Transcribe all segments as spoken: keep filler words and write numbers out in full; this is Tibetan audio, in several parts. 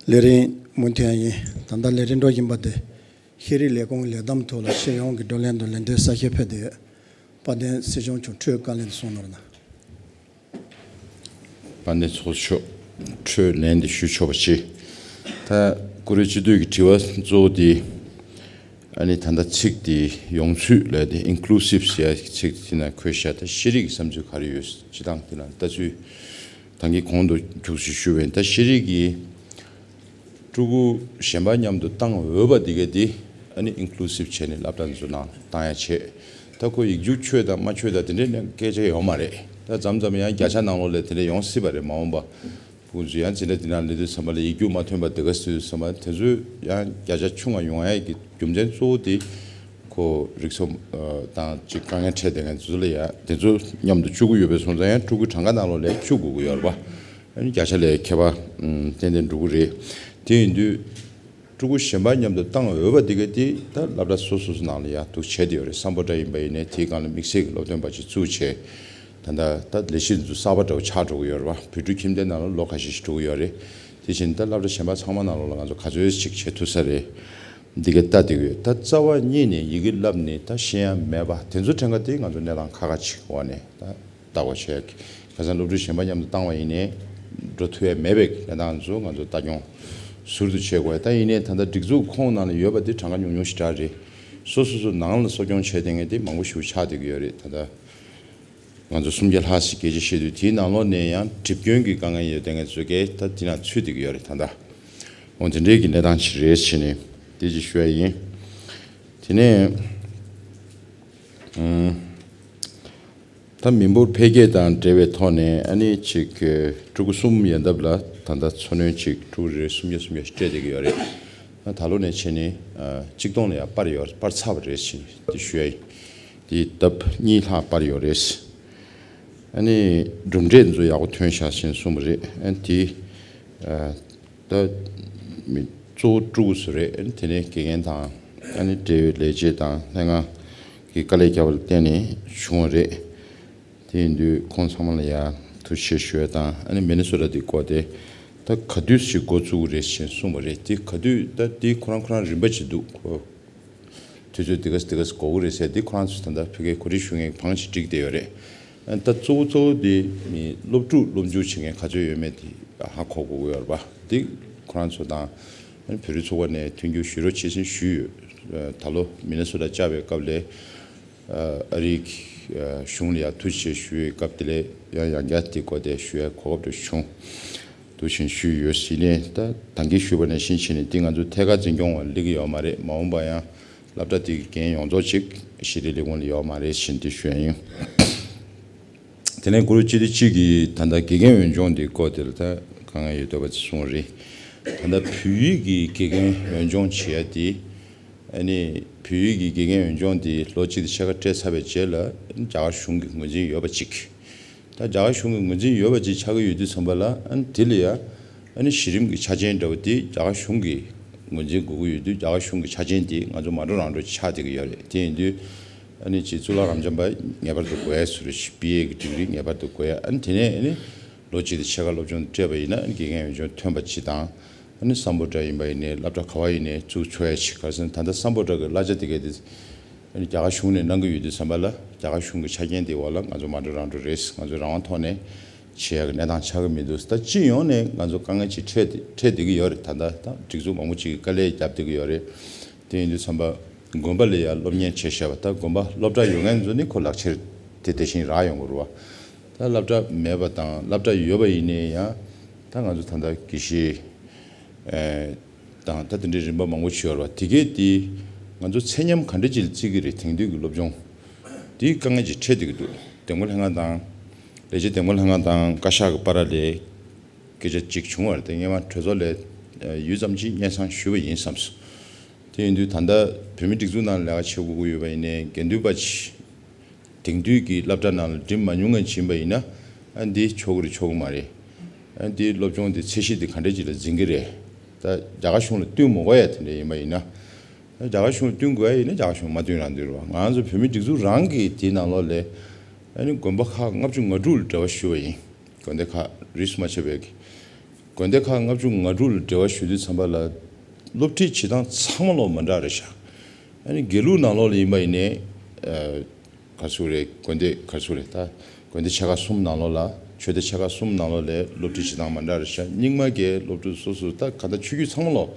ལས་རིམ་མུ་མཐུད་ཡིན། ད་ལྟ་ལས་རིམ་འགྲོ་བཞིན་པ་དེ། ཤེས་རིག་ལས་ཁུངས་ལས་བསྡོམས་ཐོག་ལ་སྤྱི་ཡོངས་ཀྱི་བགྲོ་གླེང་དང་ལེན་ཐོག་གསལ་བཤད་ཕེབས་བསྡད་ཡོད། དཔལ་ལྡན་སྲིད་སྐྱོང་མཆོག་འཕྲོས་བཀའ་ལན་དུ་གསུང་གནང་རོགས་གནང་། དཔལ་ལྡན་ཚོགས་གཙོ་མཆོག་འཕྲོས་ལན་དེ་ཞུ་ཆོག་པ་བྱེད། ད་བཀུར་འོས་སྤྱི་འཐུས་ཀྱི་དྲི་བ་གཙོ་བོ་དེ། ཨ་ནི་ད་ལྟ་ཚིག་དེ་ཡོངས་ཚུད་ལས་དེ་ཨིན་ཀུ་ལུ་སིབ་ཟེར་ཡ་ཚིག་དེ་ནང་འཁོད་བཞག་ད་ཤེས་རིག་གི་བསམ་ཚུལ་ག་རེ་ཡོད། སྤྱི་བཏང་དེ་ལ་ལྟ་ཚུལ། ད་གིན་གོང་དུ་འཁྱུག་ཞིག་ཞུས་པ་ཡིན། ད་ཤེས་རིག་གི་ཕྲུ་གུ་གཞན་པ་མཉམ་དུ་བཏང་འོས་པ་འདི་ག་དེ་ཨ་ནི་ཨིན་ཀུ་ལུ་སིབ་བྱས་ནས་སློབ་གྲྭ་འཛུལ་ནང་བཏང་ཡ་བྱས། ད་ཁོ་ཡིག་རྒྱུགས་ཆོད་དང་མ་ཆོད་དང་དེ་འདྲའི་ནས་སྐད་ཆ་ཡོད་མ་རེད། ད་མཚམས་མཚམས་ཡང་བརྒྱ་ཆ་ནང་ལོགས་ལ་དེ་འདྲ་ཡོང་སྲིད་པ་རེད། མ་འོངས་པ་ཕྲུ་གུ་ཚོ་ཡང་ཇི་འདྲ་དེ་ནང་སླེབས་དུས་ཙམ་པ་ལ་ཡིག་རྒྱུགས་མ་ཐོན་པ་དེ་ག་སྲིད་དུས་ཙམ་པ་དེ་ཚོ་ཡང་བརྒྱ་ཆ་ཆུང་བ་ཡོང་ཡ་གི་རྒྱུ་མཚན་གཙོ་བོ་དེ་ཁོ་རིག་གསུམ་དང་ཅིག་དཀའ་ངལ་འཕྲད་བསྡད་མཁན་ཚོ་ལ་ཡ་དེ་ཚོ་མཉམ་དུ་བཅུག་གི་ཡོད་པའི་སོང་ཙང་ཡང་ཕྲུ་གུ་གྲངས་ཀ་ནང་ལོགས་ལ་བཅུག་དགོས་ཀྱི་ཡོད་རེད་པ། ཨ་ནི་བརྒྱ་ཆ་ལ་ཁྱད་པར་ཏན་ཏན་འགྲོ་གི་རེད། དེ་ཡིན་དུས། ཕྲུ་གུ་གཞན་པ་མཉམ་དུ་བཏང་འོས་པ་འདི་ག་དེ་ད་སློབ་གྲྭ་སོ་སོ་སོ་ནང་ལ་ཡང་འདུག་བྱས་བསྡད་ཡོད་རེད། སམ་བྷོ་ཊ་ཡིན་པ་ཡིན་ནའི་དེའི་སྒང་ལ་དམིགས་བསལ་གྱི་སློབ་སྟོན་པ་ཅིག་བཙུགས་བྱས། ད་ལྟ་ད་ལས་གཞི་འདི་ཚོ་གསར་པ་འདྲ་བོ་ཆགས་འགྲོ་གི་ཡོད་རེད་པ། བོད་ཕྲུག་ཁྱིམ་སྡེ་ནང་ལ་ལོ་ཁ་ཤས་ཤིག་འགྲོ་གི་ཡོད་རེད། དེ་བཞིན་ད་སློབ་གྲྭ་གཞན་པ་ཚང་མ་ནང་ལོགས་ལ་ང་ཚོ་ག་ཚོད་ཅིག་བྱེད་ཐུབ་ས་རེད། འདི་ག་ལྟ་བསྡད་ཀྱི་ཡོད། ད་རྩ་བ་ཉིད་ནས་ཡི་གེ་བསླབ་ནས་ད་ཤེས་ཡ་མེད་པ་དེ་ཚོ་དྲན་ག་དེ་ང་ཚོ་གནས་སྟངས་ཁག་ཁག་ཅིག་འོག་ནས་ད། ལྟ་བ་བྱས། ཁ་སང་སློབ་ཕྲུག་གཞན་པ་མཉམ་དུ་བཏང་བ་ཡིན་ནའི་འགྲོ་ཐུབ་ཡ་མེད་པའི་གནས་སྟངས་ཚོ་ང་ཚོ་ལྟ་སྐྱོང་ཟུར་དུ་བྱེད་དགོས། ད་ཡིན་ནའི་ད་ལྟ་སྒྲིག་འཛུགས་ཁོངས་ནང་ལ་ཡོད་པ་དེ་གྲངས་ཀ་ཉུང་ཉུང་ཞིག་རང་རེད། སོ་སོ་སོ་ནང་ལ་གསོ་སྐྱོང་བྱས་བསྡད་མཁན་དེ་མང་པོ་ཞིག་ཆགས་བསྡད་ཀྱི་ཡོད་རེད། ད་ལྟ་ང་ཚོ་སུམ་བརྒྱ་ལྷག་ཞིག་སྐད་ཆ་བཤད་དུས་དེའི་ནང་ལོགས་ནས་ཡང་གྲིབ་སྐྱོན་གྱི་དཀའ་ངལ་ཡོད་བསྡད་མཁན་ཚོ་གས་ད་དེ་ནང་ཚུད་བསྡད་ཀྱི་ཡོད་རེད། ད་ལྟ་འོ་དེ་འདྲའི་གི་གནས་སྟངས་ཤིག་རེད་བྱས་ནས་དེ་ཅིག་ཞུ་ཡ་ཡིན། དེ་ནས་ཨང་། ད་མི་འབོར་འཕེལ་རྒྱས་དང་འབྲེལ་བའི་ཐོག་ནས་ཨ་ནི་ཅིག་ཕྲུ་གུ་གསུམ་ཡན་འདབས་ལ་ད་ལྟ་འཚོ་སྣོན་ཅིག་ཕྲུ་གུ་རེ་སུམ་བརྒྱ་སུམ་བརྒྱ་སྤྲད་བསྡད་ཀྱི་ཡོད་རེད། ད་ད་ལོ་ནས་བྱས་ནས་ཨ་གཅིག་སྟོང་ལ་ཡང་སྤར་ཡོད། སྤར་ཚར་བ་རེད་ཟེར་དེ་ཞུ་ཡ་ཡིན། དེ་ལྡབ་གཉིས་ལྷག་སྤར་ཡོད་རེད། ཨ་ནི་གྲུབ་འབྲས་ཚོ་ཡག་པོ་ཐོན་ཤག་ཟེར་གསུངས་པ་རེད། ཨ་ནི་དེ་ཨ། ད་མི་གཙོ་བོ་ཕྲུ་གུ་ཚོ་རེད། དེ་ནས་དགེ་རྒན་དང་ཨ་ནི་འབྲེལ་ཡོད་ལས་བྱེད་དང་ལྷན་ཁང་གི་དཀའ་ལས་བརྒྱབ་པ་ལ་བརྟེན་ནས་བྱུང་བ་རེད། དེ་ཡིན་དུས་ཁོང་ཚང་མ་ལ་ཡང་ཐུགས་རྗེ་ཆེ་ཞུ་ཡ་དང་། ཨ་ནི་མི་ནི་སོ་ཊ་དེ་སྐོར་དེ་ད་ག་དུས་ཞིག་འགོ་བཙུགས་རེད་ཞེས་གསུངས་པ་རེད། དེ་ག་དུས་ད་དེ་ཁོ་རང་ཁོ་རང་རིམ་པ་ཅིག་འདུག་ཁོ། དུས་ཚོད་དེ་ག་དེ་ག་འགོར་གི་རེད་ཟེར་དེ་ཁོ་རང་ཚོས་ད་ལྟ་ཕ་གིའི་གོ་སྒྲིག་ཞུ་མཁན་གྱི་བང་ཞིག་བསྒྲིགས་བསྡད་ཡོད་རེད། ཨ་ད་གཙོ་བོ་གཙོ་བོ་དེ་མི་སློབ་ཕྲུག་སློབ་འཇུག་བྱེད་མཁན་ག་ཚོད་ཡོད་མེད་དེ་ཧ་གོ་དགོས་ཀྱི་ཡོད་རེད་པ། དེ་ཁོ་རང་ཚོ་དང་ཨ་ནི་བོད་རིགས་ཚོགས་པ་ནས་མཐུན་འགྱུར་ཞུ་རོགས་བྱེད་ཟེར་ཞུས་ཡོད། ཨ་ད་ལོ་མི་ནི་སོ་ཊ་བཅར་བའི་སྐབས་ལ་ཨ་ཨ་རིའི་ཨ་གཞུང་ལ་ཡང་ཐུགས་རྗེ་ཆེ་ཞུ་བའི་སྐབས་དེ་ལ་ཡང་ཡང་བསྐྱར་དེ་སྐོར་དེ་ཞུ་ཡའི་གོ་སྐབས་དེ་བྱུང་། འདུག་བཞིན་ཞུས་ཡོད། ཟིན་ནས་ད་ད་གིན་ཞུས་པ་ནང་བཞིན་བྱས་ནས་འདི་ང་ཚོ་ཐད་ཀར་འཛིན་སྐྱོང་བ་སླེབས་ཀྱི་ཡོད་མ་རེད། མ་འོངས་པ་ཡང་སློབ་གྲྭ་དེ་གི་འགན་ཡོངས་རྫོགས་ཅིག་ཤེས་རིག་ལས་ཁུངས་ལ་ཡོད་མ་རེད་བཞིན་འདི་ཞུ་ཡ་ཡིན། དེ་ནས་གུ་རུ་སྤྱི་བདེ་སྤྱི་གི་ད་ལྟ་དགེ་རྒན་འོས་སྦྱོང་དེ་སྐོར་དེ་ལ་ད་དཀའ་ངལ་ཡོད་འདོད་པ་ཅིག་གསུངས་རེད། ད་ལྟ་བོད་ཡིག་གི་དགེ་རྒན་འོས་སྦྱོང་བྱེད་ཡ་དེ་ཨ་ནི་བོད་ཡིག་གི་དགེ་རྒན་འོས་སྦྱོང་དེ་ལོ་གཅིག་དང་ཕྱེད་ཀ་སྤྲད་ཚར་བའི་རྗེས་ལ་རྒྱ་གར་གཞུང་གི་ངོས་འཛིན་ཡོད་པ་ཅིག་ད་རྒྱ་གར་གཞུང་གི་ངོས་འཛིན་ཡོད་པ་ཅིག་ཆགས་ཀྱི་ཡོད་དུས་ཙམ་པ་ལ་ཨ་ནི་དེ་ལ་ཡ་ཨ་ནི་གཞི་རིམ་གྱི་ཆ་རྐྱེན་འདྲ་བོ་དེ་རྒྱ་གར་གཞུང་གི་ངོས་འཛིན་དགོས་ཀྱི་ཡོད་དུས་རྒྱ་གར་གཞུང་གི་ཆ་རྐྱེན་དེ་ང་ཚོ་མ་འགྲོ་རང་འགྲོ་ཅིག་ཆགས་བསྡད་ཀྱི་ཡོད་རེད། དེ་ཡིན་དུས་ཨ་ནི་ཅིག་གཙུག་ལག་རབ་འབྱམས་པ་ངེས་པར་དུ་དགོས་ཡ་བཟོ་འདྲ་ཅིག་པི་ཨེ་གི་ཌིག་རི་ངེས་པར་དུ་དགོས་ཡ། ཨ་ནི་དེ་ནས་ཨ་ནི་ལོ་གཅིག་དང་ཕྱེད་ཀ་སློབ་སྦྱོང་སྤྲད་པ་ཡིན་ན་ཨ་ནི་དགེ་རྒན་འོས་སྦྱོང་ཐོན་པ་ཅིག་དང་། ཨ་ནི་སམ་བྷོ་ཊ་ཡིན་པ་ཡིན་ནའི་སློབ་གྲྭ་ག་བ་ཡིན་ནའི་བཙུགས་ཆོག་ཡ་ཅིག་ག་རེ་ཟེར་ན་ད་ལྟ་སམ་བྷོ་ཊ་གི་གླ་ཆ་དེ་གས་དེ་ཨ་ནི་རྒྱ་གར་གཞུང་ནས་གནང་གི་ཡོད་དུས་ཙམ་པ་ལ་རྒྱ་གར་གཞུང་གི་ཆ་རྐྱེན་དེའི་འོག་ལ་ང་ཚོ་མ་འགྲོ་རང་འགྲོ་རེད། ང་ཚོ་རང་དབང་ཐོག་ནས་བྱེད་ཡ་གི་གནས་སྟངས་ཆགས་ཀྱི་མི་འདུག་ད་སྤྱི་ཡོངས་ནས་ང་ཚོ་དཀའ་ངལ་ཅིག་འཕྲད་འཕྲད་བསྡད་ཀྱི་ཡོད་རེད། ད་ལྟ་ད་སྒྲིག་འཛུགས་མང་པོ་ཅིག་གིས་དཀའ་ལས་བརྒྱབ་བསྡད་ཀྱི་ཡོད་རེད། དེ་ཡིན་དུས་ཙམ་པ་དགོན་པ་ལ་ཡ་སློབ་གཉེར་བྱས་བཞག་པ་ད་དགོན་པ་སློབ་གྲྭ་ཡོད་མཁན་ཚོ་ནི་ཁོ་ལག་ཁྱེར་དེ་དེ་བཞིན་རག་ཡོང་གི་རེད་བ། ད་སློབ་གྲྭ་མེད་པ་དང་སློབ་གྲྭ་ཡོད་པ་ཡིན་ནའི་ཡང་ད་ང་ཚོ་ད་ལྟ་དགེ་བཤེས་ཨེ་དང་ད་དེ་འདྲའི་རིམ་པ་མང་པོ་ཅིག་ཡོད་རེད་བ། དེ་གས་དེ་ང་ཚོ་ཚད་མཉམ་ག་འདྲ་ཅིག་ལ་བརྩི་གི་རེད། དེང་དུས་ཀྱི་སློབ་སྦྱོང་དེ་དཀའ་ངལ་ཅིག་འཕྲད་བསྡད་ཀྱི་འདུག་འདེམས་བསྐོ་ལྷན་ཁང་དང་ལས་བྱེད་འདེམས་བསྐོ་ལྷན་ཁང་དང་བཀའ་ཤག་གི་བར་ལ་སྐད་ཆ་གཅིག་བྱུང་བ་རེད། དེ་སྔོན་མ་གྲོས་ཚོགས་ལ་ཡུད་ཙམ་ཅིག་སྙན་སེང་ཞུས་པ་ཡིན་བསམས་སོང་། དེ་ཡིན་དུས་ད་ལྟ་བོད་མིའི་སྒྲིག་འཛུགས་ནང་ལ་ལས་ཀ་བྱེད་དགོས་ཀྱི་ཡོད་པ་ཡིན་ནའི་དགེ་འདུན་པ་ཅིག་དེང་དུས་ཀྱི་སློབ་གྲྭ་ནང་ལ་འགྲིམ་མ་མྱོང་མཁན་ཅིག་ཡིན་པ་ཡིན་ན་ཨ་འདི་ཆོག་གི་རེད་ཆོག་གི་མ་རེད། ཨ་འདི་སློབ་སྦྱོང་འདི་ཚད་གཞི་འདི་ག་འདྲས་ཅིག་ལ་འཛིན་གི་རེད། ད་རྒྱ་གར་གཞུང་ལ་བསྟུན་མི་དགོས་ཡ་དེ་འདྲས་ཡིན་པ་ཡིན་ན། ཨ་རྒྱ་གར་གཞུང་ལ་བསྟུན་དགོས་ཡ་ཡིན་ན་རྒྱ་གར་གཞུང་མ་བསྟུན་རང་བསྟུན་རེད་བ། ང་ཚོ་བོད་མིའི་སྒྲིག་འཛུགས་རང་གི་དེའི་ནང་ལོགས་ལ་ཨ་ནི་དགོན་པ་ཁག་ལྔ་བཅུ་ང་དྲུག་ལ་འབྲེལ་བ་ཞུས་པ་ཡིན། དགོན་སྡེ་ཁག་རིས་སུ་མ་ཆད་པའི་གི་ དགོན་སྡེ་ཁག་ལྔ་བཅུ་ང་དྲུག་ལ་འབྲེལ་བ་ཞུ་དུས་ཙམ་པ་ལ་སློབ་ཁྲིད་བྱེད་སྟངས་ཚང་མ་ལོག་མ་འདྲ་རེད་ཤག་ཨ་ནི་དགེ་ལུགས་ནང་ལོགས་ལ་ཡིན་པ་ཡིན་ནའི་ག་ཚོད་རེད། དགོན་སྡེ་ག་ཚོད་རེད། ད་དགོན་སྡེ་ཆེ་ཁག་གསུམ་ནང་ལོགས་ལ་ཆོས་སྡེ་ཆེ་ཁག་གསུམ་ནང་ལོགས་ལ་སློབ་ཁྲིད་བྱེད་སྟངས་མ་འདྲ་རེད་ཤག་རྙིང་མ་གི་སློབ་ཕྲུག་སོ་སོ་ད་ག་ད་ཆོས་བརྒྱུད་ཚང་མ་ལོག་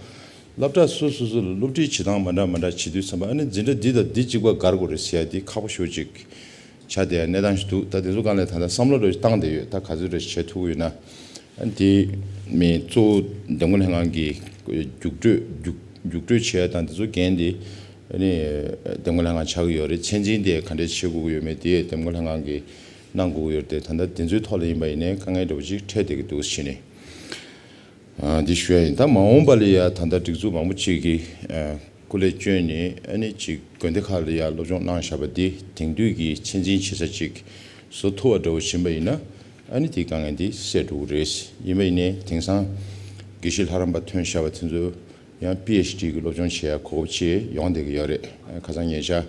སློབ་གྲྭ་སོ་སོ་སོ་ལ་སློབ་ཁྲིད་བྱེད་སྟངས་མ་འདྲ་མ་འདྲ་བྱེད་དུས་ཙམ་པ་ཨ་ནི་འཛིན་གྲྭ་འདི་དང་འདི་གཅིག་པ་དགར་དགོས་རེད་ཟེར་ཡ་འདི་ཁག་པོ་ཞེ་པོ་ཅིག་ཆགས་བསྡད་ཡ་གནས་སྟངས་ཤིག་འདུག་ད་དེ་ཚོ་སྒང་ལ་ད་ལྟ་བསམ་བློ་འདྲ་ཞིག་བཏང་བསྡད་ཡོད། ད་ག་ཚོད་འདྲ་ཞིག་བྱེད་ཐུབ་ཀྱི་ཡོད་ན། ཨ་ནི་དེ་མིན་གཙོ་བོ་འདེམས་བསྐོ་ལྷན་ཁང་གི་རྒྱུགས་སྤྲོད་རྒྱུགས་རྒྱུགས་སྤྲོད་བྱེད་ཡ་དང་དེ་ཚོ་འགན་དེ་ཨ་ནི་འདེམས་བསྐོ་ལྷན་ཁང་ཆགས་ཀྱི་ཡོད་རེད། ཚད་འཛིན་དེ་ག་འདྲས་བྱེད་དགོས་ཀྱི་ཡོད་མེད་དེ་འདེམས་བསྐོ་ལྷན་ཁང་གིས་གནང་དགོས་ཀྱི་ཡོད་རེད་དེ། ད་ལྟ་དེ་ཚོའི་ཐོག་ལ་ཡིན་པ་ཡིན་ནའི་དཀའ་ངལ་འདྲ་པོ་ཅིག་འཕྲད་བསྡད་ཀྱི་འདུག་ཟེར་ནས། ཨ། འདི་ཞུ་ཡ་ཡིན། ད་མ་འོངས་པ་ལ་ཡ་ད་ལྟ་སྒྲིག་འཛུགས་མང་པོ་ཅིག་གིས་ཨ། སྐུ་ལས་བསྐྱོན་ནས་ཨ་ནི་ཅིག་དགོན་སྡེ་ཁག་ལ་ཡ་སློབ་སྦྱོང་གནང་བཞག་པ་འདི་དེང་དུས་ཀྱི་ཚད་འཛིན་བྱེད་ས་ཅིག་བཟོ་ཐུབ་པ་འདྲ་བོ་ཕྱིན་པ་ཡིན་ན་ཨ་ནི་དེའི་དཀའ་ངལ་འདི་སེལ་འགྲོ་གི་རེད། ཡིན་པ་ཡིན་ནའི་དེང་སང་དགེ་བཤེས་ལྷ་རམས་པ་ཐོན་བཞག་པ་དེ་ཚོ་ཡང་པི་ཨེཆ་ཌི་གི་སློབ་སྦྱོང་བྱེད་ཡ་གོ་སྐབས་ཅིག་ཡོང་བསྡད་ཀྱི་ཡོད་རེད། ཁ་སང་ཉེ་ཆར་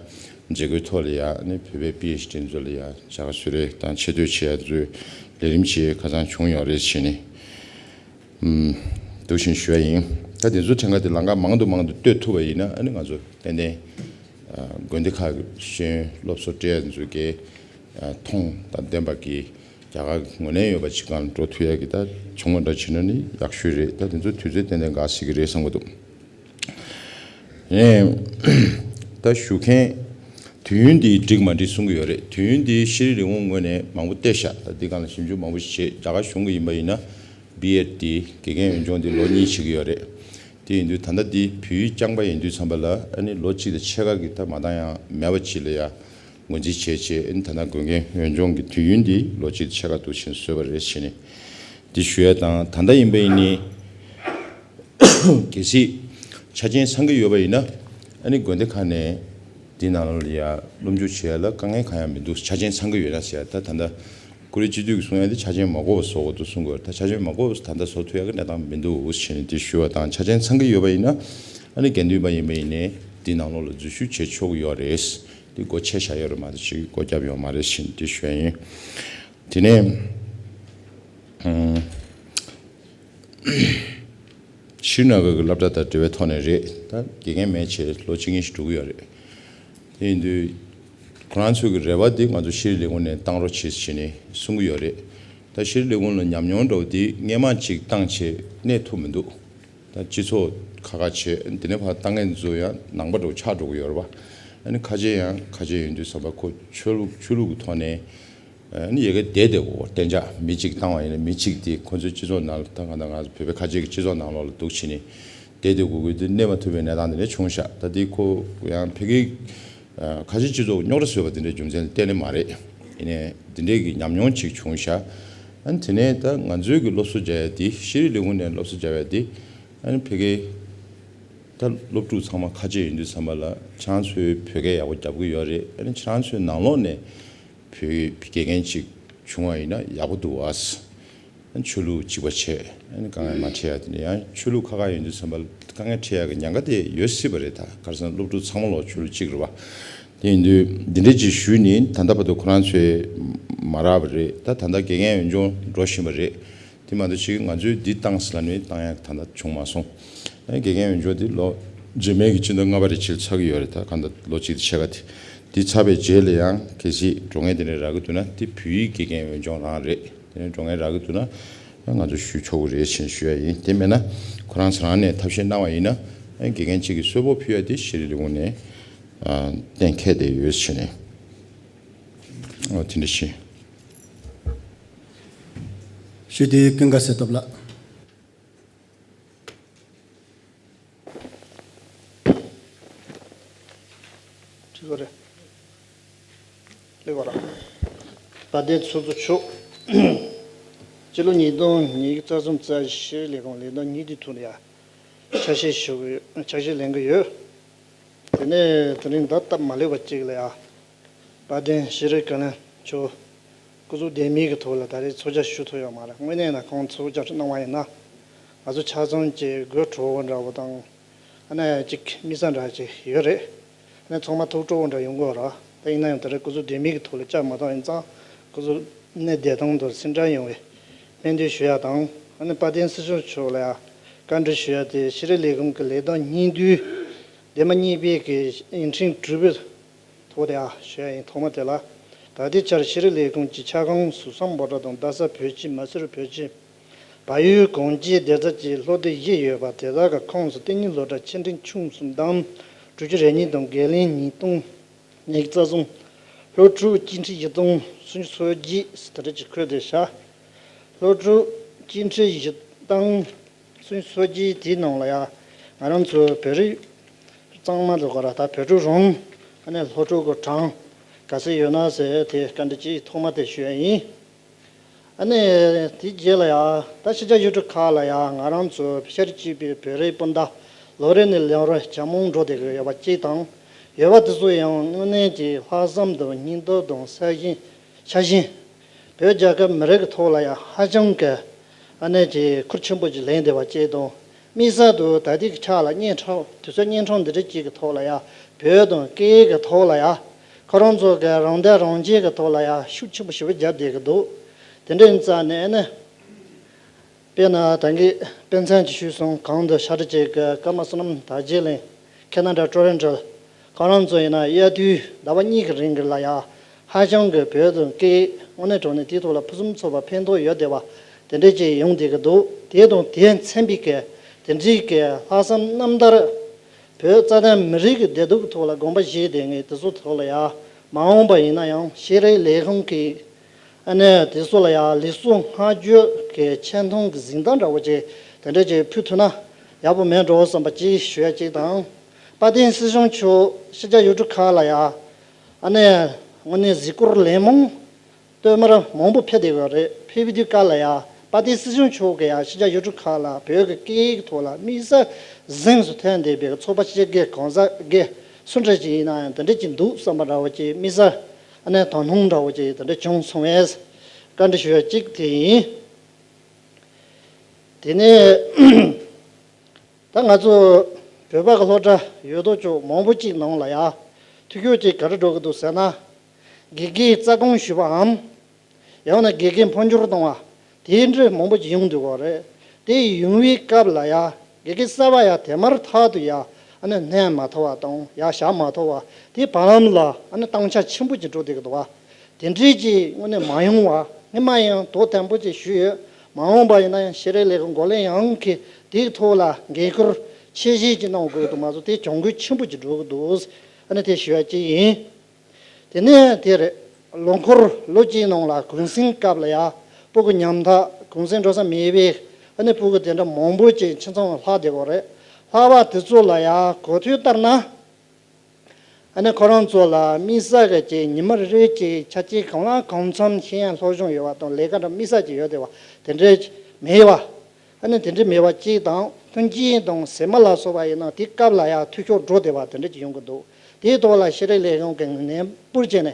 མཛད་སྒོའི་ཐོག་ལ་ཡ་ཨ་ནི་བོད་པའི་པི་ཨེཆ་ཌི་ཚོ་ལ་ཡ་བྱ་དགའ་གསོལ་རས་དང་ཆེ་བསྟོད་བྱེད་ཡ་དེ་ཚོའི་ལས་རིམ་ཅིག་ཁ་སང་བྱུང་ཡོད་རེད་ཟེར་ནས། ཨུམ། འདུག་བཞིན་ཞུ་ཡ་ཡིན། ད་དེ་ཚོ་ཕྲན་ཁ་དེ་ལམ་ཁ་མང་དུ་མང་དུ་གཏོད་ཐུབ་པ་ཡིན་ན་ཨ་ནི་ང་ཚོ་ཏན་ཏན་ཨ། དགོན་སྡེ་ཁག་གི་ཤེས་ཡོན་སློབ་གསོ་སྤྲད་ཡ་ཚོ་གི་ཨ། མཐོང་དང་ལྡན་པ་གི་རྒྱ་གར་གྱི་ངོས་ལེན་ཡོད་པ་ཅིག་སྒང་ལ་འགྲོ་ཐུབ་ཡ་གི་ད་བྱུང་བ་འདྲ་བྱས་ན་ནི་ཡག་ཤོས་རེད། ད་དེ་ཚོ་དུས་ཚོད་ཏན་ཏན་འགག་སྲིད་ཀྱི་རེད་བསམ་གྱི་འདུག་ཨེ། ད་ཞུ་མཁན་དུས་ཡུན་འདི་འགྲིག་མ་འགྲིག་གསུང་གི་ཡོད་རེད། དུས་ཡུན་འདི་ཤེས་རིག་ལས་ཁུངས་ངོས་ནས་མང་པོ་བལྟས་ཤག་ད་འདི་སྒང་ལ་ཞིབ་འཇུག་མང་པོ་ཞིག་བྱས། རྒྱ་གར་གཞུང་གི་ཡིན་པ་ཡིན་ན་བི་ཨེཌ་འདི་དགེ་རྒན་འོས་སྦྱོང་འདི་ལོ་གཉིས་བྱེད་ཀྱི་ཡོད་རེད། དེ་ཡིན་དུས་ད་ལྟ་འདི་བོད་ཡིག་རྐྱང་པ་ཡིན་དུས་ཙམ་པ་ལ་ཨ་ནི་ལོ་གཅིག་དང་ཕྱེད་ཀ་གི་ད་མ་འདང་ཡང་མེད་པ་ཅིག་ལ་ཡ་ངོས་འཛིན་བྱས་བྱས་ཨ་ནི་ད་ལྟ་དགེ་རྒན་འོས་སྦྱོང་གི་དུས་ཡུན་འདི་ལོ་གཅིག་དང་ཕྱེད་ཀ་འདུག་བྱས་ནས་བཟོས་པ་རེད་བྱས་ནས་འདི་ཞུ་ཡ་དང་། ད་ལྟ་ཡིན་པ་ཡིན་ནི། གལ་སྲིད་ཆ་རྐྱེན་ཚང་གི་ཡོད་པ་ཡིན་ན་ཨ་ནི་དགོན་སྡེ་ཁག་ནས་འདི་ནང་ལ་ཡ་སློབ་འཇུག་བྱེད་ཡ་ལ་དཀའ་ངལ་གང་ཡང་མི་འདུག་ཆ་རྐྱེན་ཚང་གི་ཡོད་ན་ཟེར་ཡ། ད་ད་ལྟ་ཀུ་ལུ་སྤྱི་འཐུས་ཀྱིས་གསུང་ཡ་འདི་ཆ་རྐྱེན་མ་དགོས་པ་བཟོ་དགོས་འདུག་གསུང་གི་ཡོད་རེད། ད་ཆ་རྐྱེན་མ་དགོས་པ་ད་ལྟ་བཟོ་ཐུབ་ཡ་གི་གནས་སྟངས་མི་འདུག་ཟེར་ནས་འདི་ཞུ་བ་དང་། ཆ་རྐྱེན་ཚང་གི་ཡོད་པ་ཡིན་ན་ཨ་ནི་དགེ་འདུན་པ་ཡིན་པ་ཡིན་ནའི་འདི་ནང་ལོགས་ལ་འཛུལ་ཞུགས་བྱེད་ཆོག་གི་ཡོད་རེད། འདི་སྒོ་ཕྱེ་བཞག་ཡོད་རེད་མ་གཏོགས་ཅིག་སྒོ་བརྒྱབ་ཡོད་མ་རེད་ཟེར་ནས་འདི་ཞུ་ཡ་ཡིན། དེ་ནས་ཨང་། ཤྲི་ན་གར་གྱི་སློབ་གྲྭ་དང་འབྲེལ་བའི་ཐོག་ནས་རེད། ད་དགེ་རྒན་མེད་བྱས་ལོ་གཅིག་གཉིས་ཤིག་འགྲོ་གི་ཡོད་རེད། དེ་ཡིན་དུས་ཁོ་རང་ཚོའི་གི་རེ་བ་འདི་ང་ཚོ་ཤེས་རིག་ལས་ཁུངས་ནས་བཏང་རོགས་བྱེད་ཟེར་ནས་གསུང་གི་ཡོད་རེད། ད་ཤེས་རིག་ལས་ཁུངས་ལ་ཉམས་མྱོང་འདྲ་བོ་འདི་སྔས་མ་ཅིག་བཏང་བྱས་གནས་ཐུབ་མི་འདུག་ད་སྤྱི་ཚོགས་ཁག་ཁག་བྱས་འདི་ནས་ཕར་བཏང་མཁན་ཚོ་ཡང་ནང་པ་འདྲ་བོ་ཆགས་འགྲོ་གི་ཡོད་རེད་པ། ཨ་ནི་ཁ་ཆེ་ཡང་ཁ་ཆེ་ཡིན་དུས་ཙམ་པ་ཁོ་ཆོས་ལུགས་ཆོས་ལུགས་ཀྱི་ཐོག་ནས། ཨ་ནི་ཡ་གི་བསྡད་བསྡད་དགོས། གཏན་འཇགས་མི་གཅིག་བཏང་བ་ཡིན་ན་མི་གཅིག་དེ་ཁོ་ཚོའི་སྤྱི་ཚོགས་ནང་ལ་ད་གང་ལྟར་ང་ཚོ་བོད་པའི་ཁ་ཆེ་གི་སྤྱི་ཚོགས་ནང་ལོགས་ལ་འདུག་བྱས་ནས་བསྡད་བསྡད་དགོས་དགོས་དེ་གནས་མ་ཐུབ་པའི་གནས་སྟངས་དེ་འདྲ་བྱུང་ཤག་ད་དེ་ཁོ་ཡང་ཕ་གིའི་ཨ་ཁ་ཆེ་སྤྱི་ཚོགས་རྙོག་དྲ་བཟོས་པ་དེ་འདྲའི་རྒྱུ་མཚན་ལ་གཏན་ནས་མ་རེད། ཡིན་ནའི་དེ་འདྲའི་གི་ཉམས་མྱོང་ཅིག་བྱུང་ཤག་ཨ་ནི་དེ་ནས་ད་ང་ཚོའི་གི་སློབ་གསོ་རྒྱག་ཡ་དེ་ཤེས་རིག་ལས་ཁུངས་ནས་སློབ་གསོ་རྒྱག་ཡ་དེ་ཨ་ནི་ཕ་གིའི་ད་སློབ་ཕྲུག་ཚང་མ་ཁ་ཆེ་ཡིན་དུས་ཙམ་པ་ལ་ཁྱེད་རང་ཚོས་བོད་སྐད་ཡག་པོ་རྒྱབ་ཀྱི་ཡོད་རེད། ཨ་ནི་ཁྱེད་རང་ཚོའི་ནང་ལོགས་ནས་བོད་དགེ་རྒན་ཅིག་བྱུང་བ་ཡིན་ན་ཡག་པོ་འདུག་ཨ། ཆོས་ལུགས་གཅིག་པ་བྱས་ཨ་ནི་དཀའ་ངལ་མ་འཕྲད་ཡ་དེ་འདྲ། ཡང་ཆོས་ལུགས་ཁག་ཁག་ཡིན་དུས་ཙམ་པ་ལ་དཀའ་ངལ་འཕྲད་ཡ་གི་ཉེན་ཁ་དེ་ཡོད་སྲིད་པ་རེད། ད་ག་རེ་ཟེར་ན་སློབ་ཕྲུག་ཚང་མ་ལོག་ཆོས་ལུགས་གཅིག་རེད་པ། དེ་ཡིན་དུས་འདི་འདྲས་ཅིག་ཞུས་ནས་ད་ལྟ་བར་དུ་ཁོ་རང་ཚོས་མ་རག་པ་རེད། ད་ད་ལྟ་དགེ་རྒན་འོས་སྦྱོང་འགྲོ་བཞིན་པ་རེད། དེ་མ་གཏོགས་ཅིག་ང་ཚོས་འདི་བཏང་ཟེར་ལབ་ནས་བཏང་ཡག་ད་ལྟ་བྱུང་མ་སོང་། ཨ་ནི་དགེ་རྒན་འོས་སྦྱོང་འདི་ལོ་རྗེས་མའི་གི་སྤྱི་ཟླ་ལྔ་པ་རེ་ཕྱིར་ཚར་གི་ཡོད་རེད། ད་གང་ལྟར་ལོ་གཅིག་དང་ཕྱེད་ཀ་དེ། འདི་ཚར་བའི་རྗེས་ལ་ཡང་གལ་སྲིད་འགྲོ་མཁན་དེ་འདྲ་རག་གི་འདུག་ན་དེ་བོད་ཡིག་དགེ་རྒན་འོས་སྦྱོང་རང་རེད། དེ་ནས་འགྲོ་མཁན་རག་གི་འདུག་ན་ཡང་ང་ཚོ་ཞུ་ཆོག་གི་རེད་ཅེས་ཞུ་ཡ་ཡིན། དེ་མེད་ན་ཁོ་རང་ཚོ་རང་ནས་ཐབས་ཤེས་གནང་བ་ཡིན་ན་ཨ་ནི་དགེ་རྒན་གཅིག་གི་གསོལ་ཕོགས་ཕུལ་ཡ་དེ་ཤེས་རིག་ལས་ཁུངས་ནས་ཨ་གཏན་འཁེལ་བསྡད་ཡོད་ཟེར་ནས། འོ་དེ་འདྲ་ཞིག་ཞུ་དེ་ཀུན་དགའ་གསལ་སྟོབས་ལགས། ཁྲི་ཟུར་རེད། ལེགས་པར། དཔལ་ལྡན་ཚོགས་གཙོ་མཆོག་སྤྱི་ལོ་ཉིས་སྟོང་ཉི་ཤུ་རྩ་གསུམ་རྩ་བཞི་ཤེས་རིག་ལས་ཁུངས་ལས་དོན་ཉིན་དེའི་ཐོག་ལ་ཡ་ཆ་ཤས་ཞུ་གི་ཆ་ཤས་ལེན་གི་ཡོད། དེ་ནས་དེ་རིང་ད་སྟབས་མ་ལེགས་པ་གཅིག་ལ་ཡ། དཔལ་ལྡན་ཤེས་རིག་བཀའ་བློན་མཆོག་སྐུ་གཟུགས་བདེ་མིན་གྱི་ཐོག་ལ་ད་རེས་ཚོགས་བཅར་ཞུ་ཐུབ་ཡོད་མ་རེད། དངོས་གནས་ན་ཁོང་ཚོགས་བཅར་གནང་བ་ཡིན་ན་ང་ཚོ་ཆ་ཚང་གི་དགོད་བྲོ་བོ་འདྲ་བོ་དང་། ཨ་ནི་ཅིག་དམིགས་བསལ་འདྲ་ཅིག་ཡོད་རེད། ཨ་ནི་ཚང་མ་ཐུགས་སྤྲོ་བོ་འདྲ་ཡོང་གི་ཡོད་རེད། ད་ཡིན་ན་ཡང་ད་རེས་སྐུ་གཟུགས་བདེ་མིན་གྱི་ཐོག་ལ་བཅར་མ་བཏང་ཡིན་ཙང་སྐུ་གཟུགས་གནས་བདེ་ཐང་དང་སེམས་ཁྲལ་ཡོང་བའི་སྨོན་འདུན་ཞུ་ཡ་དང་ ཨ་ནི་དཔལ་ལྡན་སྲིད་སྐྱོང་མཆོག་ལ་ཡང་བཀའ་འདྲི་ཞུ་ཡ་དེ་ཤེས་རིག་ལས་ཁུངས་ཀྱི་ལས་དོན་སྙིང་བསྡུས་སྡེ་མ་གཉིས་པའི་གི་ཨིན་ཁྲིན་གྲུབ་པའི་ཐོག་ནས་ཡང་ཞུ་ཡ་ཡིན། ཐོག་མ་དེ་ལ། ད་ལྟའི་ཆར་ཤེས་རིག་ལས་ཁུངས་ཀྱི་ཆ་ཁང་ཟུར་གསུམ་བོད་སྒྲ་དང་རྡ་ས་བོད་ཁྱིམ། མ་སེར་བོད་ཁྱིམ། བལ་ཡུལ་གངས་སྐྱིད་སྡེ་ཚན་གྱི་སློབ་དེབ་བཞི་ཡོད་པ་དེ་དག་གི་ཁོངས་སུ་གཏན་ཉིན་སློབ་གྲྭ་ཆེ་འབྲིང་ཆུང་གསུམ་དང་། དྲུག་ཅུ་རེ་གཉིས་དང་དགེ་ལེགས་ཉིས་སྟོང་ཉི་ཤུ་རྩ་གསུམ། སློབ་ཕྲུག་སྐྱིད་འཕྲོད་བཞི་སྟོང་སུམ་ཅུ་སོ་བརྒྱད་དེ་འདྲ་ཅིག་འཁོད་དེ་བཞག་སློབ་ཕྲུག་སྐྱིད་འཕྲོད་བཞི་སྟོང་སུམ་ཅུ་སོ་བརྒྱད་དེའི་ནང་ལ་ཡང་ང་རང་ཚོ་བོད་རིགས་གཙང་མ་དུ་གོ་ར་ད་བོད་ཕྲུག་རང་ཨ་ནི་སློབ་ཕྲུག་གི་གྲངས་ག་ཚད་ཡོད་ན་ཟེར་དེ་བཀའ་འདྲི་གཅིག་ཐོག་མ་དེ་ཞུ་ཡ་ཡིན། ཨ་ནི་དེ་རྗེས་ལ་ཡང་ད་ཕྱི་རྒྱལ་ཡུལ་གྲུ་ཁག་ལ་ཡང་ང་རང་ཚོ་ཤར་སྐྱིད་པའི་བོད་རིགས་སྤུན་ཟླ་ལོ་རེ་ནས་ལོ་རེ་ཇེ་མང་འགྲོ་བསྡད་ཀྱི་ཡོད་པ་གཅིག་དང་། ཡོད་པ་དེ་ཚོ་ཡང་དངོས་གནས་ཀྱི་ལྷག་བསམ་དང་སྙིང་སྟོབས་དང་སྲ་ཞིང་ཆ་ཞིང་། བོད་རྒྱལ་ཁབ་མི་རིགས་ཀྱི་ཐོག་ལ་ཡང་ཧ་ཅང་གི་ཨ་ནི་ཀྱི་ཁུར་ཆེན་པོ་ཅིག་ལེན་བསྡད་པ་བཅས་དང་། དམིགས་བསལ་དུ་ད་ལྟའི་ཆ་ལ་གཉན་འཕྲང་དུས་ཚོད་གཉན་འཕྲང་འདི་འདྲ་ཅིག་གི་ཐོག་ལ་ཡང་བོད་དང་སྐད་ཡིག་གི་ཐོག་ལ་ཡང་ཁོ་རང་ཚོ་གི་རང་བདེན་རང་བཞིན་གི་ཐོག་ལ་ཡང་ཤུགས་ཆེན་པོ་ཞེ་པོ་བརྒྱབ་བསྡད་ཀྱི་འདུག་དེ་འདྲ་ཡིན་ཙང་ནས་ཨ་ནི། དཔེར་ན་ད་གིན་དཔེ་མཚོན་གྱི་ཞུས་སོང་། གོང་དུ་ཤ་ཁྲག་ཅན་གྱི་ཀརྨ་བསོད་ནམས་དར་རྒྱས་གླིང་། ཁེ་ན་ཌ་ཊོ་རོན་ཊོ། ཁོ་རང་ཚོ་ཡིན་ན་དབྱར་དུས་ཟླ་བ་གཉིས་ཀྱི་རིང་གི་ལ་ཡ་ཧ་ཅང་གི་བོད་དང་སྐད་དངོས་གནས་དྲང་གནས་དེའི་ཐོག་ལ་ཕུན་སུམ་ཚོགས་པ་ཕན་ཐོགས་ཡོད་བསྡད་པ་དེ་འདྲ་ཅིག་ཡོང་བསྡད་ཀྱི་འདུག་དེ་དང་དེ་མཚན་པའི་གི་དེ་འདྲའི་གི་ལྷག་བསམ་རྣམ་དག་བོད་རྩ་དོན་མི་རིགས་ཀྱི་བདེ་སྡུག་གི་ཐོག་ལ་དགོངས་པ་བཞེས་བསྡད་མཁན་དེ་ཚོའི་ཐོག་ལ་ཡ་མ་འོངས་པ་ཡིན་ན་ཡང་ཤེས་རིག་ལས་ཁུངས་ཀྱི་ཨ་ནི་དེ་ཚོ་ལ་ཡང་ལེགས་གསོལ་བསྔགས་བརྗོད་ཀྱི་ཆེ་མཐོང་གི་གཟེངས་རྟགས་འདྲ་བོ་ཅིག་དེ་འདྲ་ཅིག་ཕུལ་ཐུབ་ན་ཡག་པོ་མེད་འགྲོ་བསམ་པ་ཅིག་ཞུ་ཡ་ཅིག་དང་། དཔལ་ལྡན་སྲིད་སྐྱོང་མཆོག་ཕྱི་རྒྱལ་ཡུལ་གྲུ་ཁག་ལ་ཡང་ཨ་ནི་དངོས་གནས་གཟིགས་སྐོར་ལན་མང་སྟོད་མར་མང་པོ་ཕེབས་བསྡད་ཡོད་རེད། ཕེབས་པའི་དུས་སྐབས་ལ་ཡང་དཔལ་ལྡན་སྲིད་སྐྱོང་མཆོག་གིས་ཡང་ཕྱི་རྒྱལ་ཡུལ་གྲུ་ཁག་ལ་བོད་ཀྱི་སྐད་ཡིག་ཐོག་ལ་དམིགས་བསལ་གཟེངས་སུ་ཐོན་བསྡད་པའི་ཚོགས་པ་སྤྱི་སྒེར་གང་ཟག་སྒེར་སུ་འདྲ་ཅིག་ཡིན་ན་ཡང་དེ་འདྲ་ཅིག་འདུག་བསམ་པ་འདྲ་བོ་ཅིག་དམིགས་བསལ། ཨ་ནི་དོ་སྣང་འདྲ་བོ་ཅིག་དེ་འདྲ་བྱུང་སོང་བས་བཀའ་འདྲི་ཞུ་ཡ་གཅིག་དེ་ཡིན། དེ་ནས་ད་ང་ཚོ་བོད་པ་གི་སློབ་གྲྭ་ཡོད་དོ་ཅོག་མང་པོ་ཅིག་ནང་ལ་ཡ་འཐུས་ཤོར་ཅིག་ག་རེ་འགྲོ་གི་འདུག་ཟེར་ན། དགེ་རྒན་རྩ་དགོངས་ཞུས་པའམ། ཡང་ན་དགེ་རྒན་འཕོ་འགྱུར་གཏོང་བ། དེ་འདྲ་མང་པོ་ཅིག་ཡོང་འདུག་གོ་རེད། དེ་ཡོང་བའི་སྐབས་ལ་ཡ། དགེ་རྒན་གསར་པ་ཡ་དེ་མར་ཐག་ཏུ་ཡ། ཨ་ནི་སྣོན་མ་ཐུབ་པ་དང་ཡ་བཞག་མ་ཐུབ་པ། དེ་བར་ལམ་ལ་ཨ་ནི་སྟངས་ཆ་ཆེན་པོ་ཅིག་འགྲོ་བསྡད་ཀྱི་འདུག་བ། དེ་འདྲའི་ཅིག་དངོས་གནས་མ་ཡོང་བ་ངས་མ་ཡང་དོ་དམ་པོ་ཅིག་ཞུས་ཡོད། མ་འོངས་པ་ཡིན་ན་ཡང་ཤེས་རིག་ལས་ཁུངས་འགོ་ལས་ཡང་གི་དེའི་ཐོག་ལ་འགན་ཁུར་ཆེ་བཞེས་ཅིག་གནང་དགོས་འདུག་མ་གཏོགས་དེ་གྱོང་གུན་ཆེན་པོ་ཅིག་འགྲོ་གི་འདུག་ཨ་ནི་དེ་ཞུ་ཡ་ཅིག་ཡིན། དེ་ནས་དེར་ལོ་འཁོར་ལོ་གཅིག་ནང་ལ་གུང་སེང་སྐབས་ལ་ཡ་སྤུ་གུ་ཉམ་ཐག་གུང་སེང་འགྲོ་ས་མེད་པའི་ཨ་ནི་སྤུ་གུ་དེ་འདྲ་མང་པོ་ཅིག་ཁྱིམ་ཚང་ལ་ལྷག་བསྡད་ཡོད་རེད། ལྷག་པ་དེ་ཚོ་ལ་ཡ་གོ་ཐོས་ལྟར་ན། ཨ་ནི་ཁོ་རང་ཚོ་ལ་དམིགས་བསལ་གྱི་ཅིག་ཉི་མ་རེ་རེ་ཅིག་ཆ་རྐྱེན་གང་ལ་གང་འཚམ་ཤེས་ཡོན་སློབ་སྦྱོང་ཡོད་པ་དང་ལས་ཀ་འདྲ་དམིགས་བསལ་ཅིག་ཡོད་བསྡད་པ་དེ་འདྲ་མེད་པ། ཨ་ནི་དེ་འདྲ་མེད་པ་གཅིག་དང་མཐུན་རྐྱེན་དང་ཟས་མ་ལ་སོགས་པ་ཡིན་ན་དེ་སྐབས་ལ་ཡང་འཐུས་ཤོར་འགྲོ་བསྡད་པ་དེ་འདྲ་ཅིག་ཡོང་གི་འདུག་དེའི་ཐོག་ལ་ཤེས་རིག་ལས་ཁུངས་ཀྱིས་ནན་པོར་བྱས་ནས་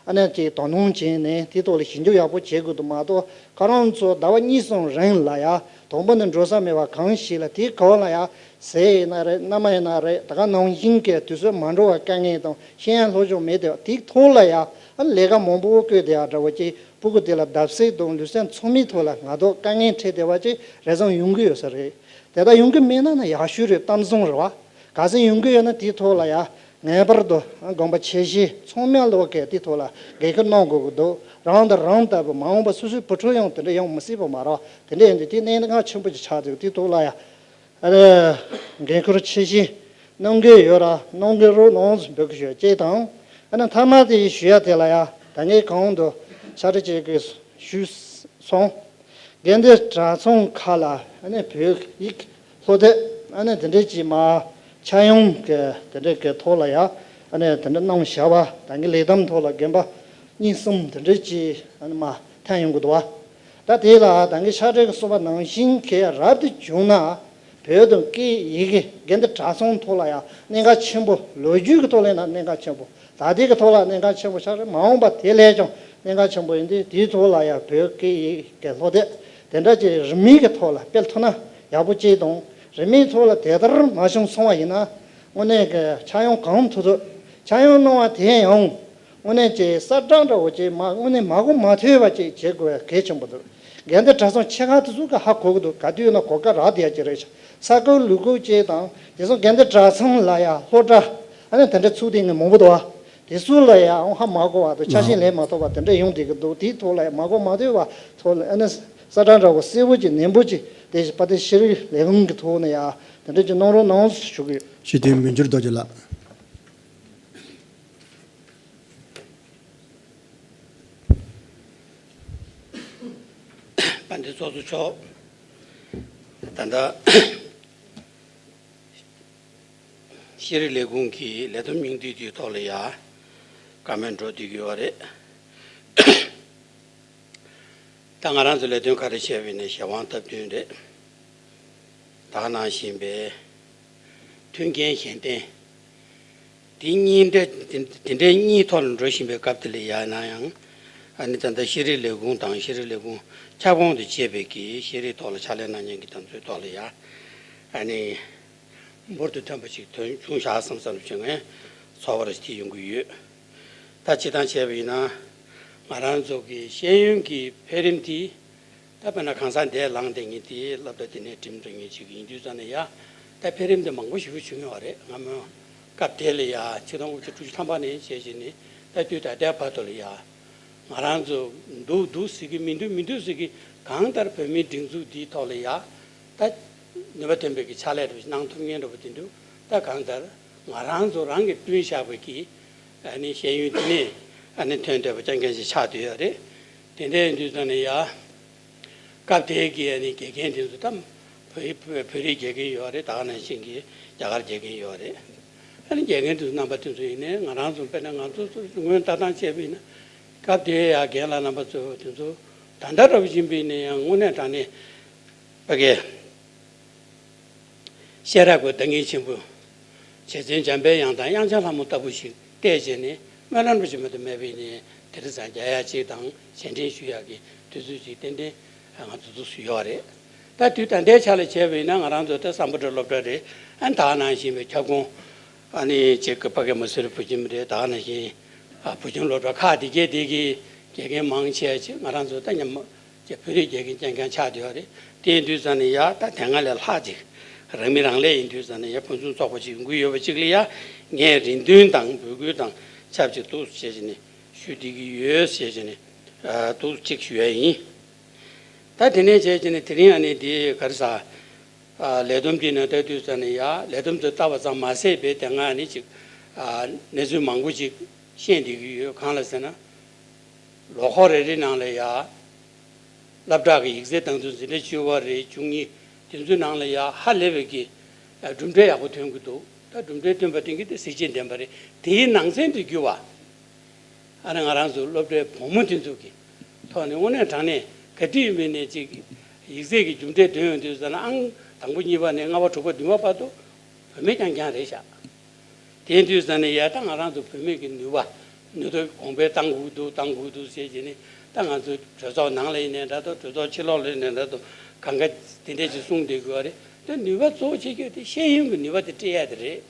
ཨ་ནི་ཅིག་དོ་སྣང་བྱས་ནས་དེའི་ཐོག་ལ་ཞིབ་འཇུག་ཡག་པོ་བྱེད་དགོས་འདུག་མ་གཏོགས་ཁོ་རང་ཚོ་ཟླ་བ་གཉིས་གསུམ་རིང་ལ་ཡང་དང་པོ་ནས་འགྲོ་ས་མེད་པ་གང་ཞིག་ལ་དེའི་གོང་ལ་ཡང་ཟས་ཡིན་ན་རེད། མནའ་མ་ཡིན་ན་རེད། ད་ག་ནང་བཞིན་གྱི་དུས་ཚོད་མ་འགྲོ་བ་དཀའ་ངལ་དང་ཤེས་ཡོན་སློབ་སྦྱོང་མེད་དེ་དེའི་ཐོག་ལ་ཡང་ཨ་ནི་ལས་ཀ་མང་པོ་བསྐོས་བསྡད་ཡ་འདྲ་བོ་ཅིག་སྤུ་གུ་དེ་ལ་བརྡབ་གསིག་དང་ལུས་སེམས་ཚང་མའི་ཐོག་ལ་ང་ཚོ་དཀའ་ངལ་འཕྲད་བསྡད་པ་ཅིག་རེ་ཟུང་ཡོང་གི་ཡོད་ས་རེད། དེ་ལྟར་ཡོང་གི་མེད་ན་ན་ཡག་ཤོས་རེད། གཏམ་བཟང་རེད་བ། གལ་སྲིད་ཡོང་གི་ཡོད་ན་དེའི་ཐོག་ལ་ཡང་ངེས་པར་དུ་དགོངས་པ་ཆེ་བཞེས་ཚང་མ་ལོག་གིས་དེའི་ཐོག་ལ་འགན་ཁུར་གནང་དགོས་ཀྱི་འདུག་རང་དང་རང་ལྟ་བུ་མ་འོངས་པ་སོ་སོའི་བུ་ཕྲུག་ཡང་དེ་འདྲ་ཡོང་མི་སྲིད་པ་མ་རེད། དེ་འདྲ་ཡིན་དུས་དེ་གནད་འགག་ཆེན་པོ་ཅིག་ཆགས་འདུག་དེའི་ཐོག་ལ་ཡང་ཨ་རེ། འགན་ཁུར་ཆེ་བཞེས་གནང་གི་ཡོད་ར་གནང་གི་རོགས་གནང་འབོད་སྐུལ་ཞུ་ཡ་གཅིག་དང་། ཨ་ནི་མཐའ་མ་དེ་ཞུ་ཡ་དེ་ལ་ཡང་ད་ངས་གོང་དུ་ཕྱག་བྲིས་བྱེད་དགོས་ཞུས་སོང་། དགེ་འདུན་གྲྭ་ཚང་ཁག་ལ་ཨ་ནི་བོད་ཡིག་སློབ་དེབ་ཨ་ནི་དེ་འདྲས་ཀྱི་མ་ཆ་ཡོང་གི་དེ་འདྲས་ཀྱི་ཐོག་ལ་ཡང་ཨ་ནི་དེ་འདྲ་གནང་བཞག་པ་ད་གིན་ལས་དམ་ཐོག་ལ་རྒན་པ་གཉིས་གསུམ་དེ་འདྲས་ཀྱི་ཨ་ནི་མ་ཐོན་ཡོང་གི་འདུག་བ། ད་དེ་ལ་ད་གིན་ཕྱག་བྲིས་ཀྱི་གསུངས་པ་ནང་བཞིན་གྱི་རབ་ཏུ་བྱུང་ན་བོད་དང་སྐད་ཡི་གེ་དགེ་འདུན་གྲྭ་ཚང་ཐོག་ལ་ཡང་གནད་འགག་ཆེན་པོ་ལོ་རྒྱུས་ཀྱི་ཐོག་ལ་ཡིན་ན་གནད་འགག་ཆེན་པོ། ད་ལྟའི་གི་ཐོག་ལ་གནད་འགག་ཆེན་པོ་ཆགས་རེད། མ་འོངས་པ་དེ་ལས་ཀྱང་གནད་འགག་ཆེན་པོ་ཡིན་དུས་དེའི་ཐོག་ལ་ཡང་བོད་སྐད་ཡིག་གི་སློབ་དེབ་དེ་འདྲ་ཅིག་རིན་མེད་ཀྱི་ཐོག་ལ་སྤེལ་ཐུབ་ན་ཡག་པོ་ཅིག་དང་། རིན་མེད་ཐོག་ལ་དེ་ལྟར་མ་བྱུང་སོང་བ་ཡིན་ན་དངོས་གནས་ཀྱི་ཆ་ཡོང་གང་ཐུབ་ཐུབ་ཆ་ཡོང་གནང་བ་དེ་ཡང་དངོས་གནས་ཀྱི་གསལ་བསྒྲགས་འདྲ་བོ་ཅིག་མ་དངོས་གནས་མ་གོ་མ་ཐོས་པ་ཅིག་བྱེད་དགོས་པའི་གལ་ཆེན་པོ་འདུག་དགོན་སྡེ་གྲྭ་ཚང་ཆེ་ཁག་དེ་ཚོ་གི་ཧ་གོ་གི་འདུག་ག་དུས་ཡིན་ན་གོ་སྐབས་རག་བསྡད་ཡ་ཅིག་རེད་ཤག་ས་ཁུལ་ལུང་ཁུལ་བཅས་དང་དེ་ཚོ་དགོན་སྡེ་གྲྭ་ཚང་ལ་ཡ་སློབ་གྲྭ་ཨ་ནི་དེ་འདྲ་ཚུགས་བསྡད་མཁན་མང་པོ་འདུག་བ། དེ་ཚོ་ལ་ཡ་ཧ་མ་གོ་བ་དང་ཆ་ཤས་ལེན་མ་ཐུབ་པ་དེ་འདྲ་ཡོང་བསྡད་ཀྱི་འདུག་དེའི་ཐོག་ལ་ཡ་མ་གོ་མ་ཐོས་པ་ཐོག་ལ་ཨ་ནི་གསལ་བསྒྲགས་འདྲ་བོ་གསལ་པོ་ཅིག་ནན་པོ་ཅིག་དེ་བཞིན་དཔལ་ལྡན་ཤེས་རིག་ལས་ཁུངས་ཀྱི་ཐོག་ནས་ཡ་དེ་འདྲ་ཅིག་གནང་རོགས་གནང་ཞུ་གི་ཡོད། སྤྱི་འཐུས་མི་འགྱུར་རྡོ་རྗེ་ལགས། དཔལ་ལྡན་ཚོགས་གཙོ་མཆོག་ད་ལྟ་ཤེས་རིག་ལས་ཁུངས་ཀྱི་ལས་བསྡོམས་སྙིང་བསྡུས་དེའི་ཐོག་ལ་ཡ་བཀའ་མོལ་འགྲོ་བསྡད་ཀྱི་ཡོད་རེད། ད་ང་རང་ཚོ་ལས་དོན་ག་རེ་བྱས་པ་ཡིན་ནའི་གཞན་དབང་སྟབས་བསྟུན་རེད། ད་ག་ནང་བཞིན་པའི་མཐུན་རྐྱེན་གཞན་བརྟེན། དེ་གཉིས་འདྲ་དེ་འདྲའི་གཉིས་ཐོག་ལ་འགྲོ་བཞིན་པའི་སྐབས་དེ་ལ་ཡང་ན་ཡང་ཨ་ནི་ད་ལྟ་ཤེས་རིག་ལས་ཁུངས་དང་ཤེས་རིག་ལས་ཁུངས་ཁྱབ་ཁོངས་དུ་བྱས་པའི་གི་ཤེས་རིག་ཐོག་ལ་ཕྱག་ལས་གནང་མཁན་གྱི་དམ་ཚོའི་ཐོག་ལ་ཡ་ཨ་ནི་འབུར་དུ་ཐོན་པ་ཞིག་ཐོན་བྱུང་བཞག་བསམ་བསམ་བྱུང་ངས་ཚོར་བ་རེ་ཞིག་ཡོང་གི་ཡོད། ད་སྤྱིར་བཏང་བྱས་པ་ཡིན་ན་ང་རང་ཚོ་གི་ཤེས་ཡོན་གྱི་འཕེལ་རིམ་དེ། ད་དཔེར་ན་གང་ཟག་འདས་ལངས་བསྡད་མཁན་དེ་སློབ་གྲྭ་དེ་ནས་འགྲིམ་འགྲོ་མཁན་ཅིག་ཡིན་དུས་ཙང་ནས་ཡ། ད་འཕེལ་རིམ་དེ་མང་པོ་ཞེ་པོ་བྱུང་ཡོད་རེད། སྔ་མོ་སྐབས་དེ་ལ་ཡ་ཆིག་སྟོང་དགུ་བརྒྱ་དྲུག་ཅུ་ཐམ་པ་ནས་བྱས་བྱས་ནས་ད་དུས་ད་ལྟའི་བར་དུ་ལ་ཡ། ང་རང་ཚོ་འདུག་འདུག་ཟེར་གི་མི་འདུག་མི་འདུག་ཟེར་གི་གང་ལྟར་བོད་མིའི་སྒྲིག་འཛུགས་འདིའི་ཐོག་ལ་ཡ། ད་ནུས་པ་ཐོན་པའི་གི་ཕྱག་ལས་རེ་གནང་ཐུབ་མཁན་འདྲ་པོ་དེ་འདུག་ད་གང་ལྟར་ང་རང་ཚོ་རང་གིས་བསྐྲུན་བཞག་པའི་གི་ཨ་ནི་ཤེས་ཡོན་དེ་ནས་ཨ་ནི་ཐོན་བསྡད་པ་རྐྱང་རྐྱང་ཞིག་ཆགས་བསྡད་ཡོད་རེད། དེ་འདྲ་ཡིན་དུས་ཙང་ནས་ཡ། སྐབས་དེའི་གི་ཨ་ནི་དགེ་རྒན་དེ་ཚོ་ད་བོད་བོད་རིགས་དགེ་རྒན་ཡོད་རེད། ད་ག་ནང་བཞིན་གི་རྒྱ་གར་དགེ་རྒན་ཡོད་རེད། ཨ་ནི་དགེ་རྒན་དེ་ཚོ་རྣམ་པ་དེ་ཚོ་ཡིན་ནའི་ང་རང་ཚོ་དཔེར་ན་ང་ཚོ་ཚོ་སྔོན་ལྟ་སྟངས་བྱས་པ་ཡིན་ན་སྐབས་དེའི་ཡ་རྒན་ལགས་རྣམ་པ་ཚོ་དེ་ཚོ་ད་ལྟ་འདྲ་པོ་ཡིན་པ་ཡིན་ན་ཡང་དངོས་གནས་དྲང་གནས་ཕ་གི་ཤེས་རབ་ཀྱི་བདག་ཉིད་ཆེན་པོ། རྗེ་བཙུན་འཇམ་པའི་དབྱངས་དང་དབྱངས་འཆར་ལྷ་མོ་ལྟ་བུ་ཞིག་བལྟས་བྱས་ནས་སྨོན་ལམ་རེ་ཞིག་མེད་དུ་མེད་པ་ཡིན་ནའི་དེ་རིང་སང་རྒྱག་ཡ་ཅིག་དང་གཞན་དྲིན་ཞུ་ཡ་གི་དུས་ཚོད་ཅིག་ཏན་ཏན་ང་ཚོ་འཛུགས་སུ་ཡོད་རེད། ད་དུས་ད་ལྟའི་ཆ་ལ་བྱས་པ་ཡིན་ན་ང་རང་ཚོ་ད་སམ་བྷོ་ཊ་སློབ་གྲྭ་རེད། ཨ་ནི་ད་ག་ནང་བཞིན་པའི་ཁྱབ་ཁོངས་ཨ་ནི་ཅིག་གི་ཕ་གི་མ་སུ་རི་བོད་ཁྱིམ་རེད། ད་ག་ནང་བཞིན་ཨ་བོད་ཁྱིམ་སློབ་གྲྭ་ཁག་དེ་གའི་དེ་གི་དགེ་རྒན་མང་ཆེ་ཅིག་ང་རང་ཚོ་ད་མཉམ། ཅེས་བོད་རིགས་དགེ་རྒན་རྐྱང་རྐྱང་ཆགས་བསྡད་ཡོད་རེད། དེ་ཡིན་དུས་ཙང་ནས་ཡ་ད་དེ་སྔ་ལས་ལྷག་ཅིག་རང་མི་རང་ལས་ཡིན་དུས་ཙང་ནས་ཡ་ཕུན་སུམ་ཚོགས་པ་ཅིག་ཡོང་གི་ཡོད་པ་ཅིག་ལ་ཡ་ངས་རེ་འདུན་དང་འབོད་སྐུལ་དང་ཆབས་ཅིག་འདུག་ཟེར་བྱས་ནས་ཞུ་བསྡད་ཀྱི་ཡོད་ཟེར་བྱས་ནས་འདུག་ཅིག་ཞུ་ཡ་ཡིན། ད་དེ་ནས་བྱས་བྱས་ནས་དེ་རིང་ཨ་ནི་དེ་ག་རེ་ཟ། ལས་བསྡོམས་དེ་ནང་ལྟ་དུས་ཙང་ནས་ཡ་ལས་བསྡོམས་དེ་བལྟ་བ་ཙམ་མ་ཟད་པའི་དེ་སྔ་ཨ་ནི་ཅིག་གནས་ཚུལ་མང་པོ་ཅིག་ཤེས་བསྡད་ཀྱི་ཡོད། གང་ལ་ཟེར་ན། ལོ་འཁོར་རེ་རེ་ནང་ལ་ཡ། སློབ་གྲྭ་གི་ཡིག་ཚད་བཏང་ཚུལ་འཛིན་གྲྭ་བཅུ་པ་རེད། བཅུ་གཉིས་དེ་ཚོའི་ནང་ལ་ཡ་ཧ་ལས་པའི་གི་གྲུབ་འབྲས་ཡག་པོ་ཐོན་གྱི་འདུག་ད་གྲུབ་འབྲས་ཐོན་པ་དེ་གི་དེ་གཟི་བརྗིད་ལྡན་པ་རེད། དེའི་ནང་ཚན་དུ་གྱུར་པ། ཨ་ནི་ང་རང་ཚོ་སློབ་གྲྭའི་བུ་མོ་དེ་ཚོ་གི་ཐོག་ནས་དངོས་གནས་དྲང་གནས་ག་དུས་ཡིན་པའི་ནས་ཅིག་ཡིག་ཚད་ཀྱི་གྲུབ་འབྲས་ཐོན་ཡོང་དུས་ཙམ་ན་ཨང་དང་པོ་གཉིས་པ་ནས་ལྔ་པ་དྲུག་པ་བདུན་པ་བར་དུ་བུད་མེད་རྐྱང་རྐྱང་རེད་ཤག་དེ་དུས་ཙམ་ནས་ཡ་ད་ང་རང་ཚོ་བུད་མེད་ཀྱི་ནུས་པ་ནུས་སྟོབས་གོང་འཕེལ་གཏང་དགོས་འདུག་གཏང་དགོས་འདུག་ཟེར་བྱས་ནས་ད་ང་ཚོ་གྲོས་ཚོགས་ནང་ལ་ཡིན་ནའི་འདྲ་འདུག་གྲོས་ཚོགས་ཕྱི་ལོགས་ལ་ཡིན་ནའི་འདྲ་འདུག་གང་ག་དེ་འདྲས་ཅིག་གསུངས་བསྡད་དགོས་པ་རེད། དེ་ནུས་པ་གཙོ་བོ་བྱེད་རྒྱུ་དེ་ཤེས་ཡོན་གྱི་ནུས་པ་དེ་སྤྲད་ཡ་དེ་རེད།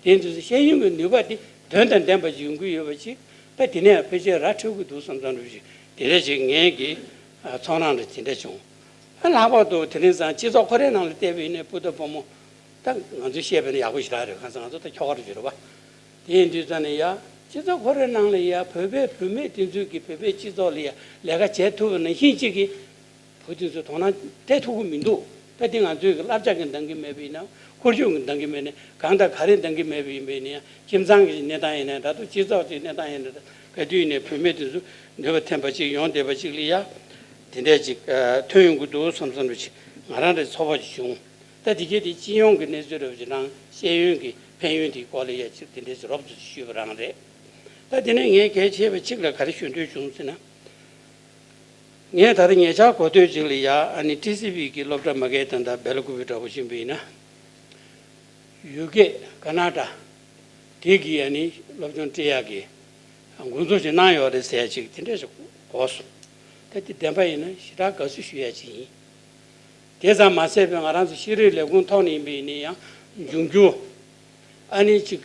དེ་དུས་ཤེས་ཡོན་གྱི་ནུས་པ་དེ་དོན་དང་ལྡན་པ་ཅིག་ཡོང་གི་ཡོད་པ་ཅིག་ད་དེ་ནས་ཕལ་ཆེར་ར་འཕྲོད་ཀྱི་འདུག་བསམ་བསམ་འདྲ་ཅིག་དེ་འདྲས་ཅིག་ངས་ཀྱི་ཚོར་སྣང་རེ་དེ་འདྲས་བྱུང་། ཨ་ལྷག་པར་དུ་དེ་རིང་སང་སྤྱི་ཚོགས་ཁོ་རའི་ནང་ལ་བལྟས་པ་ཡིན་ནའི་སྤུ་ན་ཁ་བུ་མོ། ད་ང་ཚོས་བཤད་པ་ནི་ཡག་པོ་ཞེ་དྲག་རེད། གང་ཟེར་ང་ཚོ་ད་ཁྱོ་ག་རུ་གྱུར་པ། དེ་ཡིན་དུས་ཙང་ནས་ཡ་སྤྱི་ཚོགས་ཁོ་རའི་ནང་ལ་ཡ་བོད་པའི་བུད་མེད་དེ་ཚོས་ཀྱི་བོད་པའི་སྤྱི་ཚོགས་ལ་ཡ་ལས་ཀ་བྱེད་ཐུབ་པ་ནང་བཞིན་གཅིག་གི་བུ་དེ་ཚོས་དོ་སྣང་སྤྲད་ཐུབ་ཀྱི་མི་འདུག་ད་དེ་ང་ཚོའི་གི་བསླབ་བྱ་གི་འདང་གི་མེད་པ་ཡིན་ན་ཁོར་ཡུག་གི་འདང་གི་མེད་ནས་གང་དང་ག་རེ་འདང་གི་མེད་པ་ཡིན་པ་ཡིན་ན་ཡང་ཁྱིམ་ཚང་གི་གནས་སྟངས་ཡིན་ན་འདྲ་འདུག་སྤྱི་ཚོགས་ཀྱི་གནས་སྟངས་ཡིན་ན་འདྲ་ག་དུས་ཡིན་ནའི་བུད་མེད་དེ་ཚོ་ནུས་པ་ཐོན་པ་ཅིག་ཡོང་བསྡད་པ་ཅིག་ལ་ཡ་དེ་འདྲས་ཅིག་ཐོན་ཡོང་གི་འདུག་བསམ་བསམ་རེ་ཅིག་ང་རང་རེ་ཚོར་བ་ཅིག་བྱུང་། ད་དེ་གས་དེ་སྤྱི་ཡོངས་ཀྱི་གནས་ཚུལ་འདྲ་བོ་ཅིག་ནང་ཤེས་ཡོན་གྱི་ཕན་ཡོན་དེའི་སྐོར་ལ་ཡ་ཅིག་དེ་འདྲས་ཅིག་རོབ་ཙམ་ཞུས་པ་རང་རེད། ད་དེ་ནས་ངས་གལ་ཆེ་བ་གཅིག་ལ་ག་རེ་ཞུ་འདོད་བྱུང་ཟེར་ན། ངས་ད་རེས་ཉེ་ཆར་གོ་ཐོས་ཅིག་ལ་ཡ་ཨ་ནི་ཊི་སི་ཝི་གི་སློབ་གྲྭ་མ་གའི་ད་ལྟ་སྦེལ་ཀོབ་འདྲ་བོ་ཞིག་ཡིན་པ་ཡིན་ན། ཡུ་ཀེ་ཀ་ན་ཌ་དེ་གི་ཨ་ནི་སློབ་སྦྱོང་སྤྲད་ཡག་གི་འགོ་འཛུགས་ཤིག་གནང་ཡོད་རེད་ཟེར་ཡ་ཅིག་དེ་འདྲ་ཞིག་གོ་སོང་། ད་དེ་བདེན་པ་ཡིན་ན་ཞེ་དྲག་དགའ་བསུ་ཞུ་ཡ་ཅིག་ཡིན། དེ་ཙམ་མ་ཟད་པའི་ང་རང་ཚོ་ཤེས་རིག་ལས་ཁུངས་ཐོག་ནས་ཡིན་པ་ཡིན་ན་ཡང་འབྱུང་འགྱུར་ཨ་ནི་ཅིག་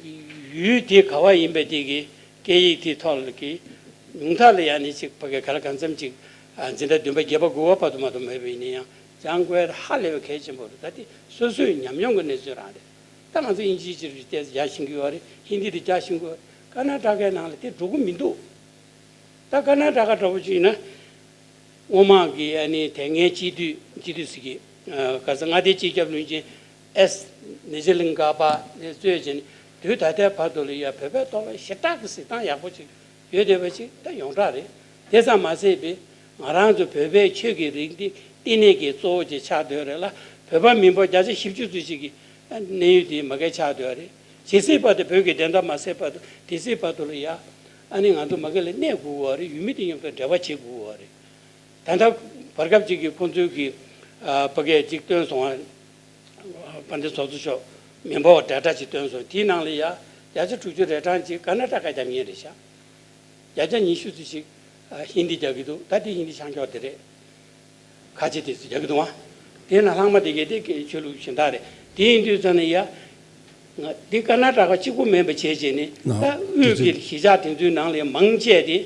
ཡུལ་དེ་ག་བ་ཡིན་པའི་དེ་གི་སྐད་ཡིག་དེའི་ཐོག་ལ་གི་ཉུང་མཐའ་ལ་ཡ་ནི་ཅིག་ཕ་གི་ག་ལ་གང་འཚམ་ཅིག་ འཛིན་གྲྭ་བདུན་པ་བརྒྱད་པ་དགུ་པ་བར་དུ་མ་གཏོགས་མེད་པ་ཡིན་ན་ཡང་སྦྱང་དགོས་ཧ་ལས་པའི་གལ་ཆེན་པོ་རེད། ད་དེ་སོ་སོའི་ཉམས་མྱོང་གི་གནས་ཚུལ་རང་རེད། ད་ང་ཚོ་དབྱིན་ཇིའི་ཕྱིར་ཏོག་ཙམ་རྒྱག་ཤེས་ཀྱི་ཡོད་རེད། ཧིན་དི་དེ་རྒྱག་ཤེས་ཀྱི་ཡོད་རེད། ཀར་ནཱ་ཊ་ཀའི་ནང་ལ་དེ་འགྲོ་གི་མི་འདུག་ད་ཀར་ནཱ་ཊ་ཀ་འདྲ་པོ་ཅིག་ཡིན་ན། སྔོན་མ་གི་ཨ་ནི་དེ་སྔའི་སྤྱི་འཐུས་སྤྱི་འཐུས་ཟེར་གི། ཨ་ག་ས་མངའ་སྡེའི་སྤྱི་ཁྱབ་བློན་ཆེན་ཨེས་ནེ་ཇི་ལིང་ག་པ་ནས་གཙོས་བྱས་ནས་དུས་ད་ལྟའི་བར་དུ་ལ་ཡ་བོད་པའི་ཐོག་ལ་ཞེ་དྲག་གི་གཟིགས་སྟངས་ཡག་པོ་ཅིག་ཡོད་བསྡད་པ་ཅིག་ད་ཡོངས་གྲགས་རེད། དེ་ཙམ་མ་ཟད་པའི་ང་རང་ཚོ་བོད་པའི་ཆོས་ཀྱི་རིགས་འདི་བསྟི་གནས་ཀྱི་གཙོ་བོ་ཅིག་ཆགས་བསྡད་རེད་ལ། བོད་པ་མིན་པ་བརྒྱ་ཆ་བཞི་བཅུ་ཙམ་ཞིག་གི་གནས་ཡུལ་དེ་མ་གི་ཆགས་བསྡད་རེད། ཇི་སྲིད་བར་དུ་བོད་ཀྱི་བདེན་མཐའ་མ་གསལ་བར་དུ་དེ་སྲིད་བར་དུ་ལ་ཡ་ཨ་ནི་ང་ཚོ་མ་གི་ལ་གནས་དགོས་པ་རེད། ཡུལ་མི་དེ་མཉམ་དུ་འབྲེལ་བ་བྱེད་དགོས་པ་རེད། ད་ལྟ་བར་སྐབས་ཅིག་གི་ཁོང་ཚོའི་གི་ཨ་ཕ་གིར་ཅིག་བཏོན་སོང་བ། དཔལ་ལྡན་ཚོགས་གཙོ་མཆོག་མི་འབོར་འབྲེལ་སྒྲ་ཅིག་བཏོན་སོང་། དེའི་ནང་ལ་ཡ་བརྒྱ་ཆ་དྲུག་ཅུ་རེ་གྲངས་ཅིག་ཀར་ནཱ་ཊ་ཀ་རྒྱབ་མཁན་རེད་ཤག་བརྒྱ་ཆ་ཉི་ཤུ་ཙམ་ཞིག་ཨ་ཧིན་དི་རྒྱག་གི་འདུག་ད་དེ་ཧིན་དི་ཤར་ཕྱོགས་དེ་རེད། ཁ་ཆེ་དེ་ཚོ་རྒྱག་གི་འདུག་ཨ། དེ་ན་ལྷག་མ་དེ་གས་དེ་གས་ཆོས་ལུགས་གཞན་དག་རེད། དེ་ཡིན་དུས་ཙང་ནས་ཡ། ང་འདི་ཀར་ནཱ་ཊ་ཀ་གཅིག་པུ་མིན་པ་བྱས་བྱས་ནས་ད་དབུས་ཀྱི་གཞིས་ཆགས་དེ་ཚོའི་ནང་ལ་མང་ཆེ་དེ་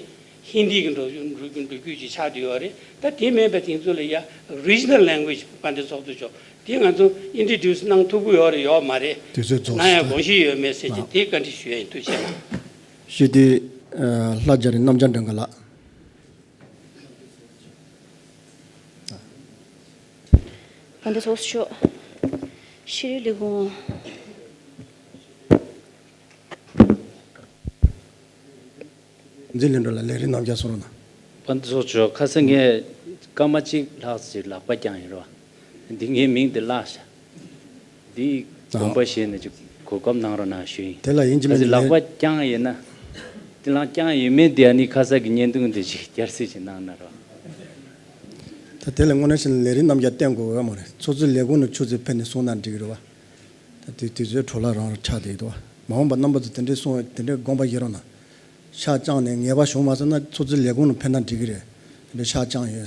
ཧིན་དི་གི་འགྲོ་འགྲོ་འགྲོ་རྒྱུ་ཅིག་ཆགས་བསྡད་ཡོད་རེད། ད་དེ་མིན་པ་དེ་ཚོ་ལ་ཡ་regional language དཔལ་ལྡན་ཚོགས་གཙོ་མཆོག་དེ་ང་ཚོ་introduce གནང་ཐུབ་ཀྱི་ཡོད་རེད་ཡོད་མ་རེད། དུས་ཚོད་རྫོགས་སོང་། གནང་ཡ་དགོངས་བཞེས་ཡོད་མེད་ཟེར་གྱི་དེ་བཀའ་འདྲི་ཞུ་ཡ་ཡིན། ཐུགས་རྗེ་ཆེ་གནང་། ཞུ་དེ་ལྷ་རྒྱ་རི་རྣམ་རྒྱལ་སྒྲོལ་དཀར་ལགས། དཔལ་ལྡན་ཚོགས་གཙོ་མཆོག་ཤེས་རིག་ལས་ཁུངས། འཛིན་ལྷན་སྒྲོན་ལགས་ལས་རིམ་རྣམ་རྒྱལ་གསུང་རོགས་གནང་། དཔལ་ལྡན་ཚོགས་གཙོ་མཆོག་ཁ་སང་ངས་སྐར་མ་གཅིག་ལྷག་ཙམ་ལག་པ་བརྐྱངས་ཡིན་རོ། འདི་ངའི་མིང་དེ་བརླག་ཤག་འདི་དགོངས་པ་བཞེས་ནས་ཅིག་གོ་སྐབས་གནང་རོགས་གནང་ཞུ་ཡིན། དེ་ལ་ཡིན་གཅིག་མིན་གཅིག་ལག་པ་བརྐྱངས་ཡིན་ན། དེ་ལག་བརྐྱངས་ཡིན་མིན་དེ་ཨ་ནི་ཁ་ས་གི་བརྙན་ཐུང་དེ་ཅིག་བསྐྱར་གསོ་ཅིག་གནང་ན་རོགས། ད་དེ་ལ་དངོས་གནས་བྱས་ན་ལས་རིམ་རྣམ་རྒྱལ་བསྟན་དགོས་ཡོད་མ་རེད། ཚོགས་གཙོ་ལས་ཁུངས་ནས་ཆུ་ཚོད་ཕེབས་ནས་གསུང་ན་འགྲིག་གི་རེད་བ། ད་དེ་དུས་ཚོད་འཕྲོ་བརླག་རང་རང་ཆགས་བསྡད་ཡོད་དོ། མ་འོངས་པ་རྣམ་པ་ཚོ་དེ་འདྲའི་གསུང་དེ་འདྲའི་དགོངས་པ་བཞེས་རོགས་གནང་། ཤག་བཅངས་ནས་ངེས་པ་བྱུང་མ་སོང་ན་ཚོགས་གཙོ་ལས་ཁུངས་ནས་ཕེབས་ན་འགྲིག་གི་རེད། དེ་འདྲའི་ཤག་བཅངས་ཡོད།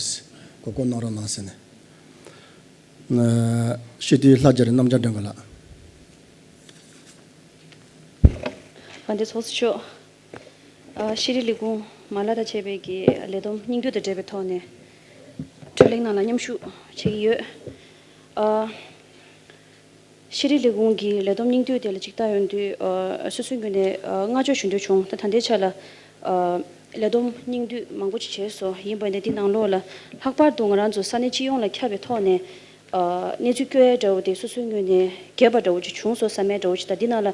གོ་སྐབས་གནང་རོགས་གནང་ཟེར་ནས། ཤེས་དུས་ལྷ་རྒྱ་རི་རྣམ་རྒྱལ་སྒྲོལ་དཀར་ལགས། དཔལ་ལྡན་ཚོགས་གཙོ་མཆོག་ཨ་ཤེས་རིག་ལས་ཁུངས་མ་ལག་དང་བཅས་པའི་གི་ལས་བསྡོམས་སྙིང་བསྡུས་དང་འབྲེལ་བའི་ཐོག་ནས་བགྲོ་གླེང་ནང་ལ་མཉམ་ཞུགས་བྱེད་ཀྱི་ཡོད། ཨ་ཤེས་རིག་ལས་ཁུངས་ཀྱི་ལས་བསྡོམས་སྙིང་བསྡུས་དེ་ལ་ཅིག་ལྟ་ཡོང་དུས་ཨ་སོ་སོའི་ངོས་ནས་ཨ་བསྔགས་བརྗོད་ཞུ་འདོད་བྱུང་། ད་ད་ལྟའི་ཆ་ལ་ཨ་ལས་བསྡོམས་སྙིང་བསྡུས་མང་པོ་ཅིག་བྱས་སོང་། ཡིན་པ་ནས་འདི་ནང་ལོགས་ལ་ལྷག་པར་དུ་ང་རང་ཚོ་ས་གནས་སྤྱི་ཡོངས་ལ་ཁྱབ་པའི་ཐོག་ནས། ཨ་གནས་ཚུལ་བསྐྱོད་ཡ་འདྲ་བོ་དེ་སོ་སོའི་ངོས་ནས་རྒྱས་པ་འདྲ་བོ་ཅིག་བྱུང་སོང་བསམ་ཡ་འདྲ་བོ་ཅིག་དང་། འདི་ནང་ལ་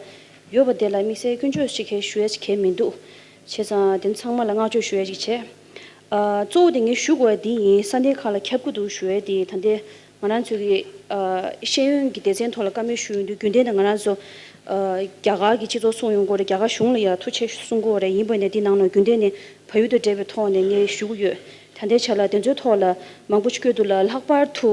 ཡོད་པ་དེ་ལ་དམིགས་བསལ་སྐྱོན་བརྗོད་ཅིག་གང་ཞུ་ཡ་ཅིག་གང་མི་འདུག་བྱས་ཙང་དེ་ཚང་མ་ལ་བསྔགས་བརྗོད་ཞུ་ཡ་ཅིག་བྱས། ཨ་གཙོ་བོ་དེ་ངས་ཞུ་དགོས་ཡ་འདི་ཡིན། ས་གནས་ཁག་ལ་ཁྱབ་ཀྱི་འདུག་ཞུ་ཡ་དེ། ད་ལྟའི་ང་རང་ཚོའི་གི་ཨ་ཤེས་ཡོན་གྱི་སྡེ་ཚན་ཐོག་ལ་བཀའ་མོལ་ཞུ་ཡོང་དུས་རྒྱུན་ལྡན་དུ་ང་རང་ཚོ་ཨ་རྒྱ་གར་གྱི་སྤྱི་ཚོགས་སྲུང་ཡོང་དགོས་རེད། རྒྱ་གར་གཞུང་ལ་ཡ་ཐུགས་རྗེ་ཆེ་གསུང་དགོས་རེད། ཡིན་པ་ནས་འདི་ནང་ལ་རྒྱུན་ལྡན་ནས་བལ་ཡུལ་དང་འབྲེལ་བའི་ཐོག་ནས་ངས་ཞུ་གི་ཡོད། ད་ལྟའི་ཆ་ལ་དེ་ཚོའི་ཐོག་ལ་མང་པོ་ཞིག་བཀོད་འདུག་ལ། ལྷག་པར་དུ་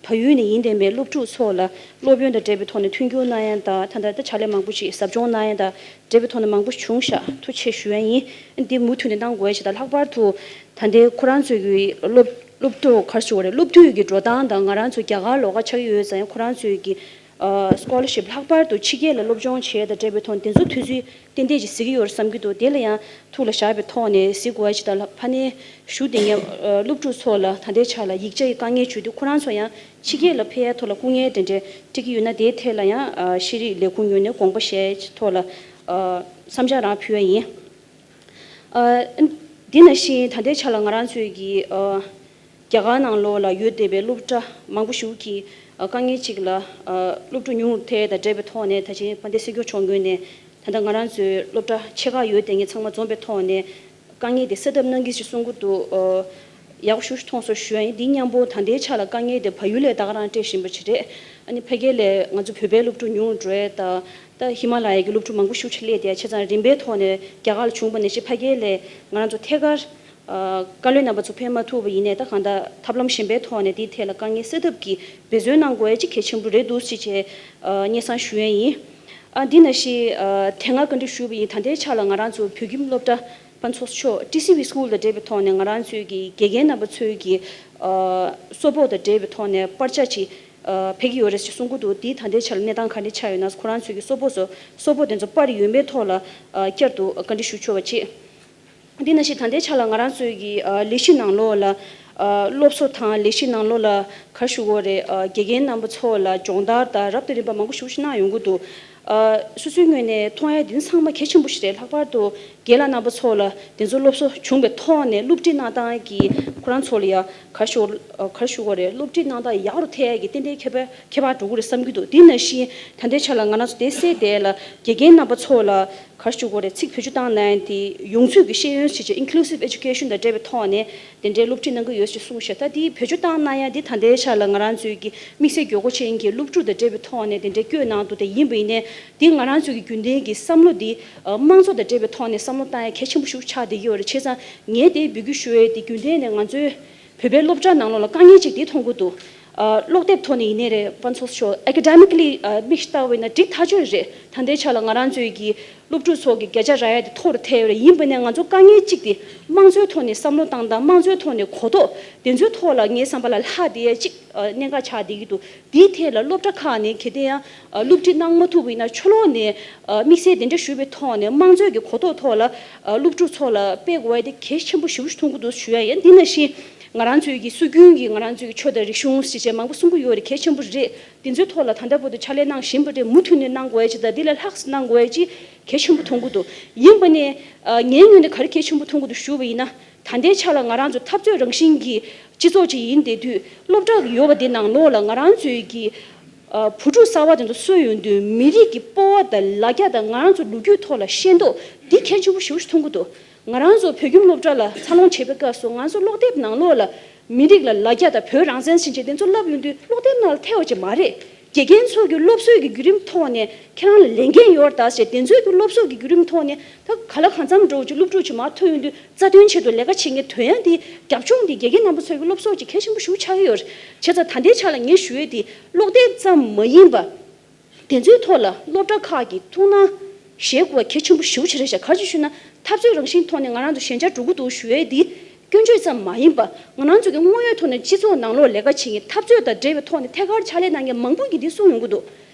བལ་ཡུལ་ནས་ཡིན་བསྡད་པའི་སློབ་ཕྲུག་ཚོ་ལ་སློབ་ཡོན་དང་འབྲེལ་བའི་ཐོག་ནས་མཐུན་འགྱུར་གནང་ཡ་དང་། ད་ལྟ་ད་ཕྱག་ལས་མང་པོ་ཞིག་ཟབ་སྦྱོང་གནང་ཡ་དང་འབྲེལ་བའི་ཐོག་ནས་མང་པོ་ཞིག་བྱུང་ཤག་ཐུགས་རྗེ་ཆེ་ཞུ་ཡ་ཡིན། འདི་མུ་མཐུད་ནས་གནང་དགོས་ཡ་ཞིག་དང་། ལྷག་པར་དུ་ད་ལྟའི་ཁོ་རང་ཚོའི་གི་སློབ་སློབ་ཕྲུག་ག་རེ་ཞུ་དགོས་རེད། སློབ་དུས་ཀྱི་འགྲོ་སྟངས་དང་ང་རང་ཚོ་རྒྱ་གར་ལོགས་ཀ་ཆགས་ཀྱི་ཡོད་ཙང་། ཁོ་རང་ཚོའི་གི་ཨ་སྐོ་ལར་ཤིབ་ལྷག་པར་དུ་ཕྱི་རྒྱལ་ལ་སློབ་སྦྱོང་བྱེད་ཡ་དང་འབྲེལ་བའི་ཐོག་ནས་དེ་ཚོ་དུས་ཚོད་ཏན་ཏན་ཅིག་གཟིགས་ཀྱི་ཡོད་རེད་བསམ་གྱི་འདུག་དེ་ལ་ཡང་ཐུགས་ལ་བཞག་པའི་ཐོག་ནས་གཟིགས་དགོས་ཡ་ཅིག་དང་། ལ་ཕ་ནས་ཞུ་དེ་ངས་ཨ་སློབ་ཕྲུག་ཚོ་ལ་ད་ལྟའི་ཆ་ལ་ཡིག་ཆ་ཡི་དཀའ་ངལ་བྱུང་དུས་ཁོ་རང་ཚོ་ཡང་ཕྱི་རྒྱལ་ལ་ཕེབས་ཡ་ཐོག་ལ་སྐུ་ངལ་དེ་འདྲ་འཕྲད་ཀྱི་ཡོད་ན་དེའི་ཐད་ལ་ཡང་ཨ་ཤེས་རིག་ལས་ཁུངས་ངོས་ནས་དགོངས་པ་བཞེས་ཐོག་ལ་ཨ་བསམ་འཆར་རང་ཕུལ་བ་ཡིན། ཨ་འདི་ནང་བཞིན་ད་ལྟའི་ཆ་ལ་ང་རང་ཚོའི་གི་ཨ་རྒྱ་གར་ནང་ལོགས་ལ་ཡོད་བསྡད་པའི་སློབ་གྲྭ་མང་པོ་ཞིག་གི་ཨ་དཀའ་ངལ་གཅིག་ལ་ཨ་སློབ་ཕྲུག་ཉུང་རུ་ཐལ་དང་འབྲེལ་བའི་ཐོག་ནས་ད་ཕྱིན་དཔལ་ལྡན་སྲིད་སྐྱོང་མཆོག་ངོས་ནས་ད་ལྟ་ང་རང་ཚོའི་སློབ་གྲྭ་ཆེ་ཁག་ཡོད་བསྡད་མཁན་ཚང་མ་འཛོམས་པའི་ཐོག་ནས་དཀའ་ངལ་དེ་སེལ་ཐབས་གནང་གི་ཞེས་གསུང་གི་འདུག་ཨ་ཡག་པོ་ཞེ་པོ་ཅིག་མཐོང་སོང་ཞུ་ཡ་ཡིན། འདི་མཉམ་པོ་ད་ལྟའི་ཆ་ལ་དཀའ་ངལ་དེ་བལ་ཡུལ་ལ་ད་ག་རང་འཕྲད་བཞིན་པ་ཅིག་རེད། ཨ་ནི་ཕ་གི་ལ་ང་ཚོ་བོད་པའི་སློབ་ཕྲུག་ཉུང་རུ་འགྲོ་ཡ་དང་། ད་ཧི་མ་ལ་ཡའི་གི་སློབ་ཕྲུག་མང་པོ་ཞེ་པོ་ཅིག་སླེབས་བསྡད་ཡ་བྱས་ཙང་རིམ་པའི་ཐོག་ནས་རྒྱ་གར་ལ་བྱུང་བ་ནང་བཞིན་ཕ་གི་ལ་ང་རང་ཚོ་ཐད་ཀར་ཨ་བཀའ་བློན་རྣམ་པ་ཚོ་ཕེབས་མ་ཐུབ་པ་ཡིན་ནའི་ད་གང་ལྟར་ཐབས་ལམ་གཞན་པའི་ཐོག་ནས་དེའི་ཐད་ལ་དཀའ་ངལ་སེལ་ཐབས་ཀྱི་འབད་བརྩོན་གནང་དགོས་ཡ་ཅིག་གལ་ཆེན་པོ་རེད་འདུག་ཅེས་བྱས་ཨ་སྙན་སེང་ཞུ་ཡ་ཡིན། ཨ་འདི་ནང་བཞིན་ཨ་དེ་སྔ་བཀའ་འདྲི་ཞུས་པ་ཡིན། ད་ལྟའི་ཆ་ལ་ང་རང་ཚོ་བོད་ཁྱིམ་སློབ་གྲྭ་དཔལ་ལྡན་ཚོགས་གཙོ་མཆོག་ཊི་སི་ཝི་སི་ཀུལ་དང་འབྲེལ་བའི་ཐོག་ནས་ང་རང་ཚོའི་གི་དགེ་རྒན་རྣམ་པ་ཚོའི་གི་ཨ་གསོལ་ཕོགས་དང་འབྲེལ་བའི་ཐོག་ནས་པར་ཆས་ཅིག་ཨ་ཕེབས་ཀྱི་ཡོད་རེད་ཅེས་གསུང་གི་འདུག་འདི་ད་ལྟའི་ཆ་ལ་གནས་སྟངས་ག་འདྲ་ཆགས་ཡོད་ན། ཁོ་རང་ཚོའི་གི་གསོལ་ཕོགས་སོ་གསོལ་ཕོགས་དེ་ཚོ་པར་ཡོད་མེད་ཐོག་ལ་ཨ་བསྐྱར་དུ་བཀའ་འདྲི་ཞུ་ཆོག་པ་བྱེད། འདི་ནང་བཞིན་ད་ལྟའི་ཆ་ལ་ང་རང་ཚོའི་གི་ཨ་ལས་གཞི་ནང་ལོགས་ལ་ ཨ། སློབ་གསོ་དང་ལས་གཞི་ནང་ལོགས་ལ་ག་རེ་ཞུ་དགོས་རེད། ཨ། དགེ་རྒན་རྣམ་པ་ཚོ་ལ་སྦྱོང་བརྡར་དང་རབ་དང་རིམ་པ་མང་པོ་ཞེ་པོ་ཅིག་གནང་ཡོང་གི་འདུག་ཨ། སོ་སོའི་ངོས་ནས་མཐོང་ཡ་འདི་ཚང་མ་གལ་ཆེན་པོ་ཞིག་རེད། ལྷག་པར་དུ་རྒན་ལགས་རྣམ་པ་ཚོ་ལ་དེ་ཚོ་སློབ་གསོ་བྱུང་བའི་ཐོག་ནས་སློབ་ཁྲིད་གནང་སྟངས་ཀྱིས་ཁོ་རང་ཚོ་ལ་ཡ་ག་རེ་ཞུ་དགོས། ཨ། ག་རེ་ཞུ་དགོས་རེད། སློབ་ཁྲིད་གནང་སྟངས་ཡག་རུ་ཐལ་ཡ་གི་ཏན་ཏན་ཁྱད་པར་ཁྱད་པར་འགྲོ་གི་རེད་བསམ་གྱི་འདུག་དེ་ནང་བཞིན་ད་ལྟའི་ཆ་ལ་ང་རང་ཚོ་དེ་སེ་དེ་ལ་དགེ་རྒན་རྣམ་པ་ཚོ་ལ་ག་རེ་ཞུ་དགོས་རེད། ཚིག་བེད་སྤྱོད་བཏང་ན་ཡང་དེ་ཡོངས་ཚུད་ཀྱི་ཤེས་ཡོན་ཞེས་བྱ། Inclusive Education དང་འབྲེལ་བའི་ཐོག་ནས་དེ་འདྲའི་སློབ་ཁྲིད་གནང་གི་ཡོད་ཅེས་གསུངས་ཤག་ད་དེ་བེད་སྤྱོད་བཏང་ན་ཡང་དེ་ད་ལྟའི་ཆ་ལ་ང་རང་ཚོའི་གི་དམིགས་བསལ་དགོས་མཁོ་ཅན་གྱི་སློབ་ཕྲུག་དང་འབྲེལ་བའི་ཐོག་ནས་དེ་འདྲའི་བཀོད་གནང་འདུག་དེ་ཡིན་པ་ཡིན་ནའི་དེ་ང་རང་ཚོའི་གི་རྒྱུན་ལྡན་གྱི་བསམ་བློ་དེ་དམངས་གཙོ་དང་འབྲེལ་བའི་ཐོག་ནས་བསམ་བློ་བཏང་ཡ་གལ་ཆེན་པོ་ཞིག་ཆགས་བསྡད་ཀྱི་ཡོད་རེད། བྱས་ཙང་ངས་དེ་འབོད་སྐུལ་ཞུ་ཡས་དེ་རྒྱུན་ལྡན་ནས་ང་ཚོའི་བོད་པའི་སློབ་གྲྭ་ནང་ལོགས་ལ་དཀའ་ངལ་ཅིག་དེ་མཐོང་གི་འདུག་ཨ། ཀློག་དེབ་ཐོག་ནས་ཡིན་ནའི་རེད། ཕན་ཚུན་ཤོག academically ཨ། དམིགས་བལྟ་བས་ན་འགྲིག་ཐག་ཆོད་རེད། ད་ལྟའི་ཆ་ལ་ང་རང་ཚོའི་གི་སློབ་ཕྲུག་ཚོ་གི་བརྒྱ་ཆ་རག་ཡ་དེ་མཐོ་རུ་ཐལ་ཡོད་རེད། ཡིན་པ་ནས་ང་ཚོ་དཀའ་ངལ་གཅིག་དེ་དམངས་གཙོའི་ཐོག་ནས་བསམ་བློ་བཏང་དང་དམངས་གཙོའི་ཐོག་ནས་གོ་རྟོགས་དེ་ཚོའི་ཐོག་ལ་ངའི་བསམ་པ་ལ་ལྷག་བསྡད་ཡ་གཅིག་ཨ། གནད་འགག་ཆགས་བསྡད་ཀྱི་འདུག་དེའི་ཐད་ལ་སློབ་གྲྭ་ཁག་ནས་གལ་ཏེ་ཡང་ཨ། སློབ་ཁྲིད་གནང་མ་ཐུབ་པ་ཡིན་ན་ཕྱི་ལོགས་ནས་ཨ། དམིགས་བསལ་དེ་འདྲ་ཞུས་པའི་ཐོག་ནས་དམངས་གཙོའི་གི་གོ་རྟོགས་ཐོག་ལ་ཨ། སློབ་ཕྲུག་ཚོ་ལ་སྤེལ་དགོས་ཡ་དེ་གལ་ཆེན་པོ་ཞེ་པོ་ཞིག་མཐོང་གི་འདུག་ཞུ་ཡ་ཡིན། དེ་ནང་བཞིན་ང་རང་ཚོའི་གི་སྲོལ་རྒྱུན་གྱི་ང་རང་ཚོའི་གི་ཆོས་དང་རིག་གཞུང་ཞེས་བྱས་མང་པོ་གསུང་གི་ཡོད་རེད། གལ་ཆེན་པོ་རེད། དེ་ཚོའི་ཐོག་ལ་ད་ལྟ་བར་དུ་ཕྱག་ལས་གནང་བཞིན་པ་རེད། མུ་མཐུད་ནས་གནང་དགོས་ཡ་ཅིག་དང་འདི་ལས་ལྷག་གནང་དགོས་ཡ་ཅིག་གལ་ཆེན་པོ་མཐོང་གི་འདུག་ཡིན་པ་ནས་ཨ། ངའི་ངོས་ནས་ག་རེ་གལ་ཆེན་པོ་མཐོང་གི་འདུག་ཞུ་བ་ཡིན་ན། ད་ལྟའི་ཆ་ལ་ང་རང་ཚོ་འཐབ་རྩོད་རང་བཞིན་གྱི་སྤྱི་ཚོགས་ཅིག་ཡིན་བསྡད་དུས། སློབ་གྲྭ་ཡོད་པ་འདི་ནང་ལོགས་ལ་ང་རང་ཚོའི་གི་ཨ། བུ་ཕྲུག་གསར་པ་དེ་ཚོ་གསོ་ཡོང་དུས་མི་རིགས་ཀྱི་སྤོབས་པ་དང་ལ་རྒྱ་དང་ང་རང་ཚོ་ལོ་རྒྱུས་ཐོག་ལ་ཤེས་རྟོགས་འདི་གལ་ཆེན་པོ་ཞེ་པོ་ཞིག་མཐོང་གི་འདུག་ང་རང་ཚོ་བོད་ཁྱིམ་སློབ་གྲྭ་ལ་འཚར་ལོངས་བྱེད་པའི་སྐབས་སུ་ང་ཚོ་ཀློག་དེབ་ནང་ལོགས་ལ་མི་རིགས་ལ་ལ་རྒྱ་དང་བོད་རང་བཙན་ཟེར་བྱས་དེ་ཚོ་བསླབ་ཡོང་དུས་ཀློག་དེབ་ནང་ལ་ཐེ་བ་ཅིག་མ་རེད། དགེ་རྒན་ཚོ་གི་སློབ་གསོའི་གི་བརྒྱུད་རིམ་ཐོག་ནས་ཁྱེད་རང་ལ་ལས་འགན་ཡོད་རེད་ད་ཟེར། དེ་ཚོའི་གི་སློབ་གསོ་གི་བརྒྱུད་རིམ་ཐོག་ནས་ད་ག་ལ་གང་འཚམ་འགྲོ་ཅིག་སློབ་ཕྲུག་ཅིག་མར་ཐོན་ཡོང་དུས་རྩ་དོན་ཆེད་དུ་ལས་ཀ་བྱེད་མཁན་ཐོན་ཡ་འདི་རྒྱབ་ལྗོངས་འདི་དགེ་རྒན་རྣམ་པ་ཚོ་གི་སློབ་གསོ་ཅིག་གལ་ཆེན་པོ་ཞེ་པོ་ཆགས་ཀྱི་ཡོད་རེད། བྱས་ཙང་ད་ལྟའི་ཆ་ལ་ངས་ཞུ་ཡས་འདི་ཀློག་དེབ་ཙམ་མ་ཡིན་པ། དེ་ཚོའི་ཐོག་ལ་སློབ་གྲྭ་ཁག་གིས་ཐུགས་སྣང་བཞེས་དགོས་པ་གལ་ཆེན་པོ་ཞེ་པོ་ཅིག་རེད་ཤག་ག་རེ་ཞུ་ན་འཐབ་རྩོད་རང་བཞིན་ཐོག་ནས་ང་རང་ཚོ་ཞན་ཆ་འགྲོ་གི་འདུག་ཞུ་ཡས་འདི་སྐྱོན་བརྗོད་ཙམ་མ་ཡིན་པ། ང་རང་ཚོ་གི་དངོས་ཡོད་ཐོག་ནས་སྤྱི་ཚོགས་ནང་ལོགས་ལས་ཀ་བྱེད་མཁན་འཐབ་རྩོད་དང་འབྲེལ་བའི་ཐོག་ནས་ཐད་ཀར་ཕྱག་ལས་གནང་མཁན་མང་པོ་གིས་འདི་གསུངས་ཡོང་གི་འདུག་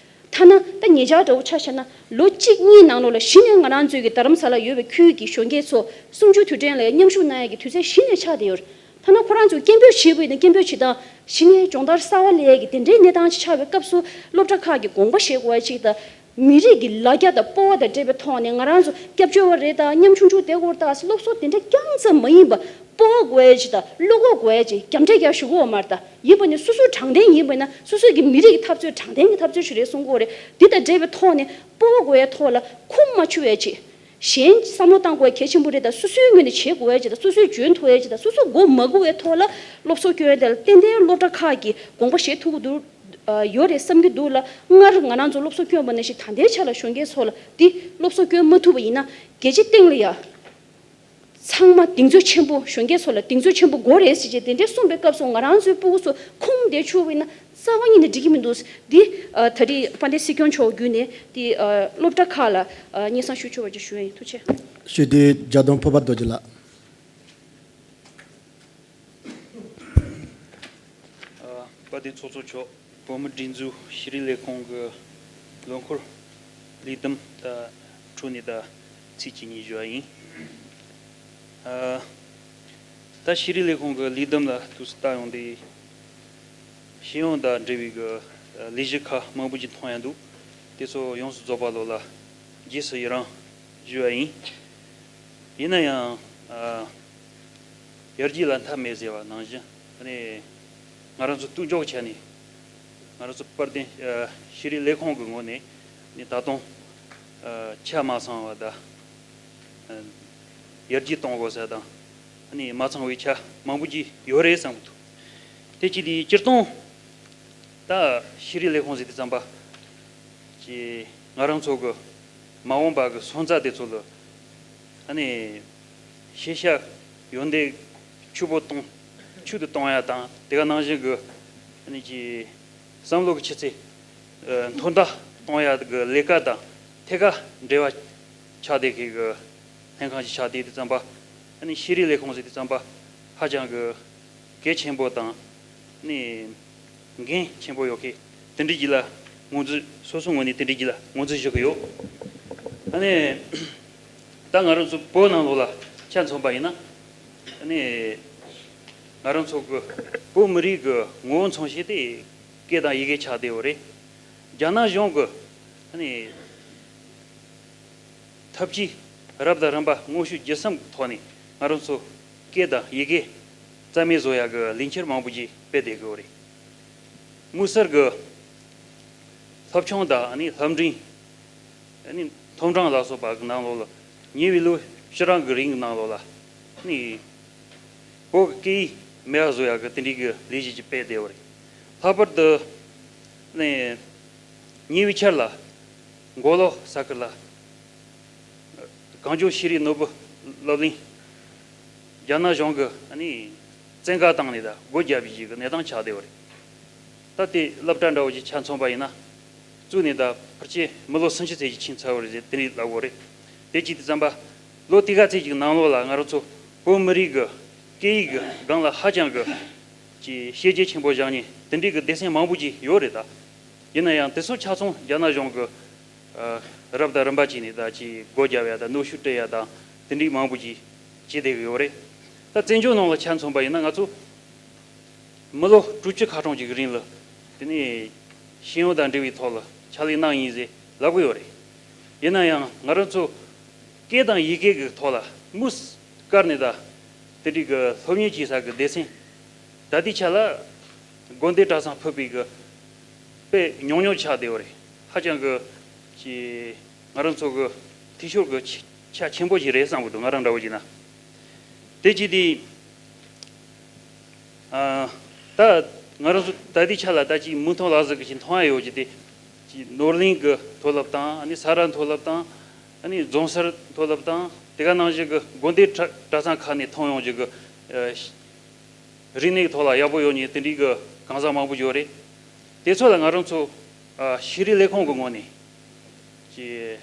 ཐ་ན་ད་ཉེ་ཆར་འདྲ་བོ་ཆ་བཞག་ན་ལོ་གཅིག་གཉིས་ནང་ལོགས་ལ་གཞི་ནས་ང་རང་ཚོའི་གི་རྡ་རམ་ས་ལ་ཡོད་པའི་ཁུལ་གྱི་གཞོན་སྐྱེས་ཚོ་གསུམ་བཅུ་དུས་དྲན་ལ་མཉམ་ཞུགས་གནང་ཡས་ཀྱི་དུས་ཚོད་གཞི་ནས་ཆགས་བསྡད་ཡོད་རེད། ཐ་ན་ཁོ་རང་ཚོས་སྐད་འབོད་བྱེད་དགོས་ན་སྐད་འབོད་བྱེད་སྟངས་གཞི་ནས་སྦྱོང་བརྡར་གསར་བ་སླེབས་ཡས་ཀྱི་དེ་འདྲའི་གནས་སྟངས་ཅིག་ཆགས་པའི་སྐབས་སུ་སློབ་གྲྭ་ཁག་གིས་དགོངས་པ་བཞེས་དགོས་ཡ་ཅིག་དང་། མི་རིགས་ཀྱི་ལ་རྒྱ་དང་སྤོབས་པ་དང་འབྲེལ་བའི་ཐོག་ནས་ང་རང་ཚོ་སྐྱབས་བཅོལ་བ་རེད་ད་ཉམ་ཆུང་ཆུང་བསྡད་དགོས་རེད་ད་སློབ་གསོ་དེ་འདྲ་རྐྱང་ཙམ་མ་ཡིན་པ། སྤོབས་པ་དགོས་ཡ་ཅིག་དང་བློ་ཁོག་དགོས་ཡ་ཅིག་རྒྱབ་འགྲེལ་རྒྱག་ཞུ་གི་ཡོད་མ་རེད་ད། ཡིན་པ་ནི་སོ་སོའི་དྲང་བདེན་ཡིན་པ་ན་སོ་སོའི་གི་མི་རིགས་ཀྱི་འཐབ་རྩོད་དྲང་བདེན་གྱི་འཐབ་རྩོད་ཞིག་རེད་གསུང་གི་ཡོད་རེད། འདི་དང་འབྲེལ་བའི་ཐོག་ནས་སྤོབས་པ་དགོས་ཡ་ཐོག་ལ་ཁུངས་མ་འཁྱོལ་ཡ་ཅིག་གཞན་བསམ་བློ་བཏང་དགོས་ཡ་གལ་ཆེན་པོ་རེད་ད། སོ་སོའི་ངོས་ནས་བྱེད་དགོས་ཡ་ཅིག་དང་སོ་སོས་འཇོན་ཐུབ་ཡ་ཅིག་དང་སོ་སོ་མགོ་མ་སྒུར་བའི་ཐོག་ལ་སློབ་གསོ་སྐྱོན་ཡ་དེ་ལ་ཏན་ཏན་སློབ་གྲྭ་ཁག་གིས་དགོངས་པ་བཞེས་ཐུབ་ཀྱི་འདུག་ཨ། ཡོད་རེད་བསམ་གྱི་འདུག་ལ། སྔར་ང་རང་ཚོ་སློབ་གསོ་སྐྱོན་པ་ནང་བཞིན་ད་ལྟའི་ཆ་ལ་གཞོན་སྐྱེས་ཚོ་ལ་འདི་སློབ་གསོ་སྐྱོན་མ་ཐུབ་པ་ཡིན་ན་རྒྱལ་སྤྱིའི་སྟེང་ལ་ཡ་ཚང་མ་གདེང་ཚོད་ཆེན་པོ་གཞོན་སྐྱེས་ཚོ་ལ་གདེང་ཚོད་ཆེན་པོ་དགོས་རེད་ཟེར་བྱས་དེ་འདྲའི་གསུངས་པའི་སྐབས་སུ་ང་རང་ཚོའི་སྤུ་གུ་ཚོ་ཁུངས་དེ་འཁྱོལ་བ་ཡིན་ན་རྩ་བ་ཉིད་ནས་འགྲིག་གི་མི་འདུག་འདི་ཨ། ད་རེས་དཔལ་ལྡན་སྲིད་སྐྱོང་མཆོག་བརྒྱུད་ནས་འདི་ཨ། སློབ་གྲྭ་ཁག་ལ་ཨ། སྙན་སེང་ཞུ་ཆོག་པ་ཅིག་ཞུ་ཡ་ཡིན། ཐུགས་རྗེ་ཆེ། ཞུ་དུས་རྒྱ་སྟོན་ཕུར་པ་རྡོ་རྗེ་ལགས། ཨ། དཔལ་ལྡན་ཚོགས་གཙོ་མཆོག་བོད་མི་སྒྲིག་འཛུགས་ཤེས་རིག་ལས་ཁུངས་ཀྱི་ལོ་འཁོར་ལས་བསྡོམས་ད་འཕྲོ་ནས་ད་ཚིག་གཅིག་གཉིས་ཞུ་བ་ཡིན། ཨ། ད་ཤེས་རིག་ལས་ཁུངས་ཀྱི་ལས་བསྡོམས་ལ་དུས་སུ་བལྟ་ཡོང་དུས། ཤེས་ཡོན་དང་འབྲེལ་བའི་གི་ལས་གཞི་ཁག་མང་པོ་ཅིག་མཐོང་ཡ་འདུག་དེ་ཚོ་ཡོངས་སུ་རྫོགས་པ་ལོ་ལ་རྗེས་སུ་ཡི་རང་ཞུ་བ་ཡིན། ཡིན་ན་ཡང་། ཨ། ཡར་རྒྱས་ལ་མཐའ་མེད་ཟེར་བ་ནང་བཞིན་ཨ་ནི་ང་རང་ཚོ་གཏུག་འཇོག་བྱས་ནས་ང་རང་ཚོ་དཔལ་ལྡན་ཨ་ཤེས་རིག་ལས་ཁུངས་ཀྱི་ངོས་ནས་ནི་ད་དུང་ཨ་ཆ་མ་ཚང་བ་དང་ཨ་ཡར་རྒྱས་གཏོང་དགོས་ས་དང་ཨ་ནི་མ་ཚང་བའི་ཆ་མང་པོ་ཅིག་ཡོད་རེད་བསམ་གྱི་འདུག་དེ་གཅིག་དེ་སྤྱིར་བཏང་ད་ཤེས་རིག་ལས་ཁུངས་ཟེར་དུས་ཙམ་པ་ཅིག་ང་རང་ཚོ་གི་མ་འོངས་པ་གི་སོན་རྩ་དེ་ཚོ་ལ་ཨ་ནི་ཤེས་བྱ་ཡོན་ཏན་ཕྱུག་པོ་གཏོང་ཕྱུག་ཏུ་གཏོང་ཡ་དང་དེ་ག་ནང་བཞིན་གི་ཨ་ནི་ཅིག་བསམ་བློ་གི་ཆུ་ཚད་མཐོར་འདེགས་གཏོང་ཡ་གི་ལས་ཀ་དང་ཐད་ཀར་འབྲེལ་བ་ཆགས་བསྡད་མཁན་གི་ལྷན་ཁང་ཞིག་ཆགས་བསྡད་དུས་ཙམ་པ་ཨ་ནི་ཤེས་རིག་ལས་ཁུངས་ཟེར་དུས་ཙམ་པ་ཧ་ཅང་གི་གལ་ཆེན་པོ་དང་ནི་འགན་ཆེན་པོ་ཡོད་མཁན་དེ་འདྲ་ཅིག་ལ་ངོས་འཛིན་སོ་སོ་ངོས་ནས་དེ་འདྲ་ཅིག་ལ་ངོས་འཛིན་ཞུ་གི་ཡོད། ཨ་ནི་ད་ང་རང་ཚོ་བོད་ནང་ལོགས་ལ་ཆ་མཚོན་པ་ཡིན་ན་ཨ་ནི་ ང་རང་ཚོ་གི་བོད་མི་རིགས་ཀྱི་ངོ་བོ་མཚོན་བྱེད་དེ་སྐད་དང་ཡི་གེ་ཆགས་བསྡད་ཡོད་རེད། རྒྱ་ནག་གཞུང་གི་ཨ་ནི་ཐབས་ཇུས་རབ་དང་རིམ་པ་དངོས་ཤུགས་བརྒྱུད་གསུམ་གྱི་ཐོག་ནས་ང་རང་ཚོ་སྐད་དང་ཡི་གེ་རྩ་མེད་བཟོ་ཡག་གི་ལས་འཆར་མང་པོ་ཞིག་སྤེལ་བསྡད་ཀྱི་ཡོད་རེད། དམིགས་བསལ་གྱི་སློབ་ཆུང་དང་ཨ་ནི་སློབ་འབྲིང་ཨ་ནི་མཐོ་འབྲིང་ལ་སོགས་པ་གི་ནང་ལོགས་ལ་ཉེ་བའི་ལོ་བཅུ་གྲངས་ཀྱི་རིང་གི་ནང་ལོགས་ལ་ཨ་ནི་བོད་ཀྱི་སྐད་ཡིག་མེད་པ་བཟོ་ཡག་གི་དེ་འདྲའི་གི་ལས་གཞི་ཅིག་སྤེལ་བསྡད་ཡོད་རེད། ལྷག་པར་དུ་ཨ་ནི་ཉེ་བའི་ཆར་ལ་མགོ་ལོག་ས་ཁུལ་ལ་གངས་ལྗོངས་ཤེས་རིག་ནོར་བུ་སློབ་གླིང་རྒྱ་ནག་གཞུང་གིས་ཨ་ནི་བཙན་བཀའ་བཏང་ནས་ད་སྒོ་བརྒྱབ་པའི་གི་གནས་སྟངས་ཆགས་བསྡད་ཡོད་རེད། ད་དེ་སློབ་གྲྭ་འདྲ་བོ་ཅིག་ཆ་མཚོན་པ་ཡིན་ན། བཙུགས་ནས་ད་ཕལ་ཆེར་མི་ལོ་སུམ་ཅུ་ཙམ་ཅིག་ཕྱིན་ཚར་བ་རེད་ཟེར་དེ་འདྲའི་ལབ་ཡོད་རེད། དེ་གཅིག་དེ་ཙམ་པ། ལོ་དེ་ག་ཙམ་ཅིག་ནང་ལོགས་ལ་ང་རང་ཚོ་བོད་མི་རིགས་ཀྱི་སྐད་ཡིག་གི་སྒང་ལ་ཧ་ཅང་གི་ཅིག་བྱས་རྗེས་ཆེན་པོ་བཞག་མཁན་དེ་འདྲའི་གི་སྡེ་ཚན་མང་པོ་ཅིག་ཡོད་རེད་ད། ཡིན་ན་ཡང་དེ་ཚོ་ཆ་ཚང་རྒྱ་ནག་གཞུང་གི་ཨ་རབ་དང་རིམ་པ་བྱས་ནས་ད་ཅིག་སྒོ་བརྒྱབ་ཡ་དང་གནོན་ཤུགས་སྤྲད་ཡ་དང་དེ་འདྲའི་མང་པོ་ཅིག་བྱས་བསྡད་ཀྱི་ཡོད་རེད། ད་བཙན་བྱོལ་ནང་ལ་ཆ་མཚོན་པ་ཡིན་ན་ང་ཚོ་མི་ལོ་དྲུག་ཅུ་ཁ་གྲངས་ཅིག་གི་རིང་ལ་དེ་ནས་ཤེས་ཡོན་དང་འབྲེལ་བའི་ཐོག་ལ་ཕྱག་ལས་གནང་ཡིན་ཟེར་ལབ་ཀྱི་ཡོད་རེད། ཡིན་ན་ཡང་ང་རང་ཚོ་སྐད་དང་ཡི་གེ་གི་ཐོག་ལ་དམིགས་བཀར་ནས་ད་དེ་འདྲའི་གི་སློབ་གཉེར་བྱེད་ས་གི་སྡེ་ཚན་ད་ལྟའི་ཆ་ལ་དགོན་སྡེ་གྲྭ་ཚང་ཕུད་པའི་གི་དཔེ་ཉུང་ཉུང་ཆགས་བསྡད་ཡོད་རེད། ཧ་ཅང་གི་ཅིག་ང་རང་ཚོ་གི་འཐུས་ཤོར་གི་ཆ་ཆེན་པོ་ཞིག་རེད་བསམ་གི་འདུག་ང་རང་འདྲ་བོ་ཡིན་ན། དེ་གཅིག་དེ། ཨ། ད་ང་རང་ཚོ་ད་ལྟའི་ཆ་ལ་ད་ཅིག་མིག་མཐོང་ལག་ཟིན་གི་ཅིག་མཐོང་ཡ་ཡོད་ཀྱི་དེ། ཅིག་ནོར་གླིང་གི་མཐོ་སློབ་དང་ཨ་ནི་ས་རཱ་མཐོ་སློབ་དང་ཨ་ནི་རྫོང་སར་མཐོ་སློབ་དང་དེ་ག་ནང་བཞིན་གི་དགོན་སྡེ་གྲྭ་གྲྭ་ཚང་ཁག་ནས་མཐོང་ཡོང་རྒྱུ་གི་ཨ་རིག་གནས་ཐོག་ལ་ཡག་པོ་ཡོད་མཁན་དེ་འདྲའི་གི་གང་ཟག་མང་པོ་ཡོད་རེད། དེ་ཚོ་ལ་ང་རང་ཚོ་ཨ་ཤེས་རིག་ལས་ཁུངས་ཀྱི་ངོས་ནས་ཅིག་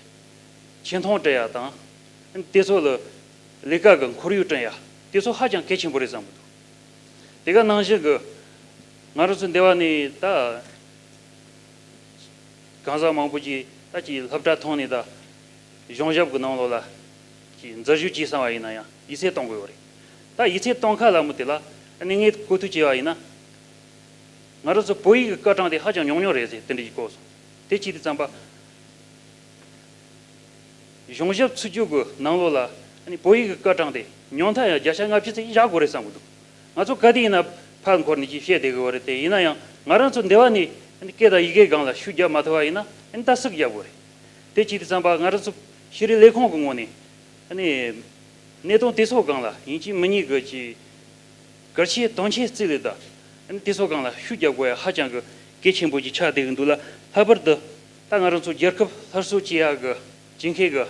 ཆེ་མཐོང་སྤྲད་ཡ་དང་། དེ་ཚོ་ལ་ལས་ཀ་གི་ཁོར་ཡུག་བསྐྲུན་ཡ། དེ་ཚོ་ཧ་ཅང་གལ་ཆེན་པོ་རེད་བསམ་གྱི་འདུག་དེ་ག་ནང་བཞིན་གྱི་ང་རང་ཚོ་འདི་བ་ནས་ད་གང་ཟག་མང་པོ་ཅིག་ད་ཅིག་སློབ་གྲྭ་ཐོན་ནས་ད་གཞུང་ཞབས་ཀྱི་ནང་ལོགས་ལ་ཅིག་འཛུལ་ཞུགས་བྱས་བསམ་པ་ཡིན་ན་ཡང་ཡིག་ཚད་གཏོང་དགོས་པ་རེད། ད་ཡིག་ཚད་གཏོང་ཁ་ལ་མོ་དེ་ལ་ཨ་ནི་ངས་གོ་ཐོས་བྱས་པ་ཡིན་ན། ང་རང་ཚོ་བོད་ཡིག་གི་སྐར་གྲངས་དེ་ཧ་ཅང་ཉུང་ཉུང་རེད་ཟེར་དེ་འདྲ་ཞིག་གོ་སོང་། དེ་གཅིག་དེ་ཙམ་པ། གཞུང་ཞབས་ཚུད་རྒྱུ་གི་ནང་ལོགས་ལ་ཨ་ནི་བོད་ཡིག་གི་སྐར་གྲངས་དེ་ཉུང་མཐའ་ཡང་བརྒྱ་ཆ་ལྔ་བཅུ་ཙམ་བཞག་དགོས་རེད་བསམ་གི་འདུག་ང་ཚོ་ག་དུས་ཡིན་ན་ཕར་འཁོར་ནས་ཅིག་བཤད་བསྡད་དགོས་པ་རེད་དེ། ཡིན་ན་ཡང་ང་རང་ཚོ་འདི་བ་ནས་ཨ་ནི་སྐད་དང་ཡི་གེའི་སྒང་ལ་ཤུགས་རྒྱབ་མ་ཐུབ་པ་ཡིན་ན་ཨ་ནི་ད་སུས་རྒྱབ་དགོས་རེད། དེ་གཅིག་དེ་ཙམ་པ་ང་རང་ཚོ་ཤེས་རིག་ལས་ཁུངས་ཀྱི་ངོས་ནས་ཨ་ནི་གནད་དོན་དེ་ཚོའི་སྒང་ལ་ཡིན་གཅིག་མིན་གཉིས་ཀྱི་ཅིག་གལ་ཆེ་དོན་ཆེ་བརྩིས་ལས་ད། ཨ་ནི་དེ་ཚོ་སྒང་ལ་ཤུགས་རྒྱབ་དགོས་ཡ་ཧ་ཅང་གི་གལ་ཆེན་པོ་ཅིག་ཆགས་བསྡད་ཀྱི་འདུག་ལ། ལྷག་པར་དུ་ད་ང་རང་ཚོ་རྒྱལ་ཁབ་སླར་གསོ་བྱེད་ཡ་གི་བྱེད་མཁན་གི་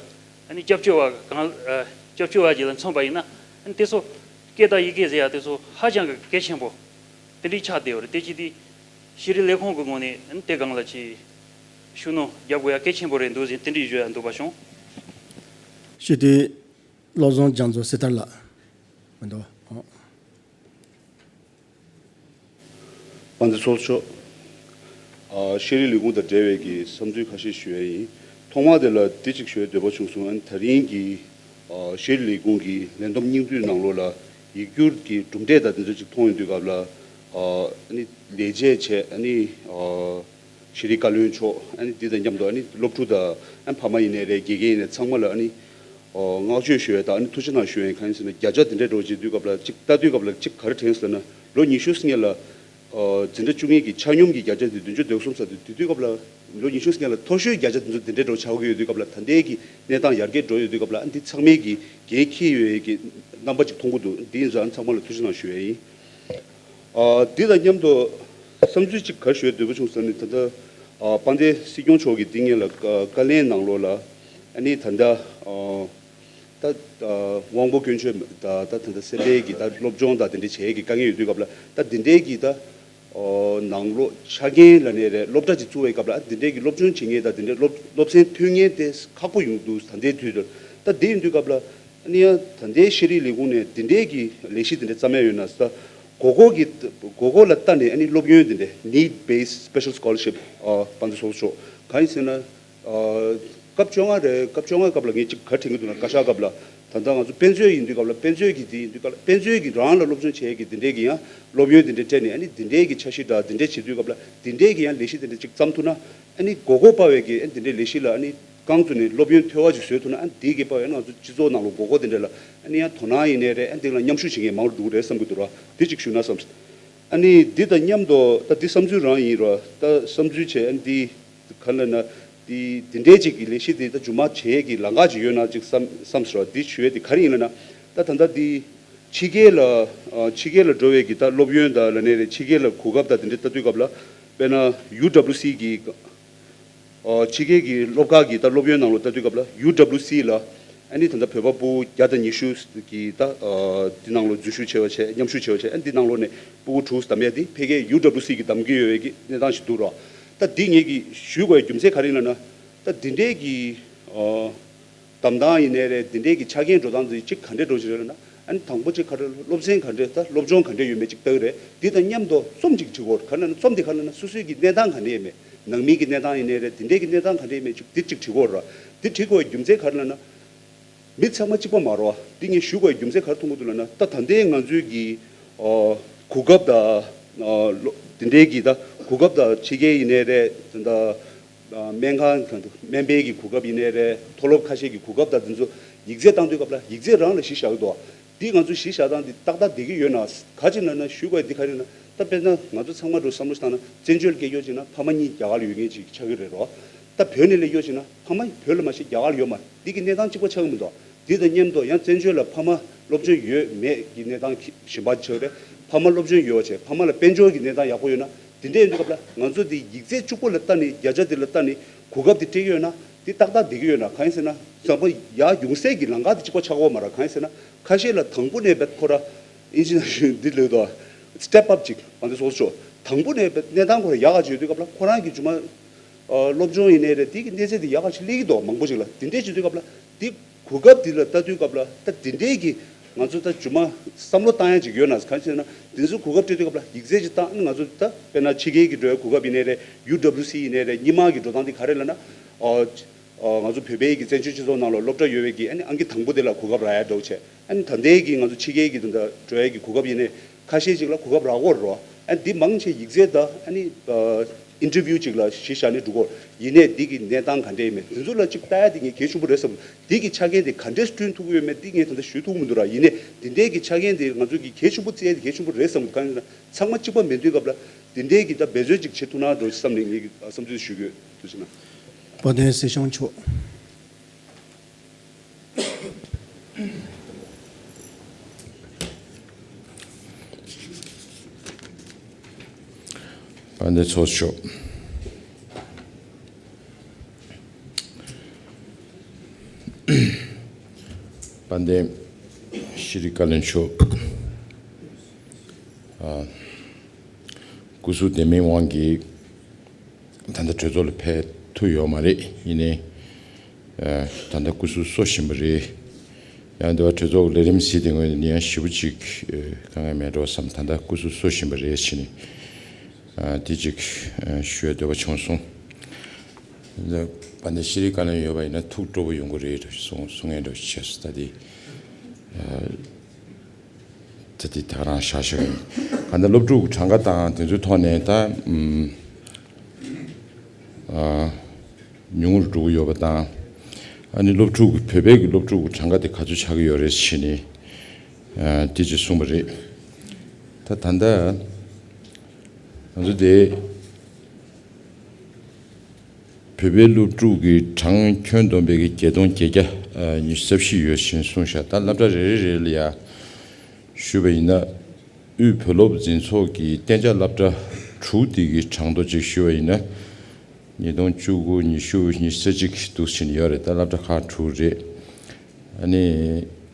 ཨ་ནི་སྐྱབས་བཅོལ་བ་གང་ཨ་སྐྱབས་བཅོལ་བ་ཅིག་ལ་མཚོན་པ་ཡིན་ན། ཨ་ནི་དེ་ཚོ་སྐད་དང་ཡི་གེ་ཟེར་ཡ་དེ་ཚོ་ཧ་ཅང་གི་གལ་ཆེན་པོ་དེ་འདྲའི་ཆགས་བསྡད་ཡོད་རེད། དེ་ཅི་དེ་ཤེས་རིག་ལས་ཁུངས་ཀྱི་ངོས་ནས་ཨ་ནི་དེ་སྒང་ལ་ཅིག་ཤུགས་སྣོན་རྒྱབ་དགོས་ཡ་གལ་ཆེན་པོ་རེད་འདུག་ཟེར་དེ་འདྲའི་བརྗོད་ཡ་འདུག་པ་བྱུང་། ཞུ་དེ་བློ་བཟང་རྒྱ་མཚོ་སེ་ཐར་ལགས། མི་འདུག་ཨོ། པ་འདི་ཚོགས་ཆོག་ཨ། ཤེས་རིག་ལས་ཁུངས་དང་འབྲེལ་བའི་གི་བསམ་ཚུལ་ཁ་ཤས་ཞུ་ཡ་ཡིན། ཐོག་མ་དེ་ལ་འདི་གཅིག་ཞུ་ཡ་འདོད་པ་བྱུང་སོང་། ཨ་ནི་དེ་རིང་གི་ཨ། ཤེས་རིག་ལས་ཁུངས་ཀྱི་ལས་བསྡོམས་སྙིང་བསྡུས་ནང་ལོགས་ལ་ཡིག་སྒྱུར་གྱི་གྲུབ་འབྲས་དང་དེ་ཚོ་ཅིག་མཐོང་ཡོང་དུས་སྐབས་ལ། ཨ་ནི་ལས་བྱེད་བྱས། ཨ་ནི་ཨ། ཤེས་རིག་བཀའ་བློན་མཆོག་ཨ་ནི་འདི་དང་མཉམ་དུ་ཨ་ནི་སློབ་ཕྲུག་དང་ཨ་ནི་ཕ་མ་ཡིན་ནའི་རེད། དགེ་རྒན་ཡིན་ནའི་ཚང་མ་ལ་ཨ་ནི་ཨོ། བསྔགས་བརྗོད་ཞུ་ཡས་དང་ཨ་ནི་ཐུགས་རྗེ་གནང་ཞུ་ཡས་ཡིན། གང་ཡིན་ཟེར་ན་བརྒྱ་ཆ་དེ་འདྲའི་འགྲོ་བྱེད་དུས་སྐབས་ལ་གཅིག་ལྟ་དུས་སྐབས་ལ་གཅིག་ག་རེ་དྲན་ཟེར་ན། ལོ་ཉི་ཤུ་སྔོན་ལ་ཨོ། འཛིན་གྲྭ་བཅུ་གཉིས་ཀྱི་ཆ་སྙོམས་ཀྱི་བརྒྱ་ཆ་དེ་བདུན་ཅུ་དོན་གསུམ་ཙམ་དུ་དེ་དུས་སྐབས་ལ་ལོ་ཉི་ཤུ་སྔོན་ལ་མཐོ་ཤོས་བརྒྱ་ཆ་དེ་ཚོ་དེ་འདྲའི་འགྲོ་ཆགས་ཀྱི་ཡོད་དུས་སྐབས་ལ། ད་ལྟའི་གི་གནས་སྟངས་ཡར་རྒྱས་འགྲོ་ཡོད་དུས་སྐབས་ལ་ཨ་ནི་འདི་ཚང་མས་ཀྱི་འགན་འཁྱེར་ཡོད་ཡས་ཀྱི་རྣམ་པ་ཅིག་མཐོང་གི་འདུག་འདི་ཡིན་ཙང་ཨ་ནི་ཚང་མ་ལ་ཐུགས་རྗེ་གནང་ཞུ་ཡས་ཡིན། ཨ། འདི་དང་མཉམ་དུ་བསམ་ཚུལ་གཅིག་ག་རེ་ཞུ་ཡ་འདོད་པ་བྱུང་ཟེར་ན། ད་ལྟ་ཨ། དཔལ་ལྡན་སྲིད་སྐྱོང་མཆོག་གིས་འདི་སྔོན་ལ་བཀའ་བཀའ་ལན་ནང་ལོགས་ལ་ཨ་ནི་ད་ལྟ་ཨ། ད་ཨ། དབང་པོ་སྐྱོན་བརྗོད་ད་ད་ད་ལྟ་སེམས་པའི་གི་ད་སློབ་སྦྱོང་དང་དེ་འདྲ་བྱེད་ཡས་ཀྱི་དཀའ་ངལ་ཡོད་དུས་སྐབས་ལ། ད་འདི་འདྲའི་གི་ད་ཨ། ནང་ལོགས་ཆ་རྐྱེན་ལབ་ནའི་རེད། སློབ་གྲྭ་ཅིག་བཙུགས་པའི་སྐབས་ལ་ཨ། འདི་འདྲའི་གི་སློབ་སྦྱོང་བྱེད་མཁན་དང་དེ་འདྲའི་སློབ་སློབ་ཚན་ཐོན་མཁན་དེ་ཁག་པོ་ཡོང་འདུག་ད་ལྟའི་དུས་དུ། ད་འདི་ཡིན་དུས་སྐབས་ལ། ཨ་ནི་ཡང་ད་ལྟའི་ཤེས་རིག་ལས་ཁུངས་ནས་འདི་འདྲའི་གི་ལས་གཞི་འདི་འདྲ་བརྩམས་ཡ་ཡོད་ན་ཟེར། དགོས་མཁོ་གི་དགོས་མཁོ་ལ་ལྟ་ནས་ཨ་ནི་སློབ་ཡོན་འདི་འདྲ་need based special scholarship ཨ། པ་འདི་སོགས་ཆོག་གང་ཡིན་ཟེར་ན། ཨ། སྐབས་བཅོ་ལྔ་རེད། སྐབས་བཅོ་ལྔ་སྐབས་ལ་ངས་ཅིག་ག་རེ་དྲན་གྱི་འདུག་ན། བཀའ་ཤག་སྐབས་ལ་ ད་ལྟ་ང་ཚོ་དཔེ་མཛོད་ཡིན་དུས་སྐབས་ལ་དཔེ་མཛོད་ཀྱི་དེ་ཡིན་དུས་སྐབས་ལ་དཔེ་མཛོད་ཀྱི་རང་ལ་སློབ་སྦྱོང་བྱེད་ཀྱི་དེ་འདྲས་ཀྱི་ཡང་སློབ་ཡོན་དེ་འདྲས་སྤྲད་ནས་ཨ་ནི་དེ་འདྲས་ཀྱི་འཆར་གཞི་འདྲ་དེ་འདྲས་བྱེད་དུས་སྐབས་ལ་དེ་འདྲས་ཀྱི་ཡང་ལས་གཞི་དེ་འདྲས་ཅིག་བརྩམས་ཐུབ་ན་ཨ་ནི་མགོ་སྐོར་སྤར་བའི་གི་ཨ་ནི་དེ་འདྲས་ལས་གཞི་ལ་ཨ་ནི་རྐང་བཙུགས་ནས་སློབ་ཡོན་མཐོ་བ་ཅིག་བཟོས་ཐུབ་ན་ཨ་ནི་དེ་གི་སྤར་བའི་ང་ཚོ་སྤྱི་ཚོགས་ནང་ལ་མགོ་སྐོར་དེ་འདྲས་ལ་ཨ་ནི་ཡང་དོ་སྣང་ཡིན་ནའི་རེད། ཨ་ནི་དེ་ལ་མཉམ་ཞུགས་བྱེད་མཁན་མང་རུ་འགྲོ་གི་རེད་བསམ་གི་འདུག་ར། དེ་ཅིག་ཞུ་ན་བསམ། ཨ་ནི་འདི་དང་མཉམ་དུ་ད་འདི་བསམ་ཚུལ་རང་ཡིན་ར། ད་བསམ་ཚུལ་བྱས་ཨ་ནི་འདི། ག་ལ་ན། དེ་དེ་འདྲའི་ཅིག་གི་ལས་གཞི་དེ་ད་རྗེས་མ་བྱེད་ཀྱི་ལམ་ཁ་ཅིག་ཡོད་ན་ཅིག་བསམ་བསམ་སོང་། དེ་ཞུ་ཡས་དེ་ག་རེ་ཡིན་ལབ་ན། ད་ད་ལྟ་དེ་ཕྱི་རྒྱལ་ལ་ཨ་ཕྱི་རྒྱལ་ལ་འགྲོ་བའི་གི་ད་སློབ་ཡོན་དང་ལབ་ནའི་རེད། ཕྱི་རྒྱལ་ལ་གོ་སྐབས་དང་དེ་འདྲ་ལྟ་དུས་སྐབས་ལ་དཔེར་ན་ཡུ་ཌབ་ལུ་སི་གི་ཨ་ཕྱི་རྒྱལ་གྱི་སློབ་ཁག་གི་ད་སློབ་ཡོན་ནང་ལོགས་ལྟ་དུས་སྐབས་ལ་ཡུ་ཌབ་ལུ་སི་ལ་ཨ་ནི་ད་ལྟ་བོད་པ་ཕྲུ་གུ་བརྒྱ་དང་ཉི་ཤུ་གི་ད་ཨ་འདི་ནང་ལོགས་འཛུལ་ཞུགས་བྱས་པ་བྱས། མཉམ་ཞུགས་བྱས་པ་བྱས། ཨ་ནི་འདི་ནང་ལོགས་ནས་ཕྲུ་གུ་དྲུག་བདམས་ཡས་དེ་ཕ་གིའི་ཡུ་ཌབ་ལུ་སི་གིས་བདམས་ཀྱི་ཡོད་པའི་གི་གནས་སྟངས་ཤིག་འདུག་ར། ད་འདི་ངེད་ཀྱིས་ཞུ་དགོས་པའི་རྒྱུ་མཚན་ག་རེ་ཡིན་ལབ་ན། ད་འདི་འདྲའི་གི་ཨ་གདམ་སྟངས་ཡིན་ནའི་རེད། འདི་འདྲའི་གི་ཆ་རྐྱེན་འགྲོ་སྟངས་འདི་གཅིག་ག་འདྲས་འགྲོ་གི་རེད་ལབ་ན། ཨ་ནི་དང་པོ་གཅིག་ག་རེ་སློབ་ཚན་ག་འདྲས་ད་སློབ་སྦྱོང་ག་འདྲས་ཡོད་མེད་གཅིག་ལྟ་གི་རེད། འདི་དང་མཉམ་དུ་རྩོམ་གཅིག་བྲིས་དགོས། ག་རེ་ལབ་ན་རྩོམ་འདི་ག་རེ་ལབ་ན་སོ་སོའི་གི་གནས་སྟངས་ག་འདྲས་ཡོད་མེད། ནང་མིའི་གི་གནས་སྟངས་ཡིན་ནའི་རེད། འདི་འདྲའི་གི་གནས་སྟངས་ག་འདྲས་ཡོད་མེད་གཅིག་འདི་གཅིག་བྲིས་དགོས་ར། འདི་བྲིས་དགོས་པའི་རྒྱུ་མཚན་ག་རེ་ལབ་ན། མི་ཚང་མ་གཅིག་པ་མ་རེད་བ། འདི་ངས་ཞུ་དགོས་པའི་རྒྱུ་མཚན་ག་རེ་མཐོང་གི་འདུག་ལབ་ན། ད་ད་ལྟའི་ང་ཚོའི་གི་ཨ་གོ་སྐབས་དང་ཨ་ལོ་འདི་འདྲའི་གི་ད་གོ་སྐབས་དང་ཕྱི་རྒྱལ་ཡིན་ནའི་རེད། ད་ལྟ་ཨ་སྨན་ཁང་གང་དུ་སྨན་པའི་གི་གོ་སྐབས་ཡིན་ནའི་རེད། མཐོ་སློབ་ཁ་ཤས་ཀྱི་གོ་སྐབས་དང་དེ་ཚོ་ཡིག་ཚད་བཏང་དུས་སྐབས་ལ་ཡིག་ཚད་རང་ལ་གཞི་བཞག་གི་འདུག་བ། འདི་ང་ཚོ་གཞི་བཞག་སྟངས་འདི་ཏག་ཏག་བསྡད་ཀྱི་ཡོད་ན། ག་ཅི་ལབ་ན་ཞུ་དགོས་འདི་ག་རེ་ན། ད་དཔེར་ན་ང་ཚོ་ཚང་མ་འགྲོ་བསམ་བློ་བཏང་ན་བཙན་བྱོལ་སྐད་ཡོད་ཅིག་ན་ཕ་མ་གཉིས་རྒྱ་གར་ལ་ཡོད་མཁན་ཅིག་ཆགས་ཀྱི་རེད་རོ། ད་བོད་ནས་སླེབས་ཡོད་ཅིག་ན་ཕ་མ་བོད་ལ་མ་གཞི་རྒྱ་གར་ལ་ཡོད་མ་རེད། འདི་གི་གནས་སྟངས་གཅིག་པ་ཆགས་ཀྱི་མི་འདུག་འདི་དང་མཉམ་དུ་ཡང་བཙན་བྱོལ་ལ་ཕ་མ་སློབ་སྦྱོང་ཡོད་མེད་ཀྱི་གནས་སྟངས་གཞན་པ་ཆགས་རེད། ཕ་མ་སློབ་སྦྱོང་ཡོད་བྱས་ཕ་མ་ལ་དཔལ་འབྱོར་གྱི་གནས་སྟངས་ཡག་པོ་ཡོད་ན། དེ་འདྲ་ཡིན་དུས་སྐབས་ལ་ང་ཚོ་འདི་ཡིག་ཚད་གཅིག་པོ་ལ་ལྟ་ནས་བརྒྱ་ཆ་དེ་ལ་ལྟ་ནས་གོ་སྐབས་དེ་སྤྲད་ཀྱི་ཡོད་ན་དེ་ཏག་ཏག་བསྡད་ཀྱི་ཡོད་ན། གང་ཡིན་ཟེར་ན་བསམ་པ་ཡར་ཡོང་སའི་གི་ལམ་ཁ་དེ་གཅིག་པ་ཆགས་ཀྱི་ཡོད་མ་རེད། གང་ཡིན་ཟེར་ན་ཁ་ཤས་ལ་དང་པོ་ནས་བེད་ཁོ་ར་ཨིན་ཇི་ནང་བཞིན་འདི་ལོས་དོ་སི་ཊེབ་ཨབ་ཅིག་བང་དེ་སོགས་ཆོག་དང་པོ་ནས་བེད་གནས་སྟངས་ཁོ་ར་ཡག་ག་ཅིག་ཡོད་དུས་སྐབས་ལ་ཁོ་རང་གི་རྗེས་མ་ཨ་སློབ་སྦྱོང་ཡིན་ནའི་རེད། དེ་གི་གནས་ཚད་དེ་ཡག་ག་ཅིག་སླེབས་ཀྱི་འདུག་མང་པོ་ཅིག་ལ། དེ་འདྲས་བྱེད་དུས་སྐབས་ལ་དེ་གོ་སྐབས་དེ་ལ་ལྟ་དུས་སྐབས་ལ་ད་དེ་འདྲས་ཀྱི་ང་ཚོ་ད་རྗེས་མ་བསམ་བློ་བཏང་ཡ་ཅིག་ཡོད་ན། གང་ཡིན་ཟེར་ན་དེ་ཚོ་གོ་སྐབས་སྤྲད་དུས་སྐབས་ལ་ཡིག་ཚད་ཅིག་བཏང་ཨ་ནི་ང་ཚོ་ད་དཔེར་ན་ཕྱི་རྒྱལ་གྱི་འགྲོ་བའི་གོ་སྐབས་ཡིན་ནའི་རེད། ཡུ་ཌབ་ལུ་སི་ཡིན་ནའི་རེད། སྔོན་མ་གི་འགྲོ་སྟངས་དེ་ག་རེ་ལབ་ན། ཨ་ཨ་ང་ཚོ་བོད་པའི་གི་བཙན་བྱོལ་སྤྱི་ཚོགས་ནང་ལ་སློབ་གྲྭ་ཡོད་པའི་གི་ཨ་ནི་ཨང་ཀི་དང་པོ་དེ་ལ་གོ་སྐབས་རག་ཡ་འདྲ་བོ་བྱས། ཨ་ནི་ད་ལྟའི་གི་ང་ཚོ་ཕྱི་རྒྱལ་གི་དེ་འདྲ་འགྲོ་ཡ་གི་གོ་སྐབས་ཡིན་ནའི་ཁ་ཤས་ཅིག་ལ་གོ་སྐབས་རག་གི་ཡོད་རེད། ཨ་ནི་འདི་མང་ཆེ་ཡིག་ཚད་དང་ཨ་ནི་ཨ་ཨིན་ཊར་བིའུ་ཅིག་ལ་གཞི་བཞག་ནས་འགྲོ་གི་ཡོད། ཡིན་ནའི་འདི་གི་གནས་སྟངས་ག་འདྲས་ཡིན་མེད་དེ་ཚོ་ལ་ཅིག་ལྟ་ཡ་དེ་ངས་གལ་ཆེན་པོ་རེད་བསམ། འདི་གི་ཆ་རྐྱེན་དེ་ག་འདྲས་བསྐྲུན་ཐུབ་ཀྱི་ཡོད་མེད་འདི་ངས་ད་ལྟ་ཞུ་ཐུབ་ཀྱི་མི་འདུག་ར། ཡིན་ནའི་འདི་འདྲའི་གི་ཆ་རྐྱེན་དེ་ང་ཚོ་གི་གལ་ཆེན་པོ་བརྩི་ཡ་དེ་གལ་ཆེན་པོ་རེད་བསམ། གང་ཡིན་ན་ཚང་མ་གཅིག་པ་མེད་དུས་སྐབས་ལ་འདི་འདྲའི་གི་ད་འབད་བརྩོན་ཅིག་བྱེད་ཐུབ་ན་འགྲོ་བསམ་ནས་ངས་བསམ་ཚུལ་ཞུ་གི་ཡོད། ཐུགས་རྗེ་གནང་། དཔལ་ལྡན་སྲིད་སྐྱོང་མཆོག་དཔལ་ལྡན་ཚོགས་གཙོ། དཔལ་ལྡན་ཤེས་རིག་བཀའ་བློན་མཆོག་ཨ། སྐུ་གཟུགས་བདེ་མིན་དབང་གིས་ད་ལྟ་གྲོས་ཚོགས་ལ་ཕེབས་ཐུབ་ཡོད་མ་རེད། ཡིན་ནའི་ཨ་ད་ལྟ་སྐུ་གཟུགས་གསོ་བཞིན་པ་རེད། ཡང་འདི་བ་གྲོས་ཚོགས་ཀྱི་ལས་རིམ་གཟིགས་དེ་ངོས་ནས་ཡང་ཞེ་པོ་ཅིག་ཨ་དཀའ་ངལ་མེད་འགྲོ་བསམ། ད་ལྟ་སྐུ་གཟུགས་གསོ་བཞིན་པ་རེད་ཟེར་ནས་ཨ་དེ་ཅིག་ཨ་ཞུ་ཡ་འདོད་པ་བྱུང་སོང་། དཔལ་ལྡན་ཤེས་རིག་བཀའ་བློན་ཡོད་པ་ཡིན་ན་ཐུགས་སྤྲོ་པོ་ཡོང་གི་རེད་གསུང་གསུང་མཁན་འདྲ་བྱས་སོང་། ད་དེ་ཨ་ད་དེ་ད་རང་བཞག་བཞག་ཡིན། གང་ལྟར་སློབ་ཕྲུག་གི་གྲངས་ཀ་དང་དེ་ཚོའི་ཐོག་ནས་ད་ཨ་ཉུང་རུ་འགྲོ་གི་ཡོད་པ་དང་། ཨ་ནི་སློབ་ཕྲུག་གི་བོད་པའི་གི་སློབ་ཕྲུག་གི་གྲངས་ཀ་དེ་ག་ཚོད་ཆགས་ཀྱི་ཡོད་རེད་ཟེར་ནས་ཨ་དེ་ཅིག་གསུངས་པ་རེད། ད་ད་ལྟ་ང་ཚོ་དེ་བོད་པའི་སློབ་ཕྲུག་གི་གྲངས་ཁྱོན་བསྡོམས་པའི་གི་བརྒྱད་སྟོང་བརྒྱད་བརྒྱ་ཉི་ཤུ་རྩ་བཞི་ཡོད་ཅེས་གསུངས་ཤག་ད་སློབ་གྲྭ་རེ་རེ་རེ་ལ་ཡ་ཞུས་པ་ཡིན་ན། དབུས་བོད་སློབ་འཛིན་ཚོགས་ཀྱི་གཏན་འཇགས་སློབ་གྲྭ་དྲུག་དེ་གི་གྲངས་ཐོ་ཅིག་ཞུས་པ་ཡིན་ན། ཉིས་སྟོང་བཅུ་དགུ། ཉི་ཤུ། ཉི་ཤུ་རྩ་གཅིག་འདུག་ཟིན་ཡོད་རེད། ད་སློབ་གྲྭ་ཁག་དྲུག་རེད། ཨ་ནི་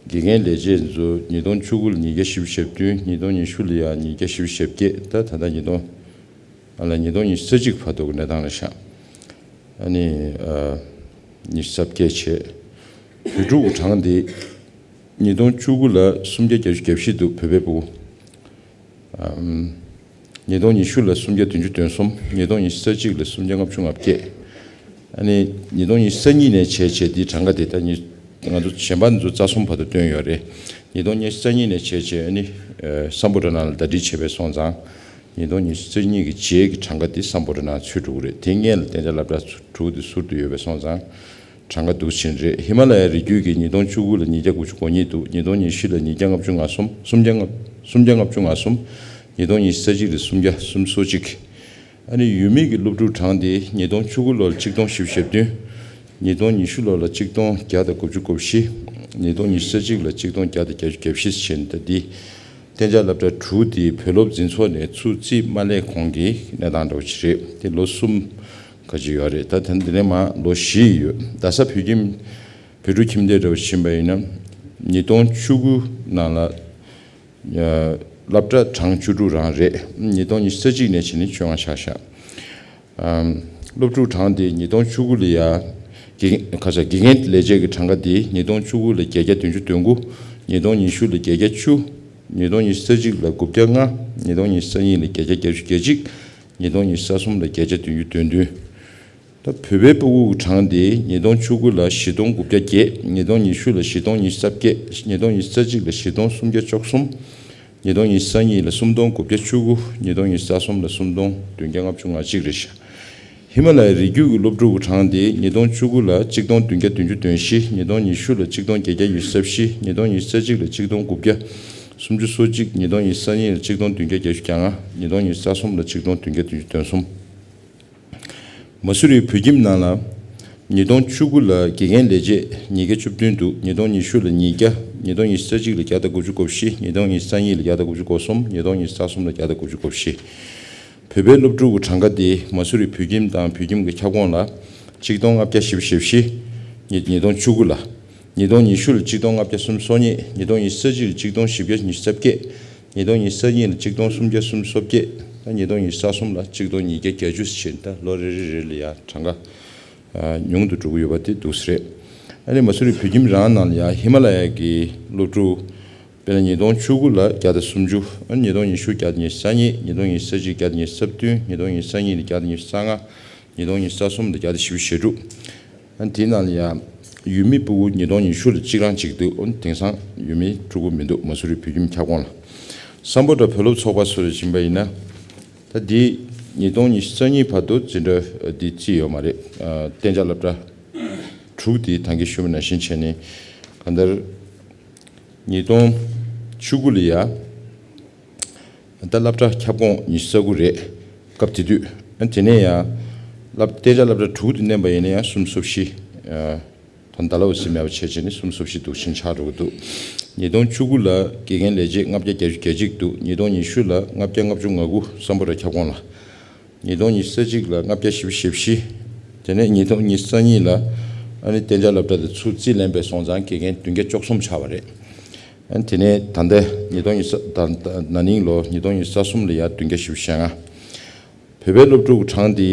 དགེ་རྒན་ལས་བྱེད་ཚོ་ཉིས་སྟོང་བཅུ་དགུ་ལ་ཉིས་བརྒྱ་བཞི་བཅུ་ཞེ་བདུན། ཉིས་སྟོང་ཉི་ཤུ་ལ་ཡང་ཉིས་བརྒྱ་བཞི་བཅུ་ཞེ་བརྒྱད། ད་ད་ལྟ་ཉིས་སྟོང་ཨ་ལ་ཉིས་སྟོང་ཉི་ཤུ་རྩ་གཅིག་བར་དུ་གི་གནས་སྟངས་རེད་ཤག་ཨ་ནི་ཨ་ཉི་ཤུ་རྩ་བརྒྱད་བྱས། བོད་ཕྲུག་གི་གྲངས་དེ་ཉིས་སྟོང་བཅུ་དགུ་ལ་སུམ་བརྒྱ་བརྒྱད་ཅུ་གྱ་བཞི་འདུག་བོད་པའི་ཕྲུ་གུ། ཨམ། ཉིས་སྟོང་ཉི་ཤུ་ལ་སུམ་བརྒྱ་བདུན་ཅུ་དོན་གསུམ། ཉིས་སྟོང་ཉི་ཤུ་རྩ་གཅིག་ལ་སུམ་བརྒྱ་ལྔ་བཅུ་ང་བརྒྱད། ཨ་ནི་ཉིས་སྟོང་ཉི་ཤུ་རྩ་གཉིས་ནས་བྱས་བྱས་དེའི་གྲངས་ཀ་དེ་ད་ཉི་ ང་ཚོ་གཞན་པ་འདི་ཚོ་རྩ་གསུམ་བར་དུ་བཏོན་ཡོད་རེད། ཉིས་སྟོང་ཉི་ཤུ་རྩ་གཉིས་ནས་བྱས་བྱས་ཨ་ནི་སམ་བྷོ་ཊ་ནང་ལ་ཟླ་སྒྲིལ་བྱས་པའི་སོང་ཙང་། ཉིས་སྟོང་ཉི་ཤུ་རྩ་གཉིས་ཀྱི་རྗེས་ཀྱི་གྲངས་ཀ་འདི་སམ་བྷོ་ཊ་ནང་ཚུད་འགྲོ་གི་རེད། དེ་སྔོན་ལ་གཏན་འཇགས་སློབ་གྲྭ་དྲུག་དེ་ཟུར་དུ་ཡོད་པའི་སོང་ཙང་། གྲངས་ཀ་འདུག་བཞིན་རེད། ཧི་མ་ལ་ཡའི་རི་རྒྱུད་ཀྱི་ཉིས་སྟོང་བཅུ་དགུ་ལ་ཉིས་བརྒྱ་དགུ་བཅུ་གོ་གཉིས་འདུག་ཉིས་སྟོང་ཉི་ཤུ་ལ་ཉིས་བརྒྱ་ལྔ་བཅུ་ང་གསུམ། སུམ་བརྒྱ་ལྔ་སུམ་བརྒྱ་ལྔ་བཅུ་ང་གསུམ། ཉིས་སྟོང་ཉི་ཤུ་རྩ་གཅིག་ལ་སུམ་བརྒྱ་སུམ་ཅུ་སོ་གཅིག་ཨ་ནི་ཡུལ་མི་གི་སློབ་ཕྲུག་གྲངས་དེ་ཉིས་སྟོང་བཅུ་དགུ་ལོར་གཅིག་སྟོང་བཞི་བཅུ་ཞེ་བདུན། ཉིས་སྟོང་ཉི་ཤུ་ལོ་ལ་གཅིག་སྟོང་བརྒྱ་དང་དགུ་བཅུ་གོ་བཞི། ཉིས་སྟོང་ཉི་ཤུ་རྩ་གཅིག་ལ་གཅིག་སྟོང་བརྒྱ་དང་བརྒྱད་ཅུ་གྱ་བཞི་ཟིན། ད་འདི་གཏན་འཇགས་སློབ་གྲྭ་དྲུག་དེ་བོད་སློབ་འཛིན་ཚོགས་ནས་ཚུར་རྩིས་མ་སླེབས་གོང་གི་གནས་སྟངས་འདྲ་བོ་ཞིག་རེད། དེ་ལོ་གསུམ་ག་ཅིག་ཡོད་རེད། ད་ད་འདི་ནས་མ་ལོ་བཞི་ཡོད། རྡ་ས་བོད་ཁྱིམ་བོད་ཕྲུག་ཁྱིམ་སྡེ་འདྲ་བོ་ཞིག་ཕྱིན་པ་ཡིན་ན། ཉིས་སྟོང་བཅུ་དགུ་ནང་ལ་སློབ་གྲྭ་གྲངས་བཅུ་དྲུག་རང་རེད། ཉིས་སྟོང་ཉི་ཤུ་རྩ་གཅིག་ནས་བྱས་ནས་བཅོ་ལྔ་ཆགས་ཤག་ཨམ། སློབ་ཕྲུག་གྲངས་དེ་ཉིས་སྟོང་བཅུ་དགུ་ལ་ཡ། དགེ་ཁ་ས་དགེ་རྒན་ལས་བྱེད་ཀྱི་གྲངས་ཀ་དེ་ཉིས་སྟོང་བཅུ་དགུ་ལ་བརྒྱད་བརྒྱ་བདུན་ཅུ་དོན་དགུ། ཉིས་སྟོང་ཉི་ཤུ་ལ་བརྒྱད་བརྒྱ་བཅུ། ཉིས་སྟོང་ཉི་ཤུ་རྩ་གཅིག་ལ་དགུ་བརྒྱ་ལྔ། ཉིས་སྟོང་ཉི་ཤུ་རྩ་གཉིས་ལ་བརྒྱད་བརྒྱ་བརྒྱད་ཅུ་གྱ་གཅིག་ཉིས་སྟོང་ཉི་ཤུ་རྩ་གསུམ་ལ་བརྒྱད་བརྒྱ་བདུན་ཅུ་དོན་བདུན། ད་བོད་པའི་སྤུ་གུ་གི་གྲངས་དེ་ཉིས་སྟོང་བཅུ་དགུ་ལ་བཞི་སྟོང་དགུ་བརྒྱ་བརྒྱད། ཉིས་སྟོང་ཉི་ཤུ་ལ་བཞི་སྟོང་ཉི་ཤུ་རྩ་བརྒྱད། ཉིས་སྟོང་ཉི་ཤུ་རྩ་གཅིག་ལ་བཞི་སྟོང་སུམ་བརྒྱ་བཅུ་གསུམ། ཉིས་སྟོང་ཉི་ཤུ་རྩ་གཉིས་ལ་སུམ་སྟོང་དགུ་བརྒྱ་བཅུ་དགུ། ཉིས་སྟོང་ཉི་ཤུ་རྩ་གསུམ་ལ་སུམ་སྟོང་བདུན་བརྒྱ་ལྔ་བཅུ་ང་གཅིག་རེད་ཤག་ཧི་མ་ལ་ཡའི་རི་རྒྱུད་ཀྱི་སློབ་ཕྲུག་གི་གྲངས་དེ་ཉིས་སྟོང་བཅུ་དགུ་ལ་གཅིག་སྟོང་བདུན་བརྒྱ་བདུན་ཅུ་དོན་བཞི། ཉིས་སྟོང་ཉི་ཤུ་ལ་གཅིག་སྟོང་བརྒྱད་བརྒྱ་ཉི་ཤུ་རྩ་བཞི། ཉིས་སྟོང་ཉི་ཤུ་རྩ་གཅིག་ལ་གཅིག་སྟོང་དགུ་བརྒྱ་སུམ་ཅུ་སོ་གཅིག་ཉིས་སྟོང་ཉི་ཤུ་རྩ་གཉིས་ལ་གཅིག་སྟོང་བདུན་བརྒྱ་བརྒྱད་ཅུ་གྱ་ལྔ། ཉིས་སྟོང་ཉི་ཤུ་རྩ་གསུམ་ལ་གཅིག་སྟོང་བདུན་བརྒྱ་བདུན་ཅུ་དོན་གསུམ། མ་སུ་རི་བོད་ཁྱིམ་ནང་ལ། ཉིས་སྟོང་བཅུ་དགུ་ལ་དགེ་རྒན་ལས་བྱེད་ཉིས་བརྒྱ་བཅུ་བདུན་འདུག་ཉིས་སྟོང་ཉི་ཤུ་ལ་ཉིས་བརྒྱ། ཉིས་སྟོང་ཉི་ཤུ་རྩ་གཅིག་ལ་བརྒྱ་དང་དགུ་བཅུ་གོ་བཞི། ཉིས་སྟོང་ཉི་ཤུ་རྩ་གཉིས་ལ་བརྒྱ་དང་དགུ་བཅུ་གོ་གསུམ། ཉིས་སྟོང་ཉི་ཤུ་རྩ་གསུམ་ལ་བརྒྱ་དང་དགུ་བཅུ་གོ་བཞི། བོད་པའི་སློབ་ཕྲུག་གི་གྲངས་ཀ་དེ་མ་སུ་རི་བོད་ཁྱིམ་དང་བོད་ཁྱིམ་གྱི་ཁྱབ་ཁོངས་ལ་གཅིག་སྟོང་ལྔ་བརྒྱ་བཞི་བཅུ་ཞེ་བཞི། ཉིས་ཉིས་སྟོང་བཅུ་དགུ་ལ། ཉིས་སྟོང་ཉི་ཤུ་ལ་གཅིག་སྟོང་ལྔ་བརྒྱ་སུམ་ཅུ་སོ་གཉིས། ཉིས་སྟོང་ཉི་ཤུ་རྩ་གཅིག་ལ་གཅིག་སྟོང་བཞི་བརྒྱ་ཉི་ཤུ་རྩ་བརྒྱད། ཉིས་སྟོང་ཉི་ཤུ་རྩ་གཉིས་ལ་གཅིག་སྟོང་སུམ་བརྒྱ་སུམ་ཅུ་སོ་བརྒྱད། ད་ཉིས་སྟོང་ཉི་ཤུ་རྩ་གསུམ་ལ་གཅིག་སྟོང་ཉིས་བརྒྱ་བརྒྱད་ཅུ་ཕྱིན། ད་ལོ་རེ་རེ་རེ་ལ་ཡང་གྲངས་ཀ་ཉུང་དུ་འགྲོ་གི་ཡོད་པ་དེ་འདུག་སེ་རེད། ཨ་ནི་མ་སུ་རི་བོད་ཁྱིམ་རང་ནང་ལ་ཡང་ཧི་མ་ལ་ཡ་གི་སློབ་ཕྲུག་དཔེར་ན་ཉིས་སྟོང་བཅུ་དགུ་ལ་བརྒྱ་དང་སུམ་ཅུ། ཨ་ནི་ཉིས་སྟོང་ཉི་ཤུ་བརྒྱ་དང་ཉི་ཤུ་རྩ་གཉིས། ཉིས་སྟོང་ཉི་ཤུ་རྩ་གཅིག་བརྒྱ་དང་ཉི་ཤུ་རྩ་བདུན། ཉིས་སྟོང་ཉི་ཤུ་རྩ་གཉིས་ལ་བརྒྱ་དང་ཉི་ཤུ་རྩ་ལྔ། ཉིས་སྟོང་ཉི་ཤུ་རྩ་གསུམ་ལ་བརྒྱ་དང་བཞི་བཅུ་ཞེ་དྲུག་ཨ་དེའི་ནང་ལ་ཡང་ཡུལ་མི་སྤུ་གུ་ཉིས་སྟོང་ཉི་ཤུ་ལ་གཅིག་རང་གཅིག་འདུག་ཨོ་དེང་སང་ཡུལ་མི་ཕྲུ་གུ་མི་འདུག་མ་སུ་རི་བོད་ཁྱིམ་ཁྱབ་ཁོངས་ལ། སམ་བྷོ་ཊ་བོད་སློབ་ཚོགས་པ་སུ་རེད་ཕྱིན་པ་ཡིན་ན། ད་འདི་ཉིས་སྟོང་ཉི་ཤུ་རྩ་གཉིས་བར་དུ་འཛིན་གྲྭ་འདི་རྩིས་ཡོད་མ་རེད། གཏན་འཇགས་སློབ་གྲྭ་དྲུག་དེ་ད་གིན་ཞུས་པ་ནང་བཞིན་བྱས་ནས་གང་ལྟར་ཉིས་སྟོང་བཅུ་དགུ་ལ་ཡ། ད་སློབ་གྲྭ་ཁྱབ་ཁོངས་ཉི་ཤུ་རྩ་དགུ་རེད། སྐབས་དེ་དུས། དེ་ནས་ཡང་། སློབ་གཏན་འཇགས་སློབ་གྲྭ་དྲུག་ཏུ་བསྣན་པ་ཡིན་ན་ཡང་སུམ་ཅུ་སོ་བཞི། ད་ད་ལོ་ཟིན་མེད་པ་བྱས་བྱས་ནས་སུམ་ཅུ་སོ་བཞི་འདུག་ཕྱིན་ཆགས་འགྲོ་གི་འདུག་ཉིས་སྟོང་བཅུ་དགུ་ལ་དགེ་རྒན་ལས་བྱེད་ལྔ་བརྒྱ་བརྒྱད་ཅུ་གྱ་གཅིག་འདུག་ཉིས་སྟོང་ཉི་ཤུ་ལ་ལྔ་བརྒྱ་ལྔ་བཅུ་ང་དགུ་སམ་བྷོ་ཊ་ཁྱབ་ཁོངས་ལ། ཉིས་སྟོང་ཉི་ཤུ་རྩ་གཅིག་ལ་ལྔ་བརྒྱ་བཞི་བཅུ་ཞེ་བཞི། དེ་ནས་ཉིས་སྟོང་ཉི་ཤུ་རྩ་གཉིས་ལ་ཨ་ནི་གཏན་འཇགས་སློབ་གྲྭ་དེ་ཚུར་རྩིས་ལེན་པའི་སོང་ཙང་དགེ་རྒན་བདུན་བརྒྱ་བཅུ་གསུམ་ཆགས་པ་རེད། ཨ་ནི་དེ་ནས་ད་ལྟ་ཉིས་སྟོང་ཉི་ཤུ་ད་ད་ན་ནིང་ལོ་ཉིས་སྟོང་ཉི་ཤུ་རྩ་གསུམ་ལ་ཡ་བདུན་བརྒྱ་བཞི་བཅུ་ཞེ་ལྔ། བོད་པའི་སློབ་ཕྲུག་གྲངས་དེ་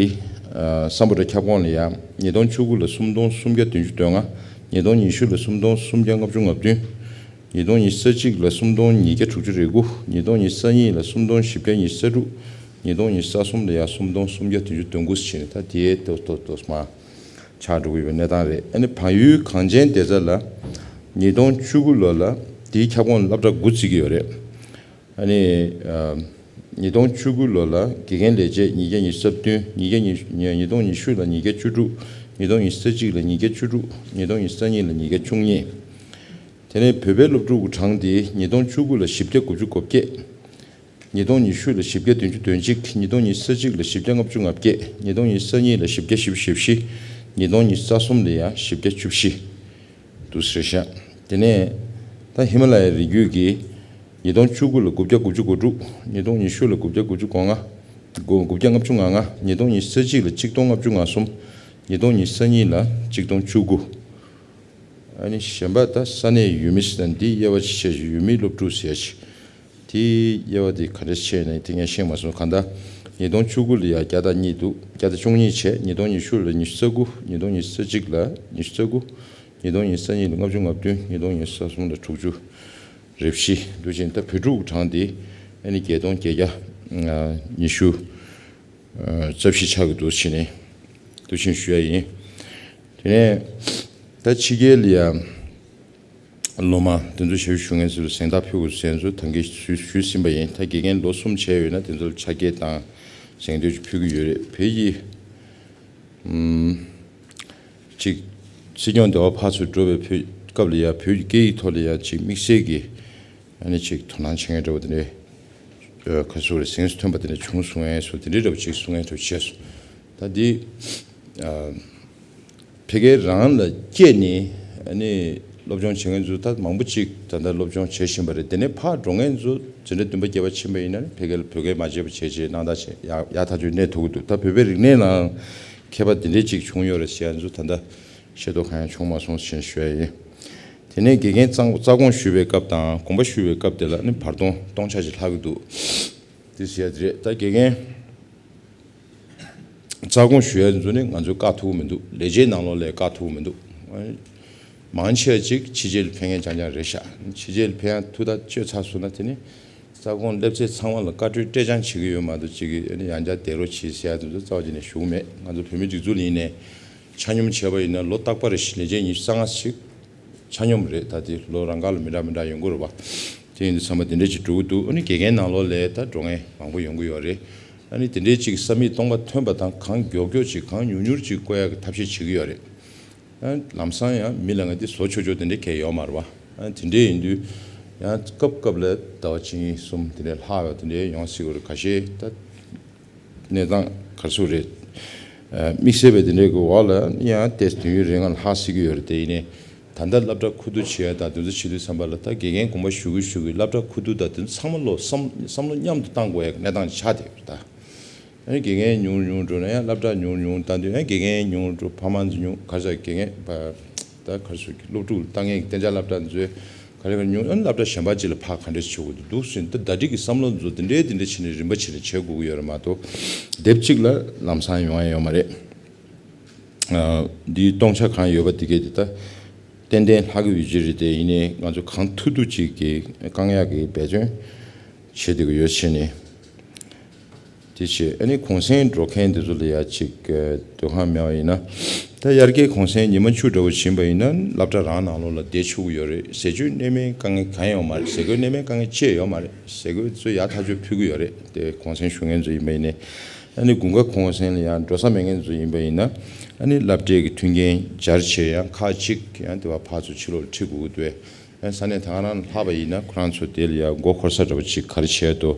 སམ་བྷོ་ཊ་ཁྱབ་ཁོངས་ལ་ཡ་ཉིས་སྟོང་བཅུ་དགུ་ལ་སུམ་སྟོང་སུམ་བརྒྱ་བདུན་ཅུ་དོན་ལྔ། ཉིས་སྟོང་ཉི་ཤུ་ལ་སུམ་སྟོང་སུམ་བརྒྱ་ལྔ་བཅུ་ང་བདུན། ཉིས་སྟོང་ཉི་ཤུ་རྩ་གཅིག་ལ་སུམ་སྟོང་ཉིས་བརྒྱ་དྲུག་ཅུ་རེ་དགུ། ཉིས་སྟོང་ཉི་ཤུ་རྩ་གཉིས་ལ་སུམ་སྟོང་བཞི་བརྒྱ་ཉི་ཤུ་རྩ་དྲུག་ཉིས་སྟོང་ཉི་ཤུ་རྩ་གསུམ་ལ་ཡ་སུམ་སྟོང་སུམ་བརྒྱ་བདུན་ཅུ་དོན་དགུ་ཕྱིན། ད་དེའི་ཏོག་ཏོག་ཏོག་མ་ཆགས་འགྲོ་གི་ཡོད་པའི་གནས་སྟངས་རེད། ཨ་ནི་བལ་ཡུལ་གངས་ཅན་བདེ་རྩ་ལ་ཉིས་སྟོང་བཅུ་དགུ་ལོ་ལ་དེའི་ཁྱབ་ཁོངས་སློབ་གྲྭ་དགུ་བརྩི་གི་ཡོད་རེད། ཨ་ནི། ཉིས་སྟོང་བཅུ་དགུ་ལོ་ལ་དགེ་རྒན་ལས་བྱེད་ཉིས་བརྒྱ་ཉི་ཤུ་རྩ་བདུན། ཉིས་བརྒྱ་ཉི་ཉིས་སྟོང་ཉི་ཤུ་ལ་ཉིས་བརྒྱ་བཅུ་དྲུག་ཉིས་སྟོང་ཉི་ཤུ་རྩ་གཅིག་ལ་ཉིས་བརྒྱ་བཅུ་དྲུག་ཉིས་སྟོང་ཉི་ཤུ་རྩ་གཉིས་ལ་ཉིས་བརྒྱ་བཅུ་གཉིས། དེ་ནས་བོད་པའི་སློབ་ཕྲུག་གི་གྲངས་དེ་ཉིས་སྟོང་བཅུ་དགུ་ལ་བཞི་བརྒྱ་དགུ་བཅུ་གོ་བརྒྱད། ཉིས་སྟོང་ཉི་ཤུ་ལ་བཞི་བརྒྱ་བདུན་ཅུ་དོན་གཅིག་ཉིས་སྟོང་ཉི་ཤུ་རྩ་གཅིག་ལ་བཞི་བརྒྱ་ལྔ་བཅུ་ང་བརྒྱད། ཉིས་སྟོང་ཉི་ཤུ་རྩ་གཉིས་ལ་བཞི་བརྒྱ་བཞི་བཅུ་ཞེ་བཞི། ཉིས་སྟོང་ཉི་ཤུ་རྩ་གསུམ་ལ་ཡང་བཞི་བརྒྱ་བཅུ་བཞི། འདུག་ཟེར་ཤག་དེ་ནས་ད་ཧི་མ་ལ་ཡའི་རི་རྒྱུད་ཀྱི་ཉིས་སྟོང་བཅུ་དགུ་ལ་དགུ་བརྒྱ་དགུ་བཅུ་གོ་དྲུག་ཉིས་སྟོང་ཉི་ཤུ་ལ་དགུ་བརྒྱ་དགུ་བཅུ་གོ་ལྔ། དགུ་དགུ་བརྒྱ་ལྔ་བཅུ་ང་ལྔ། ཉིས་སྟོང་ཉི་ཤུ་རྩ་གཅིག་ལ་གཅིག་སྟོང་ལྔ་བཅུ་ང་གསུམ། ཉིས་སྟོང་ཉི་ཤུ་རྩ་གཉིས་ལ་གཅིག་སྟོང་བཅུ་དགུ། ཨ་ནི་གཞན་པ་ད་ས་གནས་ཡུལ་མི་ཟེར་ན་འདི་དབྱེ་བ་ཕྱེ་ཡུལ་མིའི་སློབ་ཕྲུག་ཟེར་ཡ་ཅིག་དེའི་དབྱེ་བ་དེ་ག་འདྲ་ཕྱེ་ནས་དེ་ངས་ཤེས་མ་སོང་། གང་ལྟར་ཉིས་སྟོང་བཅུ་དགུ་ལ་ཡ་བརྒྱ་དང་གཉིས་འདུག་བརྒྱ་དང་བཅུ་གཉིས་བྱས། ཉིས་སྟོང་ཉི་ཤུ་ལ་ཉི་ཤུ་རྩ་དགུ། ཉིས་སྟོང་ཉི་ཤུ་རྩ་གཅིག་ལ་ཉི་ཤུ་རྩ་དགུ། ཉིས་སྟོང་ཉི་ཤུ་རྩ་གཉིས་ལ་ལྔ་བཅུ་ང་བདུན། ཉིས་སྟོང་ཉི་ཤུ་རྩ་གསུམ་ལ་དྲུག་ཅུ་རེ་བཞི། འདུག་ཅིང་ད་བོད་ཕྲུག་གྲངས་དེ་ཨ་ནི་བརྒྱད་སྟོང་བརྒྱད་བརྒྱ་ཉི་ཤུ་རྩ་བཞི་ཆགས་ཀྱི་འདུག་ཕྱིན་ནས་འདུག་ཕྱིན་ཞུ་ཡ་ཡིན། དེ་ནས་ད་ཕྱི་རྒྱལ་ལ་ཡང་ སློབ་མ་དེ་ཚོ་ཞབས་ཞུ་མཁན་ཚོ་ལ་གཟེངས་རྟགས་ཕུལ་དགོས་ཟེར་ཚོ་ད་གིན་ཞུས་ཞུས་ཟིན་པ་ཡིན། ད་དགེ་རྒན་ལོ་གསུམ་བྱས་ཡོད་ན་དེ་ཚོ་ལ་ཕྱག་འཁྱེར་དང་གཟེངས་བསྟོད་ཅིག་ཕུལ་གྱི་ཡོད་རེད། བོད་ཀྱི་ཅིག་སྲིད་སྐྱོང་འདས་པ་ཕར་ཚུར་འགྲོ་བའི་བོད་སྐབས་ལ་ཡ་བོད་ཀྱི་སྐད་ཡིག་ཐོག་ལ་ཡ་ཅིག་དམིགས་བསལ་གྱི་ཨ་ནི་ཅིག་དོ་སྣང་བྱེད་མཁན་འདྲ་བོ་དེ་འདྲའི་ཁ་སོ་རེ་གཟེངས་སུ་ཐོན་པ་དེ་འདྲ་བྱུང་སོང་ངས་སོ་དེ་འདྲའི་འདྲ་བོ་ཅིག་གསུང་མཁན་འདྲ་བོ་བྱས་སོང་། ད་འདི་ཕ་གིའི་རང་ལ་སྐྱེས་ནས་ཨ་ནི་སློབ་སྦྱོང་བྱེད་མཁན་ཚོ་ད་མང་པོ་ཅིག་ད་ལྟ་སློབ་སྦྱོང་བྱེད་བཞིན་པ་རེད། དེ་ནས་ཕར་འགྲོ་མཁན་ཚོ་འཛིན་གྲྭ་བདུན་པ་བརྒྱད་པ་ཕྱིན་པ་ཡིན་ན་ཕ་གི་ལ་བོད་སྐད་མ་བརྗེད་པ་བྱས་བྱས་གནང་ད་བྱས་ཡག་ཡག་ཐག་ཆོད་གནས་ཐུབ་ཀྱི་འདུག་ད་བོད་པའི་རིག་གནས་ནང་མཁས་པ་འདི་འདྲས་ཅིག་བྱུང་ཡོད་རེད་ཟེར་ཡ་ཚོ་ད་ལྟ་ཤེས་རྟོགས་གང་ཡང་བྱུང་མ་སོང་ཞེས་ཞུ་ཡ་ཡིན། དེ་ནས་དགེ་རྒན་རྩ་རྩ་དགོངས་ཞུ་བའི་སྐབས་དང་དགོངས་པ་ཞུ་བའི་སྐབས་དེ་ལ་ནི་བར་སྟོང་སྟོང་ཆ་ཞིག་ལྷག་གི་འདུག་དེ་ཟེར་ཡ་དེ་རེད། ད་དགེ་རྒན་རྩ་དགོངས་ཞུ་ཡ་ཚོ་ནི་ང་ཚོས་བཀག་ཐུབ་ཀྱི་མི་འདུག་ལས་བྱེད་ནང་ལོགས་ལས་བཀག་ཐུབ་ཀྱི་མི་འདུག་མང་ཆེ་བ་ཅིག་ཕྱི་རྒྱལ་ལ་ཕེབས་མཁན་རྐྱང་རྐྱང་རེད་ཤག་ཕྱི་རྒྱལ་ལ་ཕེབས་ཡ་ཐུགས་ཐག་གཅོད་ཚར་སོང་ན་དེ་ནི་རྩ་དགོངས་སླེབས་ཚད་ཚང་མ་ལ་བཀའ་འཁྲོལ་སྤྲད་རྐྱང་བྱེད་ཀྱི་ཡོད་མ་གཏོགས་ཅིག་གིས་ཡང་བསྐྱར་བསྡད་རོགས་གྱིས་ཟེར་ཡ་དེ་ཚོ་རྩ་བ་ཉིད་ནས་ཞུ་གི་མེད། ང་ཚོ་བོད་མིའི་སྒྲིག་འཛུགས་ལ་ཡིན་ནའི་ཆ་སྙོམས་བྱས་པ་ཡིན་ན་ལོ་རྟག་པར་རེ་བཞིན་ལས་བྱེད་ཉི་ཤུ་རྩ་ལྔ་ཞིག་ཆ་སྙོམས་རེད། ད་དེ་ལོ་རང་ཁ་ལ་མི་འདྲ་མི་འདྲ་ཡོང་གི་རེད་བ། དེ་ཡིན་དུས་ཚང་མ་དེ་འདྲས་ཅིག་འགྲོ་གི་འདུག་ཨ་ནི་དགེ་རྒན་ནང་ལོགས་ལ་ད་འགྲོ་མཁན་མང་པོ་ཡོང་གི་ཡོད་རེད། ཨ་ནི་དེ་འདྲས་ཅིག་ས་མིག་སྟོང་པ་ཐོན་པ་དང་གང་མགྱོགས་མགྱོགས་ཅིག་གང་མྱུར་མྱུར་ཅིག་བསྐོ་ཡག་གི་ཐབས་ཤེས་བྱེད་ཀྱི་ཡོད་རེད། ཨ་ལམ་སང་ཡང་མི་ལ་ང་འདི་བཟོ་ཆོག་ཆོག་དེ་འདྲས་གང་ཡང་ཡོད་མ་རེད་བ། ཨ་དེ་འདྲས་ཡིན་དུས་ཡང་སྐབས་སྐབས་ལ་ཟླ་བ་གཅིག་གཉིས་གསུམ་དེ་འདྲས་ལྷག་ཡོད་དེ་འདྲས་ཡོང་སྲིད་ཀྱི་རེད། ཁ་ཤས་ད། གནས་སྟངས་ག་རེ་ཟེར་དགོས་རེད། ཨ་དམིགས་བསལ་བའི་དེ་འདྲའི་གི་འོག་ལ་ཡང་ཏོག་ཙམ་དུས་ཡུན་རིང་ང་ལྷག་སྲིད་ཀྱི་ཡོད་རེད། དེ་ཡིན་ནའི་ད་ལྟ་སློབ་གྲྭ་ཁུ་བསྡུ་བྱེད་ཡ་དང་དེ་ཚོ་བྱེད་དུས་ཙམ་པ་ལ་ད་དགེ་རྒན་དགོངས་པ་ཞུ་གི་ཞུ་གི་སློབ་གྲྭ་ཁུ་བསྡུ་དང་དེ་ཚོ་ཚང་མ་ལོ་བསམ་བསམ་བློ་མཉམ་དུ་བཏང་དགོས་ཡ་གི་གནས་སྟངས་ཆགས་བསྡད་ཡོད་རེད་ད། ཨ་ནི་དགེ་རྒན་ཉུང་རུ་ཉུང་རུ་འགྲོ་ན་ཡང་སློབ་གྲྭ་ཉུང་རུ་ཉུང་རུ་བཏང་དུས་ཡང་དགེ་རྒན་ཉུང་རུ་འགྲོ་ཕ་མ་ཚོ་ཉུང་ག་རེ་ཟེར་དགེ་རྒན་པ་ད་ག་རེ་ཟེར་སློབ་ཕྲུག་ལ་ལྟ་མཁན་གྱི་གཏན་འཇགས་སློབ་གྲྭ་ཚོས་ག་རེ་ག་རེ་ཉུང་ཨ་ནི་སློབ་གྲྭ་གཞན་པ་ཅིག་ལ་ཕར་ག་འདྲས་བྱེད་དགོས་འདུག་ཟེར་ད་ཟླ་སྒྲིལ་གྱི་བསམ་བློ་ཚོ་འདི་འདྲའི་འདི་འདྲས་བྱས་ནས་རིམ་པ་བྱས་ནས་བྱེད་དགོས་ཀྱི་ཡོད་རེད་མ་གཏོགས་དེབ་གཅིག་ལ་ལམ་སང་ཡོང་ཡ་ཡོད་མ་རེད། ཨ་འདིའི་སྟོང་ཆ་གང་ཡོད་པ་འདི་གས་འདི་ད་ཏན་ཏན་ལྷག་གི་ཡོད་ཀྱི་རེད། དེ་ཡིན་ནའི་ང་ཚོ་གང་ཐུབ་ཐུབ་ཅིག་གིས་བསྐང་ཡག་གི་འབད་བརྩོན་བྱེད་བསྡད་ཀྱི་ཡོད་བྱས་ནས། དེ་བྱས་ཨ་ནི་གུང་སེང་འགྲོ་མཁན་དེ་ཚོ་ལ་ཡ་ཅིག་སྡོད་ཁང་མེད་པ་ཡིན་ན། ད་དབྱར་ཁའི་གུང་སེང་ཉི་མ་བཅུ་འདྲ་བོ་ཕྱིན་པ་ཡིན་ན་སློབ་གྲྭ་རང་ནང་ལོགས་ལ་བསྡད་ཆོག་གི་ཡོད་རེད། ཟས་བཅུད་གནས་མལ་དཀའ་ངལ་གང་ཡང་ཡོད་མ་རེད། ཟས་གོས་གནས་མལ་དཀའ་ངལ་ཅི་ཡང་ཡོད་མ་རེད། ཟས་གོས་ཚོ་ཡག་ཐག་ཆོད་ཕུལ་གི་ཡོད་རེད། དེ་གུང་སེང་ཞུ་མཁན་ཚོ་ཡིན་པ་ཡིན་ནའི། ཨ་ནི་དགུན་ཁ་གུང་སེང་ལ་ཡང་འགྲོ་ས་མེད་མཁན་ཚོ་ཡིན་པ་ཡིན་ན། ཨ་ནི་སློབ་གྲྭའི་གི་མཐུན་རྐྱེན་སྦྱར་བྱས་ཡང་ཁག་ཅིག་ཡང་དེ་བ་ཕར་ཚུར་ཕྱི་ལོགས་ཁྲིད་དགོས་ཀྱི་འདུག་ཨ་ས་གནས་ད་ག་རང་ལྷག་པ་ཡིན་ན་ཁོ་རང་ཚོ་དེ་ལ་ཡང་མགོ་འཁོར་ས་འདྲ་པོ་ཅིག་ག་རེ་བྱས་འདུག་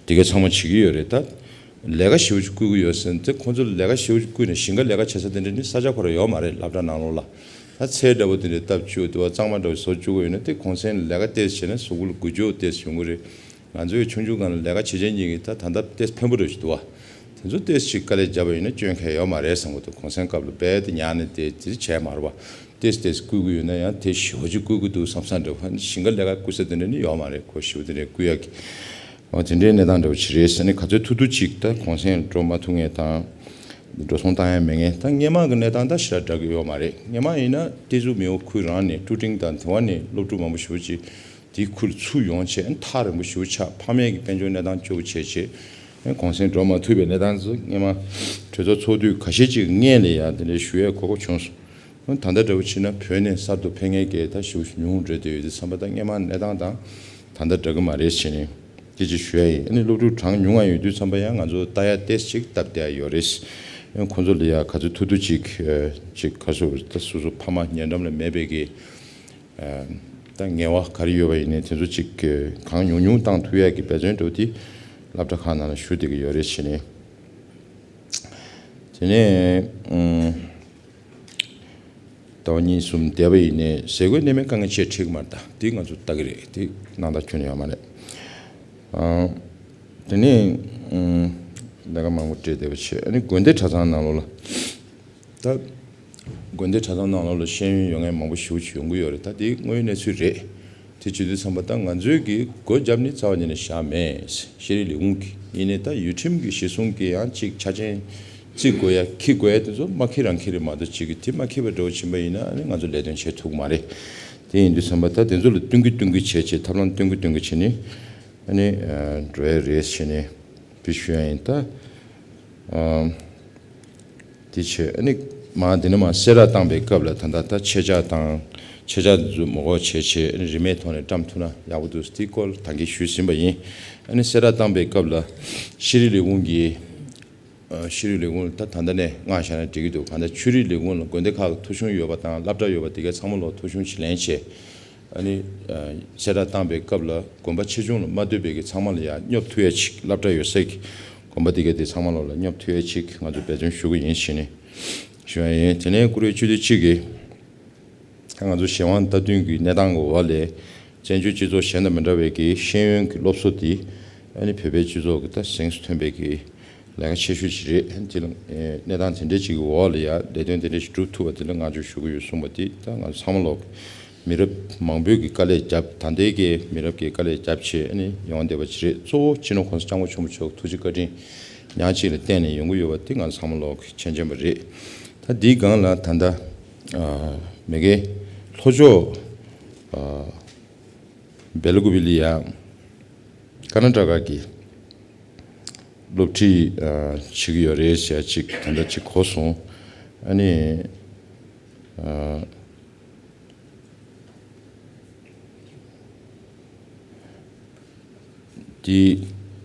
དེ་ག་ཚང་མ་བྱེད་ཀྱི་ཡོད་རེད་ད། ལས་ཀ་ཞེ་པོ་ཅིག་བསྐུལ་གྱི་ཡོད་ཟེར་ན་དེ་ཁོང་ཚོ་ལ་ལས་ཀ་ཞེ་པོ་ཅིག་བསྐུལ་ནས་ཞིང་ཁ་ལས་ཀ་བྱེད་ས་དེ་འདྲ་ནི་ས་ཆ་ཁོ་རང་ཡོད་མ་རེད། སློབ་གྲྭ་ནང་ལོགས་ལ་ད་ཚལ་འདྲ་པོ་དེ་འདྲ་བཏབ་བཅུག་དེ་བ་གཙང་མ་འདྲ་པོ་བཟོ་བཅུག་གི་ཡོད་ན་དེ་གུང་སེང་ལས་ཀ་ཏོག་ཙམ་བྱས་ན་གཟུགས་པོ་ལ་འགུལ་སྐྱོད་ཏོག་ཙམ་ཡོང་གི་རེད། ང་ཚོའི་ཆུང་ཆུང་སྒང་ལ་ལས་ཀ་བྱེད་མཁན་གཉིས་ཀྱིས་ད་ད་ལྟ་ཏོག་ཙམ་ཕན་པོ་འདྲ་པོ་ཞིག་འདུག་བ། དེ་ཚོ་ཏོག་ཙམ་ཞིག་དཀའ་ལས་བརྒྱབ་པ་ཡིན་ན་སྐྱོན་གང་ཡང་ཡོད་མ་རེད་བསམ་གྱི་འདུག་གུང་སེང་སྐབས་ལ་རྦད་དེ་ཉར་ནས་དེ་དེ་བྱས་མ་རེད་བ། ཏོག་ཙམ་ཏོག་ཙམ་བསྐུལ་གྱི་ཡོད་ན་ཡང་དེ་ཞེ་པོ་ཅིག་བསྐུལ་གྱི་འདུག་བསམ་བསམ་འདྲ་པོ། ཞིང་ཁ་ལས་ཀ་བསྐུལ་ས་དེ་འདྲ་ནི་ཡོད་མ་རེད། ཁོ་ཞེ་པོ་དེ་འདྲ་བསྐུལ་ཡག་གི། འོ་དེ་འདྲའི་གནས་སྟངས་འདྲ་པོ་ཅིག་རེད་ཟེར་ནས་ག་ཚོད་ཐུབ་ཐུབ་ཅིག་ད་གུང་སེང་འགྲོ་མ་ཐུབ་མཁན་དང་། འགྲོ་སོང་བཏང་ཡ་མེད་མཁན་ད་སྔས་མ་གི་གནས་སྟངས་ད་ཞེ་དྲག་འདྲ་གི་ཡོད་མ་རེད། སྔས་མ་ཡིན་ན་ཏི་ཛུ་མེའོ་ཁུལ་རང་ནས་ཀྲུ་ཀྲིང་དང་དེ་བ་ནས་སློབ་ཕྲུག་མང་པོ་ཞེ་པོ་ཅིག་དེའི་ཁུལ་ཚུར་ཡོང་བྱས་ཐག་རིང་པོ་ཞེ་པོ་ཆགས། ཕ་མས་ཀྱི་དཔལ་འབྱོར་གནས་སྟངས་སྐྱོ་པོ་བྱས་བྱས་གུང་སེང་འགྲོ་མ་ཐུབ་པའི་གནས་སྟངས་ཚོ་སྔས་མ་གྲོས་ཚོགས་ཚོགས་དུས་ཁ་ཤས་ཅིག་སྔས་ལ་ཡང་དེ་འདྲའི་ཞུ་ཡས་གོ་སྐབས་བྱུང་སོང་། ད་ལྟ་འདྲ་པོ་ཕྱིན་ན་བོད་ནས་གསར་དུ་ཕེབས་མཁན་གྱི་ད་ཞེ་པོ་ཉུང་རེད་དེ་ཡོད་དུས་ཙམ་པ་ད་སྔས་མ་གནས་སྟངས་དང་ད་ལྟ་འདྲ་གི་མ་རེད་ཟེར་ནས་དེ་ཅིག་ཞུ་ཡ་ཡིན། ཨ་ནི་སློབ་ཕྲུག་གྲངས་ཉུང་ང་ཡོད་དུས་ཙམ་པ་ཡང་ང་ཚོ་ལྟ་ཡ་ཏོག་ཙམ་ཅིག་སྟབས་བདེ་ཡ་ཡོད་རེད། ཨ་ཁོང་ཚོ་ལ་ཡ་ག་ཚོད་ཐུབ་ཐུབ་ཅིག་ཅིག་ག་ཚོད་ད་སོ་སོ་ཕ་མ་ཉེ་འགྲམ་ལ་མེད་པའི་གི་ད་ངལ་བ་ག་རེ་ཡོད་པ་ཡིན་ནའི་དེ་ཚོ་ཅིག་གང་ཉུང་ཉུང་བཏང་ཐུབ་ཡ་གི་འབད་བརྩོན་འགྲོ་དེ་སློབ་གྲྭ་ཁག་ནང་ལ་ཞུ་བསྡད་ཀྱི་ཡོད་རེད་ཟེར་ནས། དེ་ནས་ཨུམ། ཟླ་བ་གཉིས་གསུམ་བསྡད་པ་ཡིན་ནའི་ཟས་གོས་གནས་མལ་དཀའ་ངལ་ཆེ་འཕྲད་ཀྱི་མ་རེད། ད་དེ་ང་ཚོ་ལྟ་གི་རེད། དེ་སྣང་དག་ཁྱོན་ནས་ཡོད་མ་རེད། ཨང་། དེ་ནས་ཨུམ། ལས་ཀ་མང་པོ་སྤྲད་བསྡད་པ་བྱས། ཨ་ནི་དགོན་སྡེ་གྲྭ་ཚང་ནང་ལོགས་ལ། ད་དགོན་སྡེ་གྲྭ་ཚང་ནང་ལོགས་ལ་ཤེས་ཡོན་ཡོད་མཁན་མང་པོ་ཞེ་པོ་ཅིག་ཡོང་གི་ཡོད་རེད། ད་དེ་དངོས་ཡོད་གནས་ཚུལ་རེད། དེ་བྱེད་དུས་ཙམ་པ་ད་ང་ཚོས་ཀྱི་སྒོ་བརྒྱབ་ནས་རྩ་བ་ཉིད་ནས་བཞག་མེད། ཤེས་རིག་ལས་ཁུངས་ཀྱིས་ཡིན་ནའི་ད་ཡུལ་ཁྲིམས་ཀྱི་གཞི་བཟུང་གི་ཡང་ཅིག་ཆ་རྐྱེན་བརྩི་དགོས་ཡ་འཁྱེར་དགོས་ཡ་དེ་ཚོ་མ་འཁྱེར་རང་འཁྱེར་རེད་མ་གཏོགས་ཅིག་གི་དེ་མ་འཁྱེར་བ་འདྲ་བོ་ཕྱིན་པ་ཡིན་ན་ཨ་ནི་ང་ཚོ་ལས་དོན་བྱེད་ཐུབ་ཀྱི་མ་རེད། དེ་ཡིན་དུས་ཙམ་པ་ད་དེ་ཚོ་ལ་བསྟུན་གྱི་བསྟུན་གྱི་བྱས་བྱས་ཐབས་ལམ་བསྟུན་གྱི་བསྟུན་གྱི་བྱས་ནས་ཨ་ནི་འགྲོ་ཡ་རེད་ཟེར་ནས་དེ་ཞུ་ཡ་ཡིན། ད་དེ་བྱས་ཨ་ནི་མ་དེ་ནས་མ་གསལ་བསྒྲགས་བཏང་པའི་སྐབས་ལ་ད་ལྟ་ད་ཆེད་བཅར་དང་ ཆེད་བཅར་འཛུལ་མོ་གོ་བྱས་བྱས་རིན་མེད་ཐོག་ནས་བཀྲམ་ཐུབ་ན་ཡག་པོ་འདུག་དེའི་སྐོར་ད་གིན་ཞུས་ཟིན་པ་ཡིན། ཨ་ནི་གསལ་བསྒྲགས་བཏང་པའི་སྐབས་ལ་ཤེས་རིག་ལས་ཁུངས་ཀྱི་ཨ་ཤེས་རིག་ལས་ཁུངས་ལ་ད་ད་ལྟ་ནས་མངགས་བཞག་ན་འགྲིག་གི་འདུག་གང་ལྟར་ཆོས་རིག་ལས་ཁུངས་ལ་དགོན་སྡེ་ཁག་གི་ཐོ་གཞུང་ཡོད་པ་དང་སློབ་གྲྭ་ཡོད་པ་དེ་གའི་ཚང་མ་ལོག་ཐོ་གཞུང་ཕྱིར་ལེན་བྱས། ཨ་ནི་ཨ་གསལ་བསྒྲགས་བཏང་པའི་སྐབས་ལ་དགོན་པ་ཆེ་ཆུང་ལ་མ་ལྟོས་པའི་གི་ཚང་མ་ལ་ཡང་སྙོབ་ཐུབ་ཡ་ཅིག་སློབ་གྲྭ་ཡོད་སའི་གི་དགོན་པ་དེ་གའི་དེ་ཚང་མ་ལོག་ལ་སྙོབ་ཐུབ་ཡ་ཅིག་ང་ཚོ་འབད་བརྩོན་ཞུ་གི་ཡིན་ཞེས་ནས་ཞུ་ཡ་ཡིན། དེ་ནས་བཀུར་འོས་སྤྱི་འཐུས་གཅིག་གིས། ད་ང་ཚོ་གཞན་དབང་རྟ་བདུན་གྱི་གནས་སྟངས་ཀྱི་འོག་ལས་བཙན་བྱོལ་སྤྱི་ཚོགས་གཞན་དང་མི་འདྲ་བའི་གི་ཤེས་ཡོན་གྱི་སློབ་གསོ་དེ་ཨ་ནི་བོད་པའི་སྤྱི་ཚོགས་ཀྱི་ད་གཟེངས་སུ་ཐོན་པའི་གི་ལས་ཀ་ཆེ་ཤོས་ཅིག་རེད། དེ་ལ་གནས་སྟངས་དེ་འདྲ་ཅིག་གི་འོག་ལ་ཡ་ལས་དོན་དེ་འདྲ་ཞིག་སྒྲུབ་ཐུབ་པ་དེ་ལ་བསྔགས་བརྗོད་ཞུ་གི་ཡོད་གསུངས་པ་དེ་ད་ང་ཚོ་ཚང་མ་ལོག་མི་རབས་མང་པོས་ཀྱི་དཀའ་ལས་བརྒྱབ། ད་ལྟའི་གི་མི་རབས་ཀྱི་དཀའ་ལས་བརྒྱབ་བྱས་ཨ་ནི་ཡོང་བསྡད་པ་ཅིག་རེད། གཙོ་བོ་སྤྱི་ནོར་༸གོང་ས་༸སྐྱབས་མགོན་ཆེན་པོ་མཆོག་ཐུགས་རྗེ་བཀའ་དྲིན་ཉག་གཅིག་ལ་བརྟེན་ནས་ཡོང་གི་ཡོད་པ་དེ་ང་ཚང་མ་ལོག་མཁྱེན་མཁྱེན་པ་རེད། ད་འདིའི་སྒང་ལ་ད་ལྟ་ཨ་མ་གི་ལྷོ་ཕྱོགས་ཨ་སྦེ་ལ་ཀུ་པི་ལི་ཡ་ཀར་ན་ཊ་ཀ་གི་སློབ་ཁྲིད་ཨ་བྱེད་ཀྱི་ཡོད་རེད་ཟེར་ཡ་ཅིག་ད་ལྟ་ཅིག་གོ་སོང་། ཨ་ནི་ཨ། དེ་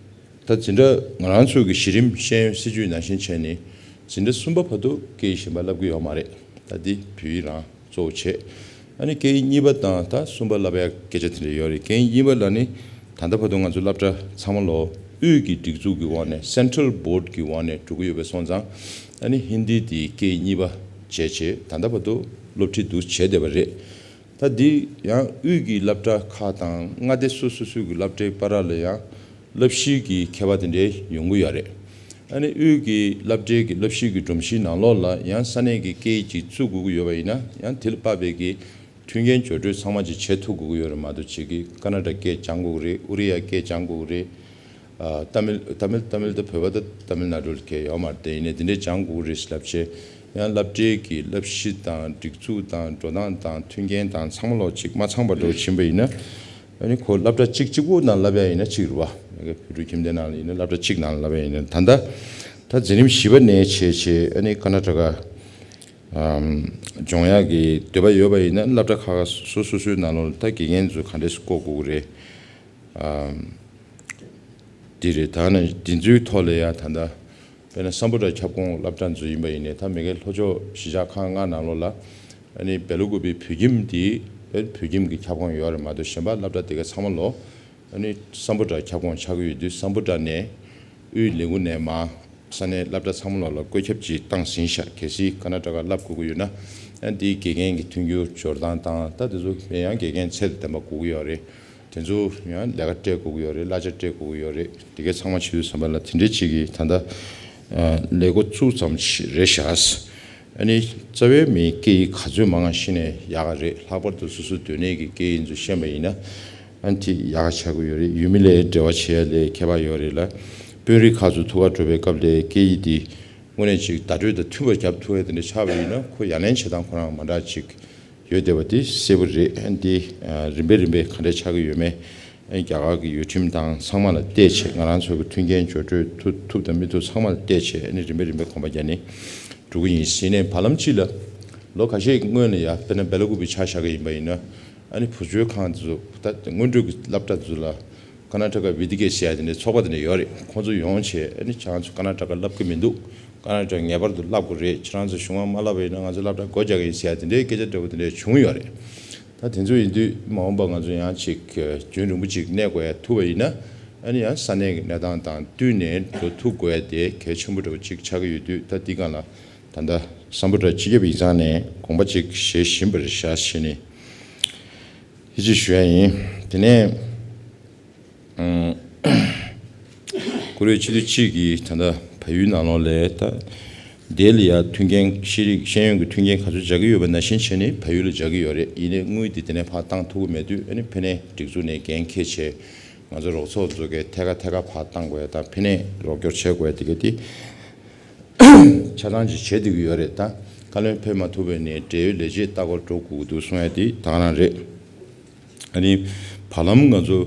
ད་འཛིན་གྲྭ་ང་རང་ཚོའི་གི་གཞི་རིམ་ཤེས་ཡོན་སྲིད་བྱུས་ནང་བཞིན་བྱས་ནས་འཛིན་གྲྭ་གསུམ་པ་བར་དུ་སྐད་ཡིག་གཞན་པ་བསླབ་ཀྱི་ཡོད་མ་རེད། ད་འདི་བོད་ཡིག་རང་གཙོ་བོ་བྱས། ཨ་ནི་སྐད་ཡིག་གཉིས་པ་དང་ད་གསུམ་པ་བསླབ་ཡ་སྐད་ཆ་དེ་འདྲ་ཡོད་རེད། སྐད་ཡིག་གཉིས་པ་ལ་ནི་ད་ལྟ་བར་དུ་ང་ཚོ་སློབ་གྲྭ་ཚང་མ་ལོ་དབུས་ཀྱི་སྒྲིག་འཛུགས་ཀྱི་འོག་ནས་Central Board གི་འོག་ནས་འགྲོ་གི་ཡོད་པའི་སོང་ཙང་ཨ་ནི་ཧིན་དི་དེ་སྐད་ཡིག་གཉིས་པ་བྱས་བྱས་ད་ལྟ་བར་དུ་སློབ་ཁྲིད་འདུག་བྱས་བསྡད་པ་རེད། ད་འདི་ཡང་དབུས་ཀྱི་སློབ་གྲྭ་ཁག་དང་མངའ་སྡེ་སོ་སོ་སོའི་གི་སློབ་གྲྭའི་བར་ལ་ཡང་བསླབ་གཞི་གི་ཁྱད་པར་དེ་འདྲའི་ཡོང་གི་ཡོད་རེད། ཨ་ནི་དབུས་ཀྱི་སློབ་གྲྭའི་གི་བསླབ་གཞི་གི་སྒྲོམ་གཞིའི་ནང་ལོགས་ལ་ཡང་ས་གནས་ཀྱི་སྐད་ཡིག་ཅིག་བཙུགས་དགོས་ཀྱི་ཡོད་པ་ཡིན་ན་ཡང་དེ་ལ་དཔག་པའི་གི་མཐུན་རྐྱེན་སྦྱོར་སྤྲོད་ཚང་མ་ཅིག་བྱེད་ཐུབ་དགོས་ཀྱི་ཡོད་རེད་མ་གཏོགས་ཅིག་གི་ཀར་ན་ཊ་ཀ་སྐད་སྦྱང་དགོས་ཀྱི་རེད། ཨོ་རི་ཡ་སྐད་སྦྱང་དགོས་ཀྱི་རེད། ཨ་ཏ་མིལ་ཏ་མིལ་ཏ་མིལ་ད་བོད་པ་ད་ཏ་མིལ་ནཱ་ཌུ་ལ་སྐད་ཡོད་མ་རེད། དེ་ཡིན་ནའི་དེ་འདྲའི་སྦྱང་དགོས་ཀྱི་རེད་ལབ་བྱས། ཡང་སློབ་གྲྭའི་གི་བསླབ་གཞི་དང་སྒྲིག་འཛུགས་དང་འགྲོ་སྟངས་དང་མཐུན་རྐྱེན་དང་ཚང་མ་ལོག་ཅིག་མ་ཚང་པ་འདྲ་བོ་ཕྱིན་པ་ཡིན་ན། ཨ་ནི་ཁོ་སློབ་གྲྭ་གཅིག་གཅིག་པོ་ནང་བསླབ་ཡ་ཡིན་ན་གཅིག་རེད་བ། ཡ་གི་བོད་ཕྲུག་ཁྱིམ་སྡེ་ནང་ལ་ཡིན་ན་སློབ་གྲྭ་གཅིག་ནང་ལ་བསླབ་ཡ་ཡིན་ན་ད་ལྟ་ད་འཛིན་རིམ་བཞི་པ་ནས་བྱས་བྱས་ཨ་ནི་ཀར་ན་ཊ་ཀ་ཨམ་སྦྱོང་ཡ་གི་འདོད་པ་ཡོད་པ་ཡིན་ན་སློབ་གྲྭ་ཁག་སོ་སོ་སོའི་ནང་ལོགས་ལ་ད་དགེ་རྒན་ཚོ་ག་འདྲས་བསྐོ་དགོས་ཀྱི་རེད། ཨམ། འདི་རེད། ད་ནི་འདི་ཚོའི་ཐོག་ལ་ཡང་ད་ལྟ་དཔེར་ན་སམ་བྷོ་ཊ་ཁྱབ་ཁོངས་སློབ་གྲྭ་ཚོ་ཡིན་པ་ཡིན་ནའི་ད་མ་གི་ལྷོ་ཕྱོགས་གཞིས་ཆགས་ཁག་ལྔ་ནང་ལོགས་ལ་ཨ་ནི་སྦེ་ལ་ཀུ་པི་བོད་ཁྱིམ་འདི་བོད་ཁྱིམ་གྱི་ཁྱབ་ཁོངས་ཡོད་རེད་མ་གཏོགས་གཞན་པ་སློབ་གྲྭ་དེ་ག་ཚང་མ་ལོ་ཨ་ནི་སམ་བྷོ་ཊ་ཁྱབ་ཁོངས་ཆགས་ཀྱི་ཡོད་དུས་སམ་བྷོ་ཊ་ནས་དབུས་ལས་ཁུངས་ནས་མར་ས་གནས་སློབ་གྲྭ་ཚང་མ་ལོགས་ལ་བཀོད་ཁྱབ་ཅིག་བཏང་ཟིན་ཤག་གལ་སྲིད་ཀར་ན་ཊ་ཀ་བསླབ་དགོས་ཀྱི་ཡོད་ན་ཨ་འདིའི་དགེ་རྒན་གྱི་མཐུན་འགྱུར་སྦྱོར་སྟངས་དང་ད་དེ་ཚོ་ཡང་དགེ་རྒན་ཚད་དང་ལྡན་པ་དགོས་ཀྱི་ཡོད་རེད། དེ་ཚོ་ཡང་ལས་ཀ་སྤྲད་དགོས་ཀྱི་ཡོད་རེད། གླ་ཆ་སྤྲད་དགོས་ཀྱི་ཡོད་རེད། དེ་གའི་ཚང་མ་བྱེད་དུས་ཙམ་པ་ལ་དེ་འདྲའི་ཅིག་གིས་ད་ལྟ་ཨ་ལས་འགོ་བཙུགས་ཙམ་ཞིག་རེད་ཤག་ཨ་ནི་རྩ་བའི་མིའི་སྐད་ཡིག་ག་ཚོད་མང་ང་ཤེས་ནས་ཡག་ག་རེད། ལྷག་པར་དུ་སོ་སོའི་སྡོད་གནས་ཀྱི་སྐད་ཡིག་ཚོ་ཤེས་པ་ཡིན་ན་ཨ་ནི་དེ་ཡག་ག་ཆགས་ཀྱི་ཡོད་རེད། ཡུལ་མི་ལ་འབྲེལ་བ་བྱེད་ཡ་ལ་ཁྱད་པར་ཡོད་རེད་ལ། དཔོན་རིགས་ཁག་ཚོ་ཐུག་ག་འགྲོ་བའི་སྐབས་ལ་སྐད་ཡིག་དེ་དངོས་གནས་ཅིག་བརྡ་སྤྲོད་དང་མཐུན་པར་རྒྱབ་ཐུབ་ཡ་དེ་འདྲ་ཆགས་པ་ཡིན་ན་ཁོ་ཡ་ལན་བྱེད་སྟངས་ཁོ་རང་མ་འདྲ་ཅིག་ཡོད་བསྡད་པ་དེ་གསལ་པོ་རེད། ཨ་ནི་དེ་ཨ་རིམ་པས་རིམ་པས་ག་འདྲས་ཆགས་ཀྱི་ཡོད་མེད་ཨ་ནི་རྒྱ་གར་གྱི་ཡུལ་ཁྲིམས་དང་ཚང་མ་ལ་བལྟས་བྱས་ང་རང་ཚོ་གི་མཐུན་རྐྱེན་སྦྱོར་སྤྲོད་ཐུབ་ཐུབ་དང་མི་ཐུབ་ཚང་མ་ལ་བལྟས་བྱས་ཨ་ནི་རིམ་པས་རིམ་པས་གོམ་པ་རྒྱག་ནས་འགྲོ་གི་ཡིན་ཟེར་ནས། བར་ལམ་གཅིག་ལ་ལོ་ཁ་ཤས་ཀྱི་སྔོན་ལ་ཡ་དཔེར་ན་སྦེ་ལ་ཀུ་པི་ཆ་བཞག་གི་ཡིན་པ་ཡིན་ན་ཨ་ནི་བུ་བཅོལ་ཁང་དེ་ཚོ་ད་སྔོན་འགྲོའི་གི་སློབ་གྲྭ་དེ་ཚོ་ལ། ཀར་ན་ཊ་ཀ་བི་དི་ཀེ་ཟེར་ཡ་དེ་འདྲའི་ཚོགས་པ་དེ་འདྲ་ཡོད་རེད། ཁོང་ཚོ་ཡོང་བྱས་ཨ་ནི་ཁྱེད་རང་ཚོ་ཀར་ན་ཊ་ཀ་བསླབ་ཀྱི་མི་འདུག་ཀར་ན་ཊ་ཀ་ངེས་པར་དུ་བསླབ་དགོས་རེད། ཁྱེད་རང་ཚོ་གཞུང་དབང་མ་བསླབ་པ་ཡིན་ན་ང་ཚོ་སློབ་གྲྭ་སྒོ་རྒྱག་གི་ཡིན་ཟེར་ཡ་དེ་འདྲའི་སྐད་ཆ་འདྲ་པོ་དེ་འདྲ་བྱུང་ཡོད་རེད། ད་དེ་ཚོ་ཡིན་དུས་མ་འོངས་པ་ང་ཚོ་ཡང་ཅིག་རྒྱུན་རིང་པོ་ཅིག་གནས་དགོས་ཡ་ཐུབ་པ་ཡིན་ན་ཨ་ནི་ཡང་ས་གནས་ཀྱི་གནས་སྟངས་དང་བསྟུན་ནས་འགྲོ་ཐུབ་དགོས་ཡ་དེ་གལ་ཆེན་པོ་འདྲ་པོ་ཅིག་ཆགས་ཀྱི་ཡོད་དུས་ད་འདི་སྒང་ལ་ད་ལྟ་སམ་བྷོ་ཊ་སྤྱི་ཁྱབ་ཡིག་ཚང་ནས་དགོངས་པ་ཅིག་བཞེས་བཞིན་པ་རེད་ཤག་ཞེས་ནས་ཡིད་ཆེས་ཞུ་ཡ་ཡིན། དེ་ནས། ཨང་། བཀུར་འོས་སྤྱི་འཐུས་གཅིག་གིས་ད་ལྟ་བལ་ཡུལ་ནང་ལོགས་ལ་ད་དེ་ལ་ཡ་མཐུན་རྐྱེན་ཤེས་རིག་ཤེས་ཡོན་གྱི་མཐུན་རྐྱེན་ག་ཚོད་སྦྱར་གྱི་ཡོད་པ་ནང་བཞིན་བྱས་ནས་བལ་ཡུལ་ལ་སྦྱར་གྱི་ཡོད་རེད། ཡིན་ནའི་དངུལ་དེ་དེ་ནས་ཕར་བཏང་ཐུབ་ཀྱི་མེད་དུས་ཨ་ནི་ཕ་ནས་སྒྲིག་འཛུགས་ནས་འགན་འཁྱེར་བྱས་ང་ཚོ་རོགས་ཚོགས་ཚོ་གས་ཐད་ཀ་ཐད་ཀ་ཕར་བཏང་དགོས་ཡ་དང་ཕ་ནས་རོགས་སྐྱོར་བྱེད་དགོས་ཡ་དེ་ག་དེ་ཆ་ཚང་ཅིག་བྱེད་བསྡད་ཀྱི་ཡོད་རེད། ད་བཀའ་བློན་ཕེབས་མ་ཐུབ་པ་ཡིན་ནའི་འབྲེལ་ཡོད་ལས་བྱེད་ལྟ་སྐོར་འགྲོ་དགོས་ཀྱི་འདུག་གསུང་ཡ་དེ་ད་ག་རང་རེད། ཨ་ནི་བར་ལམ་ང་ཚོ་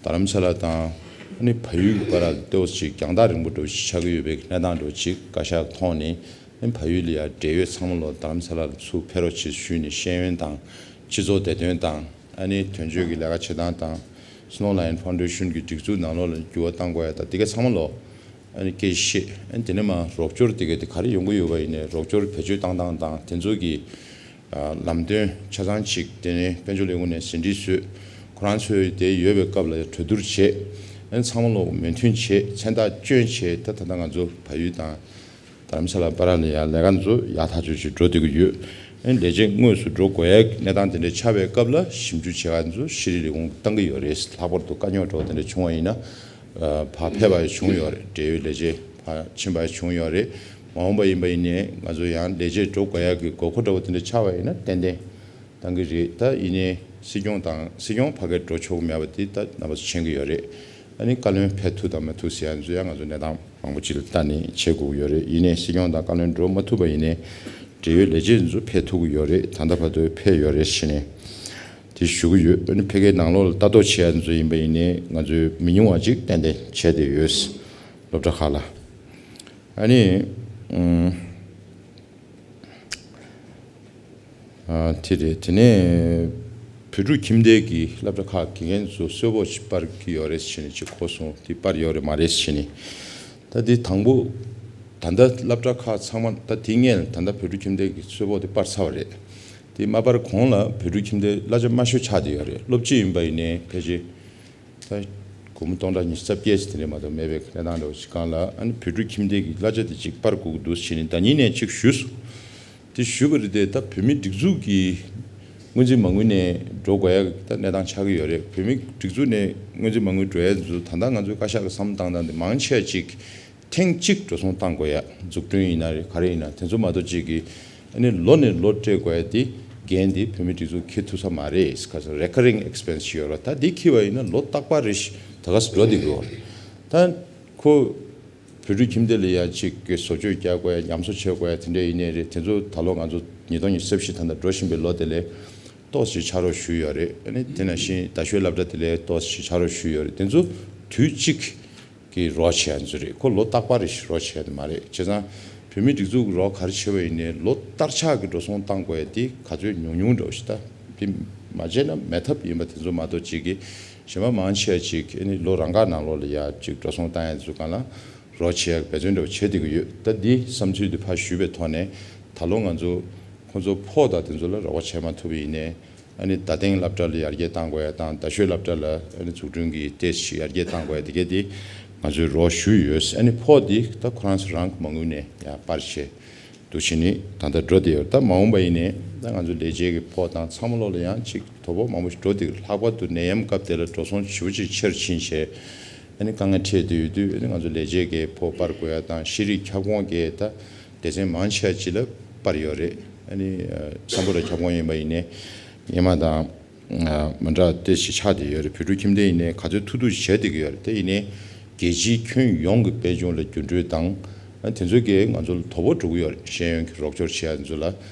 རྡ་རམ་ས་ལ་དང་ཨ་ནི་བལ་ཡུལ་གྱི་བར་ལ་ལྟོས་ཅིག་རྒྱང་ཐག་རིང་པོ་འདྲ་ཞིག་ཆགས་ཀྱི་ཡོད་པའི་གནས་སྟངས་འདྲ་ཅིག་བཀའ་ཤག་ཐོག་ནས་ཨ་ནི་བལ་ཡུལ་ལ་ཡ་འབྲེལ་ཡོད་ཚང་མ་ལོ་རྡ་རམ་ས་ལ་ལ་ཚུར་ཕེབས་རོགས་བྱེད་ཞུས་ནས་ཤེས་ཡོན་དང་ སྤྱི་ཚོགས་བདེ་དོན་དང་ཨ་ནི་དོན་གཅོད་ཀྱི་ལས་ཀ་བྱེད་སྟངས་དང་། Snow Line Foundation གི་སྒྲིག་འཛུགས་ནང་ལོགས་ལ་འགྱུར་བ་གཏང་དགོས་ཡ་དང་དེ་ག་ཚང་མ་ལོ་ཨ་ནི་སྐད་ཆ་བཤད། ཨ་ནི་དེ་ནས་མ་རོགས་སྐྱོར་དེ་ག་དེ་ག་རེ་ཡོང་གི་ཡོད་པ་ཡིན་ནའི་རོགས་སྐྱོར་བེད་སྤྱོད་བཏང་སྟངས་དང་དེ་ཚོ་གི་ཨ་ལམ་སྟོན་ཆ་ཚང་ཅིག་དེ་ནས་དཔལ་འབྱོར་ལས་ཁུངས་ནས་ཟིན་བྲིས་བཟོས། ཁོ་རང་ཚོས་དེ་ཡོད་པའི་སྐབས་ལ་གྲོས་བསྡུར་བྱས། ཨ་ནི་ཚང་མ་ལོ་མོས་མཐུན་བྱས་མཚན་རྟགས་བསྐྱོན་བྱས། ད་ད་ལྟ་ང་ཚོ་བལ་ཡུལ་དང་། རྡ་རམ་ས་ལ་བར་ལ་ཡང་ལས་ཀ་ཚོ་ཡག་ཐག་ཆོད་ཅིག་འགྲོ་བསྡད་ཀྱི་ཡོད། ཨ་ནི་ལས་བྱེད་དངོས་སུ་འགྲོ་དགོས་ཡའི་གནས་སྟངས་དེ་འདྲ་ཆགས་པའི་སྐབས་ལ་ཞིབ་འཇུག་བྱེད་མཁན་ཚོ་ཤེས་རིག་ལས་ཁུངས་བཏང་གི་ཡོད་རེད། ལྷག་པར་དུ་དཀའ་རྙོག་འདྲ་བོ་དེ་འདྲ་བྱུང་བ་ཡིན་ན། ཨ་ཕར་ཕེབས་པ་ཡང་བྱུང་ཡོད་རེད། འབྲེལ་ཡོད་ལས་བྱེད་ཕར་ཕྱིན་པ་ཡང་བྱུང་ཡོད་རེད། མ་འོངས་པ་ཡིན་པ་ཡིན་ནའི་ང་ཚོ་ཡང་ལས་བྱེད་འགྲོ་དགོས་ཡ་གི་དགོས་མཁོ་འདྲ་བོ་དེ་འདྲ་ཆགས་པ་ཡིན་ན་ཏན་ཏན་བཏང་གི་རེད། ད་ཡིན་ནའི་སྲིད་སྐྱོང་དང་སྲིད་སྐྱོང་ཕ་གིར་འགྲོ་ཆོག་གི་མེད་པ་དེ་ད་རྣམ་པ་ཚོ་མཁྱེན་གྱི་ཡོད་རེད། ཨ་ནི་བཀའ་བློན་ཕེབས་ཐུབ་དང་མ་ཐུབ་ཟེར་ཡ་ཚོ་ཡང་ང་ཚོ་གནས་སྟངས་མང་པོ་ཅིག་ལ་ལྟ་ནས་བྱེད་དགོས་ཀྱི་ཡོད་རེད། ཡིན་ནའི་སྲིད་སྐྱོང་དང་བཀའ་བློན་འགྲོ་མ་ཐུབ་པ་ཡིན་ནའི་འབྲེལ་ཡོད་ལས་བྱེད་ཚོ་ཕེབས་ཐུབ་ཀྱི་ཡོད་རེད། ད་ལྟ་བར་དུ་ཕེབས་ཡོད་རེད་ཟེར་ནས་དེ་ཞུ་གི་ཡོད། ཨ་ནི་ཕ་གིའི་ནང་ལོགས་ལ་ལྟ་རྟོག་བྱེད་ཡ་ཚོ་ཡིན་པ་ཡིན་ནའི་ང་ཚོས་མི་ཉུང་བ་ཅིག་ཏན་ཏན་བྱས་བསྡད་ཡོད། སློབ་གྲྭ་ཁག་ལ་ཨ་ནི་ཨུམ། ཨ་དེ་རེད། དེ་ནས་བོད་ཕྲུག་ཁྱིམ་སྡེ་གི་སློབ་གྲྭ་ཁག་དགེ་རྒན་ཚོ་གསོལ་ཕོགས་ཤིག་སྤར་གྱི་ཡོད་རེད་ཟེར་ནས་ཅིག་གོ་སོང་། དེ་སྤར་ཡོད་རེད་མ་རེད་ཟེར་ནས། ད་དེ་དང་པོ་ད་ལྟ་སློབ་གྲྭ་ཁག་ཚང་མ་ད་དེ་སྔོན་ད་ལྟ་བོད་ཕྲུག་ཁྱིམ་སྡེ་གི་གསོལ་ཕོགས་དེ་སྤར་ཚར་བ་རེད། དེ་མ་སྤར་གོང་ལ་བོད་ཕྲུག་ཁྱིམ་སྡེ་གླ་ཆ་དམའ་ཤོས་ཆགས་བསྡད་ཡོད་རེད། སློབ་སྤྱི་ཡིན་པ་ཡིན་ནའི་ཕལ་ཆེར། ད་སྒོར་མོ་སྟོང་ཕྲག་ཉི་ཤུ་རྩ་བརྒྱད་ཙམ་དེ་འདྲ་མ་གཏོགས་མེད་པའི་གནས་སྟངས་འདྲ་བོ་ཞིག་སྒང་ལ། ཨ་ནི་བོད་ཕྲུག་ཁྱིམ་སྡེ་གི་གླ་ཆ་དེ་གཅིག་སྤར་དགོས་ཀྱི་འདུག་ཟེར་ནས་ཟླ་ཉིན་ནས་གཅིག་ཞུས་སོང་། དེ་ཞུས་པ་རེད་དེ། ད་བོད་མིའི་སྒྲིག་འཛུགས་ཀྱི་སྔོན་རྩིས་མ་དངུལ་ནས་འགྲོ་དགོས་ཡ་ད་གནས་སྟངས་ཆགས་ཀྱི་ཡོད་རེད། བོད་མིའི་སྒྲིག་འཛུགས་ནས་སྔོན་རྩིས་མ་དངུལ་འགྲོ་ཡ་ཚོ་ད་ལྟ་ང་ཚོའི་བཀའ་ཤག་གི་བསམ་བློ་བཏང་སྟངས་དེ་མང་ཆེ་བ་ཅིག་ཐེངས་གཅིག་འགྲོ་སོང་བཏང་དགོས་ཡ། འཛུགས་སྐྲུན་ཡིན་ན་རེད། ག་རེ་ཡིན་ན་དེ་ཚོ་མ་གཏོགས་གཅིག་གིས་ཨ་ནི་ལོ་ནས་ལོ་སྤྲད་དགོས་ཡ་དེ་འགན་དེ་བོད་མིའི་སྒྲིག་འཛུགས་འཁྱེར་ཐུབ་ས་མ་རེད། ག་ཚོད་recurring expense ཞིག་ཡོད་རེད། ད་དེ་འཁྱེར་བ་ཡིན་ན་ལོ་རྟག་པར་རེ་བཞིན་ད་ག་ཚོད་འགྲོ་བསྡད་ཀྱི་ཡོད་རེད། ད་ཁོ་བོད་ཕྲུག་ཁྱིམ་སྡེ་ལ་ཡ་གཅིག་གི་བཟོ་བཅོས་རྒྱག་དགོས་ཡ། ཉམས་གསོ་བྱེད་དགོས་ཡ་དེ་འདྲ་ཡིན་ནའི་རེད། དེ་ཚོ་ད་ལོ་ང་ཚོ་ཉིས་སྟོང་ཉི་ཤུ་རྩ་བཞི་ད་ལྟ་འགྲོ་བཞིན་པའི་ལོ་དེ་ལ་ཏོག་ཙམ་ཕྱག་རོགས་ཞུས་ཡོད་རེད། ཨ་ནི་དེ་ནང་བཞིན་རྡ་ཤོད་སློབ་གྲྭ་དེ་ལ་ཏོག་ཙམ་ཕྱག་རོགས་ཞུས་ཡོད་རེད། དེ་ཚོ་དུས་གཅིག་གི་རོགས་བྱེད་ཡ་ཚོ་རེད། ཁོ་ལོ་རྟག་པར་རེ་བཞིན་རོགས་བྱེད་ཡ་དེ་མ་རེད། བྱས་ཙང་བོད་མིའི་སྒྲིག་འཛུགས་ཀྱི་རོགས་ག་རེ་བྱེད་པ་ཡིན་ནའི་ལོ་བསྟར་ཆགས་ཀྱི་འགྲོ་སོང་བཏང་དགོས་ཡ་དེ་ག་ཚོད་ཉུང་ཉུང་འདྲ་བོ་ཞིག་ད་དེ་མ་བྱས་ན་མེད་ཐབས་ཡིན་པ་དེ་ཚོ་མ་གཏོགས་གཅིག་གིས་གཞན་པ་མང་ཆེ་བ་ཅིག་ཨ་ནི་ལོ་རང་འགག་ནང་ལོགས་ལ་ཡ་ཅིག་འགྲོ་སོང་བཏང་ཡ་ཚོ་སྒང་ལ་རོགས་བྱེད་ཡ་འབད་བརྩོན་འདྲ་བོ་བྱེད་བསྡད་ཀྱི་ཡོད། ད་འདི་བསམ་ཚུལ་འདི་ཕར་ཞུས་པའི་ཐོག་ནས་ད་ལོ་ང་ཚོ་ཁོང་ཚོ་ཕོགས་དང་དེ་ཚོ་ལ་རོགས་པ་བྱེད་མ་ཐུབ་པ་ཡིན་ནའི། ཨ་ནི་རྡ་སྟེང་སློབ་གྲྭ་ལ་ཡར་རྒྱས་གཏང་དགོས་ཡ་དང་རྡ་ཤོད་སློབ་གྲྭ་ལ་ཨ་ནི་འཛུགས་སྐྲུན་གྱི་ལྟེ་ཞིག་ཡར་རྒྱས་གཏང་དགོས་ཡ་དེ་གས་དེ་ང་ཚོས་རོགས་ཞུས་ཡོད། ཨ་ནི་ཕོགས་དེ་ད་ཁོ་རང་ཚོ་རང་གི་མ་དངུལ་ནས་ཡར་སྤར་བྱས་འདུག་བྱས་ནི་ད་ལྟ་འགྲོ་བསྡད་ཡོད། ད་མ་འོངས་པ་ཡིན་ནའི་ད་ང་ཚོ་ལས་བྱེད་ཀྱི་ཕོགས་དང་ཚང་མ་ལོག་ལ་ཡང་ཅིག་དོ་ཕོག་མང་པོ་ཞིག་འགྲོ་བསྡད་ཀྱི། ལྷག་པར་དུ་ནད་ཡམས་སྐབས་དེ་ལ་འགྲོ་སོང་ཞེ་པོ་ཅིག་ཆེར་ཕྱིན་བྱས། ཨ་ནི་དཀའ་ངལ་འཕྲད་བསྡད་ཡོད་དུས་ཨ་ནི་ང་ཚོ་ལས་བྱེད་ཀྱི་ཕོགས་སྤར་དགོས་ཡ་དང་ཤེས་རིག་ཁྱབ་ཁོངས་ཀྱི་ད་སྡེ་ཚན་མང་ཆེ་བ་ཅིག་ལ་སྤར་ཡོད་རེད། ཨ་ནི་ཨ་སམ་བྷོ་ཊ་ཁྱབ་ཁོངས་ཡིན་པ་ཡིན་ནའི་ཉི་མ་དང་ཨ་མི་འདྲ་དེ་ཞིག་ཆགས་བསྡད་ཡོད་རེད། བོད་ཕྲུག་ཁྱིམ་སྡེ་ཡིན་ནའི་ག་ཚོད་ཐུབ་ཐུབ་ཅིག་བྱས་བསྡད་ཀྱི་ཡོད་རེད། དེ་ཡིན་ནའི་རྒྱལ་སྤྱིའི་ཁྱོན་ཡོངས་ཀྱི་དཔལ་འབྱོར་ལ་འགྱུར་འགྲོས་དང་ཨ་དེ་ཚོ་གིས་ང་ཚོ་ལ་དོ་ཕོག་འགྲོ་གི་ཡོད་རེད། ཤེས་ཡོན་གྱི་རོགས་སྐྱོར་བྱེད་ཡ་ཚོ་ལ།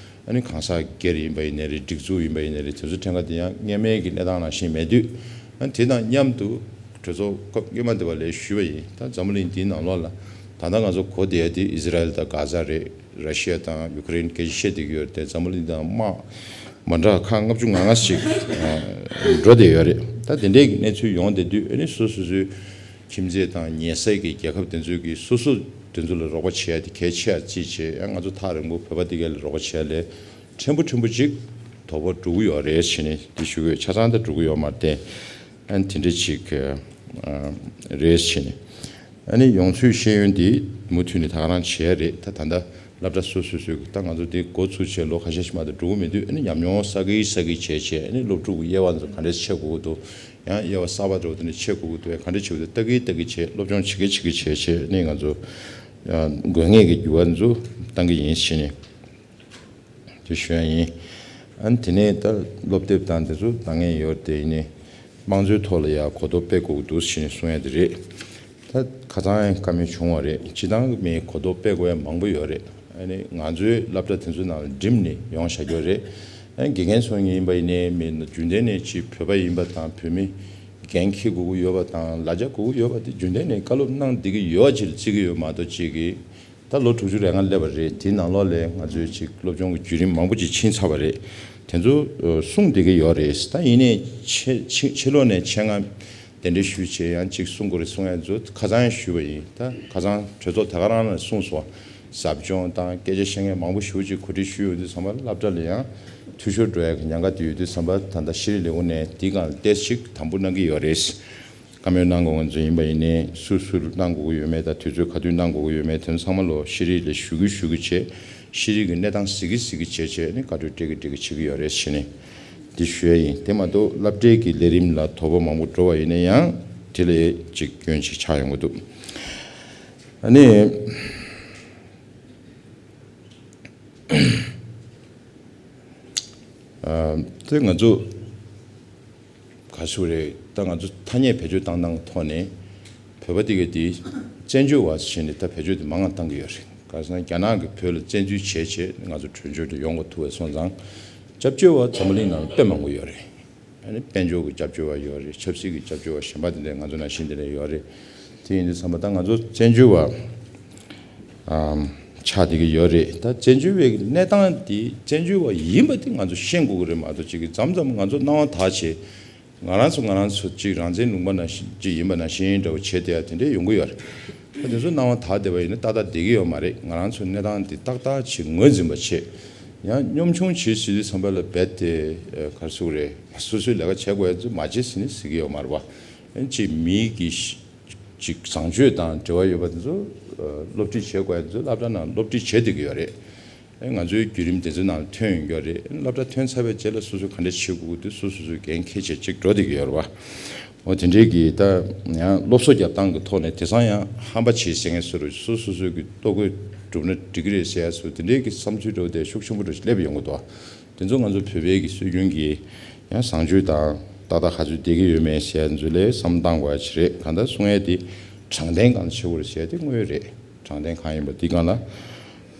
ཨ་ནི་གང་ཟག་སྒེར་ཡིན་པ་ཡིན་ནའི་རེད། སྒྲིག་འཛུགས་ཡིན་པ་ཡིན་ནའི་རེད། དེ་ཚོ་ཕྲན་ཁ་དེ་ཡང་སྔོན་མའི་གི་གནས་སྟངས་ནང་བཞིན་མེད་དུས། ཨ་ནི་དེ་དང་མཉམ་དུ་གྲོས་ཚོགས་སྐབས་སྔོན་མ་དེ་བ་ལས་ཞུས་པ་ཡིན། ད་འཛམ་བུ་གླིང་འདིའི་ནང་ལོགས་ལ་ད་ལྟ་ང་ཚོ་གོ་བསྡད་ཡ་དེ་ཨི་ཟི་རལ་དང་གྷ་ཛ་རེད། ར་ཤི་ཡ་དང་ཡུ་ཀེ་རེན་སྐད་ཆ་བཤད་བསྡད་ཀྱི་ཡོད་རེད་དེ། འཛམ་བུ་གླིང་དང་དམག་མ་འདྲ་ཁག་ལྔ་བཅུ་ང་ལྔ་ཞིག་འགྲོ་བསྡད་ཡོད་རེད། ད་དེ་འདྲའི་གི་གནས་ཚུལ་ཡོང་བསྡད་དུས་ཨ་ནི་སོ་སོ་སོའི་ཁྱིམ་མཚེས་དང་ཉེ་སའི་གི་རྒྱལ་ཁབ་དེ་ཚོའི་གི་སོ་སོ་དེ་ཚོ་ལ་རོགས་པ་བྱེད་ཡ་དེ་གལ་ཆེ་ཡ་རྩིས་བྱས། ཡང་ང་ཚོ་ཐག་རིང་པོ་བོད་པ་དེ་ག་ལ་རོགས་པ་བྱེད་ཡ་ལས་ཕྲན་བུ་ཕྲན་བུ་ཅིག་དོ་ཕོག་འགྲོ་གི་ཡོད་རེད་བྱས་ནས་འདི་ཞུ་གི་ཡོད། ཆ་ཚང་ད་འགྲོ་གི་ཡོད་མ་རེད་དེ། ཨ་ནི་དེ་འདྲ་ཅིག་ཨ་རེད་བྱས་ནས། ཨ་ནི་ཡོང་ཚུལ་ཤེས་ཡོན་འདི་མུ་མཐུད་ནས་ད་ག་རང་བྱས་རེད། ད་ད་ལྟ་སློབ་གྲྭ་སོ་སོ་སོའི་ད་ང་ཚོ་འདི་འགོ་ཚུགས་བྱས་ལོ་ཁ་ཤས་ཤིག་མ་གཏོགས་འགྲོ་གི་མེད་དུས། ཨ་ནི་ཉམས་མྱོང་བསགས་ཀྱི་བསགས་ཀྱི་བྱས་བྱས། ཨ་ནི་སློབ་ཕྲུག་གི་དབྱེ་བ་ཚོ་ག་འདྲས་ཕྱེ་དགོས་ཀྱི་འདུག་ཡང་དབྱེ་བ་གསར་པ་འདྲ་བོ་དེ་འདྲ་ཕྱེ་དགོས་ཀྱི་འདུག་ཡང་ག་འདྲས་བྱེད་དགོས་འདུག་ལྟ་གི་ལྟ་གི་བྱས། སློབ་སྦྱོང་བྱེད་ཀྱི་བྱེད་ཀྱི་བྱས་བྱས། ཨ་ནི་ང་ཚོ་དགོས་ངེས་ཀྱི་འགྱུར་བ་ཚོ་གཏང་གི་ཡིན་བྱས་ནས། དེ་ཞུ་ཡ་ཡིན། ཨ་ནི་དེ་ནས་ད་སློབ་དེབ་དང་དེ་ཚོ་འདང་ངེས་ཡོད་དེ་ཡིན་ནའི་དམངས་གཙོའི་ཐོག་ལ་ཡ་གོ་རྟོགས་སྤེལ་དགོས་ཀྱི་འདུག་ཞེས་ནས་གསུང་ཡ་དེ་རེད། ད་ཁ་སང་ཡང་བཀའ་མོལ་བྱུང་བ་རེད། སྤྱི་བཏང་གི་མིའི་གོ་རྟོགས་སྤེལ་དགོས་ཡ་མང་པོ་ཡོད་རེད། ཨ་ནི་ང་ཚོའི་སློབ་གྲྭ་དེ་ཚོའི་ནང་ལ་འགྲིམས་ནས་ཡོང་བཞག་ཡོད་རེད། ཨ་ནི་དགེ་རྒན་ཚོ་ཡིན་པ་ཡིན་ནའི་མི་རྒྱུན་ལྡན་ནས་ཅིག་བོད་པ་ཡིན་པ་དང་བོད་མི་འགན་འཁྱེར་དགོས་ཀྱི་ཡོད་པ་དང་ལ་རྒྱ་དགོས་ཀྱི་ཡོད་པ་དེ་རྒྱུན་ལྡན་ནས་བཀའ་སློབ་གནང་བསྡད་ཀྱི་ཡོད་པ་ཅིག་ལ་བརྩི་གི་ཡོད་མ་གཏོགས་ཅིག་གིས། ད་ལོ་དྲུག་ཅུ་རེ་ལྔ་སླེབས་པ་རེད། དེའི་ནང་ལོགས་ལ་ང་ཚོའི་ཅིག་སློབ་སྦྱོང་གི་བརྒྱུད་རིམ་མང་པོ་ཅིག་ཕྱིན་ཚར་བ་རེད། དེ་ཚོ་གསུངས་བསྡད་ཀྱི་ཡོད་རེད། ད་ཡིན་ནའི་ཕྱི་ཕྱི་ཕྱི་ལོགས་ནས་ཆེད་མངགས་གདན་འདྲེན་ཞུས་བྱས་ཡང་གཅིག་གསུང་དགོས་རེད་གསུང་ཡ་ཚོ་ཁ་སང་ཡང་ཞུས་པ་ཡིན། ད་ཁ་སང་གྲོས་ཚོགས་ད་ག་རང་ལ་གསུངས་སོང་། ཟབ་སྦྱོང་དང་སྐད་ཆ་བཤད་མཁན་མང་པོ་ཞེ་པོ་ཅིག་གོ་སྒྲིག་ཞུས་ཡོང་དུས་ཙམ་པ་སློབ་གྲྭ་ལ་ཡང་འཐུས་ཤོར་འགྲོ་ཡ་གི་ཉེན་ཁ་དེ་ཡོད་དུས་ཙམ་པ་ད་ལྟ་ཤེས་རིག་ལས་ཁུངས་ནས་འདི་སྒང་ལ་ཏོག་ཙམ་ཅིག་དམ་འབུལ་གནང་གི་ཡོད་རེད། བཀའ་མོལ་གནང་དགོས་ང་ཚོ་ཡིན་པ་ཡིན་ནའི་སུ་སུ་གནང་དགོས་ཀྱི་ཡོད་མེད་དང་དུས་ཚོད་ག་དུས་གནང་དགོས་ཀྱི་ཡོད་མེད་དེ་ཚང་མ་ལོ་ཤེས་རིག་ལ་ཞུ་གི་ཞུ་གི་བྱས། ཤེས་རིག་གི་གནས་སྟངས་གཟིགས་གི་གཟིགས་གི་བྱས་བྱས་ནས་བཀའ་འཁྲོལ་སྤྲད་གི་སྤྲད་གི་བྱེད་ཀྱི་ཡོད་རེད་ཟེར་ནས་འདི་ཞུ་ཡ་ཡིན། དེ་མ་གཏོགས་སློབ་གྲྭའི་གི་ལས་རིམ་ལ་དོགས་པ་མང་པོ་འགྲོ་བ་ཡིན་ན་ཡང་དེ་ལས་ཅིག་སྐྱོན་ཅིག་ཆགས་ཡོང་གི་འདུག་ཨ་ནི། དེ་ང་ཚོ་ག་ཞུ་རེད། ད་ང་ཚོ་ཐ་སྙད་བེད་སྤྱོད་བཏང་སྟངས་ཐོག་ནས་བོད་པ་དེ་ག་དེ་བཙན་བྱོལ་བ་ཞེས་ནས་ད་བེད་སྤྱོད་དེ་མང་ང་བཏང་གི་ཡོད་རེད། ག་ཟེར་ན་རྒྱ་ནག་གིས་བོད་ལ་བཙན་འཛུལ་བྱས་བྱས་ང་ཚོ་གྲོས་ཆོད་དུ་ཡོང་གི་ཐུབ་པ་སོང་ཙང་སྐྱབས་བཅོལ་བ་འཛམ་བུ་གླིང་ནང་ལ་དཔེ་མང་པོ་ཡོད་རེད། ཨ་ནི་དཔལ་འབྱོར་གྱི་སྐྱབས་བཅོལ་བ་ཡོད་རེད། ཆབ་སྲིད་ཀྱི་སྐྱབས་བཅོལ་བ་གཞན་པ་དེ་འདྲ་ང་ཚོ་ནང་བཞིན་དེ་འདྲ་ཡོད་རེད། དེ་ཡིན་དུས་ཙམ་པ་ད་ང་ཚོ་བཙན་བྱོལ་བ་ཨམ་ཆགས་བསྡད་ཀྱི་ཡོད་རེད། ད་བཙན་བྱོལ་བའི་གནས་སྟངས་དེ་བཙན་བྱོལ་བ་ཡིན་པ་དེ་ང་ཚོ་ཤེས་དགོས་ཀྱི་རེད་མ་གཏོགས་ཅིག་གི་མཚམས་མཚམས་ང་ཚོ་སྣང་བ་དག་བྱས་ང་རང་ཚོ་ང་རང་ཚོ་ཅིག་རང་བཙན་ལུང་པ་ནང་བཞིན་ཅིག་ཡིན་པ་ནང་བཞིན་འདྲ་བོ་བྱས་བསྡད་ཡ་དེ་འདྲས་ཡོང་གི་ཡོད་རེད། ད་དེ་ཚོ་སྣང་བ་དག་བསྡད་པ་ཡིན་ན་ཏག་ཏག་བསྡད་ཀྱི་ཡོད་མ་རེད། ང་རང་ཚོ་གནས་སྟངས་དེ་ཏག་ཏག་ཅིག་ངོས་འཛིན་པ་བྱས་ཡང་གཉོམ་ཆུང་བྱེད་ཟེར་དུས་ཙམ་པ་ལ་རྦད་དེ་ག་རེ་ཟེར་དགོས་རེད། སོ་སོའི་ལས་ཀ་བྱེད་དགོས་ཡ་ཚོ་མ་བྱེད་ཟེར་ནས་ཟེར་གྱི་ཡོད་མ་རེད་པ། ཅིག་མིའི་གི་ཅིག་བཟང་སྤྱོད་དང་འབྲེལ་བ་ཡོད་པ་དེ་ཚོ་སློབ་ཁྲིད་བྱེད་དགོས་ཡ་དེ་ཚོ་སློབ་གྲྭ་ནང་སློབ་ཁྲིད་བྱེད་བསྡད་ཀྱི་ཡོད་རེད། ང་ཚོའི་བརྒྱུད་རིམ་དེ་ཚོའི་ནང་ཐོན་ཡོང་གི་ཡོད་རེད། སློབ་གྲྭ་ཐོན་ཚར་བའི་རྗེས་ལ་སོ་སོས་ག་འདྲ་བྱེད་དགོས་ཀྱི་འདུག་སོ་སོ་སོའི་འགན་འཁྱེར་བྱས་ཅིག་འགྲོ་བསྡད་ཀྱི་ཡོད་རེད་པ། འོ་དེ་འདྲའི་གི་ད་ཡང་སློབ་གསོ་རྒྱབ་སྟངས་ཀྱི་ཐོག་ནས་དེང་སང་ཡང་ཧམ་པ་བྱེད་ཟེར་མཁན་བཟོ་འདྲ་སོ་སོ་སོའི་གི་ལྟོ་གོས་བསྒྲུབས་ན་འགྲིག་གི་རེད་ཟེར་ཡ་བཟོ་དེ་འདྲའི་གི་བསམ་ཚུལ་འདྲ་བོ་དེ་ཤུགས་ཆེན་པོ་འདྲ་ཞིག་སླེབས་ཡོང་གི་འདུག་དེ་ཚོ་ང་ཚོ་བོད་པའི་གི་སྲོལ་རྒྱུན་གྱི་ཡང་བཟང་སྤྱོད་དང་ཏག་ཏག་ག་ཚོད་བསྡད་ཀྱི་ཡོད་མེད་ཟེར་ཡ་ཚོ་ལ་བསམ་བཏང་དགོས་ཡ་ཅིག་རེད། གང་ལྟར་གསུང་ཡ་དེ་དྲང་བདེན་གང་ལ་བྱེད་དགོས་རེད་ཟེར་ཡ་དེ་དངོས་ཡོད་རེད། དྲང་བདེན་གང་ཡིན་པ་འདི་སྒང་ལ་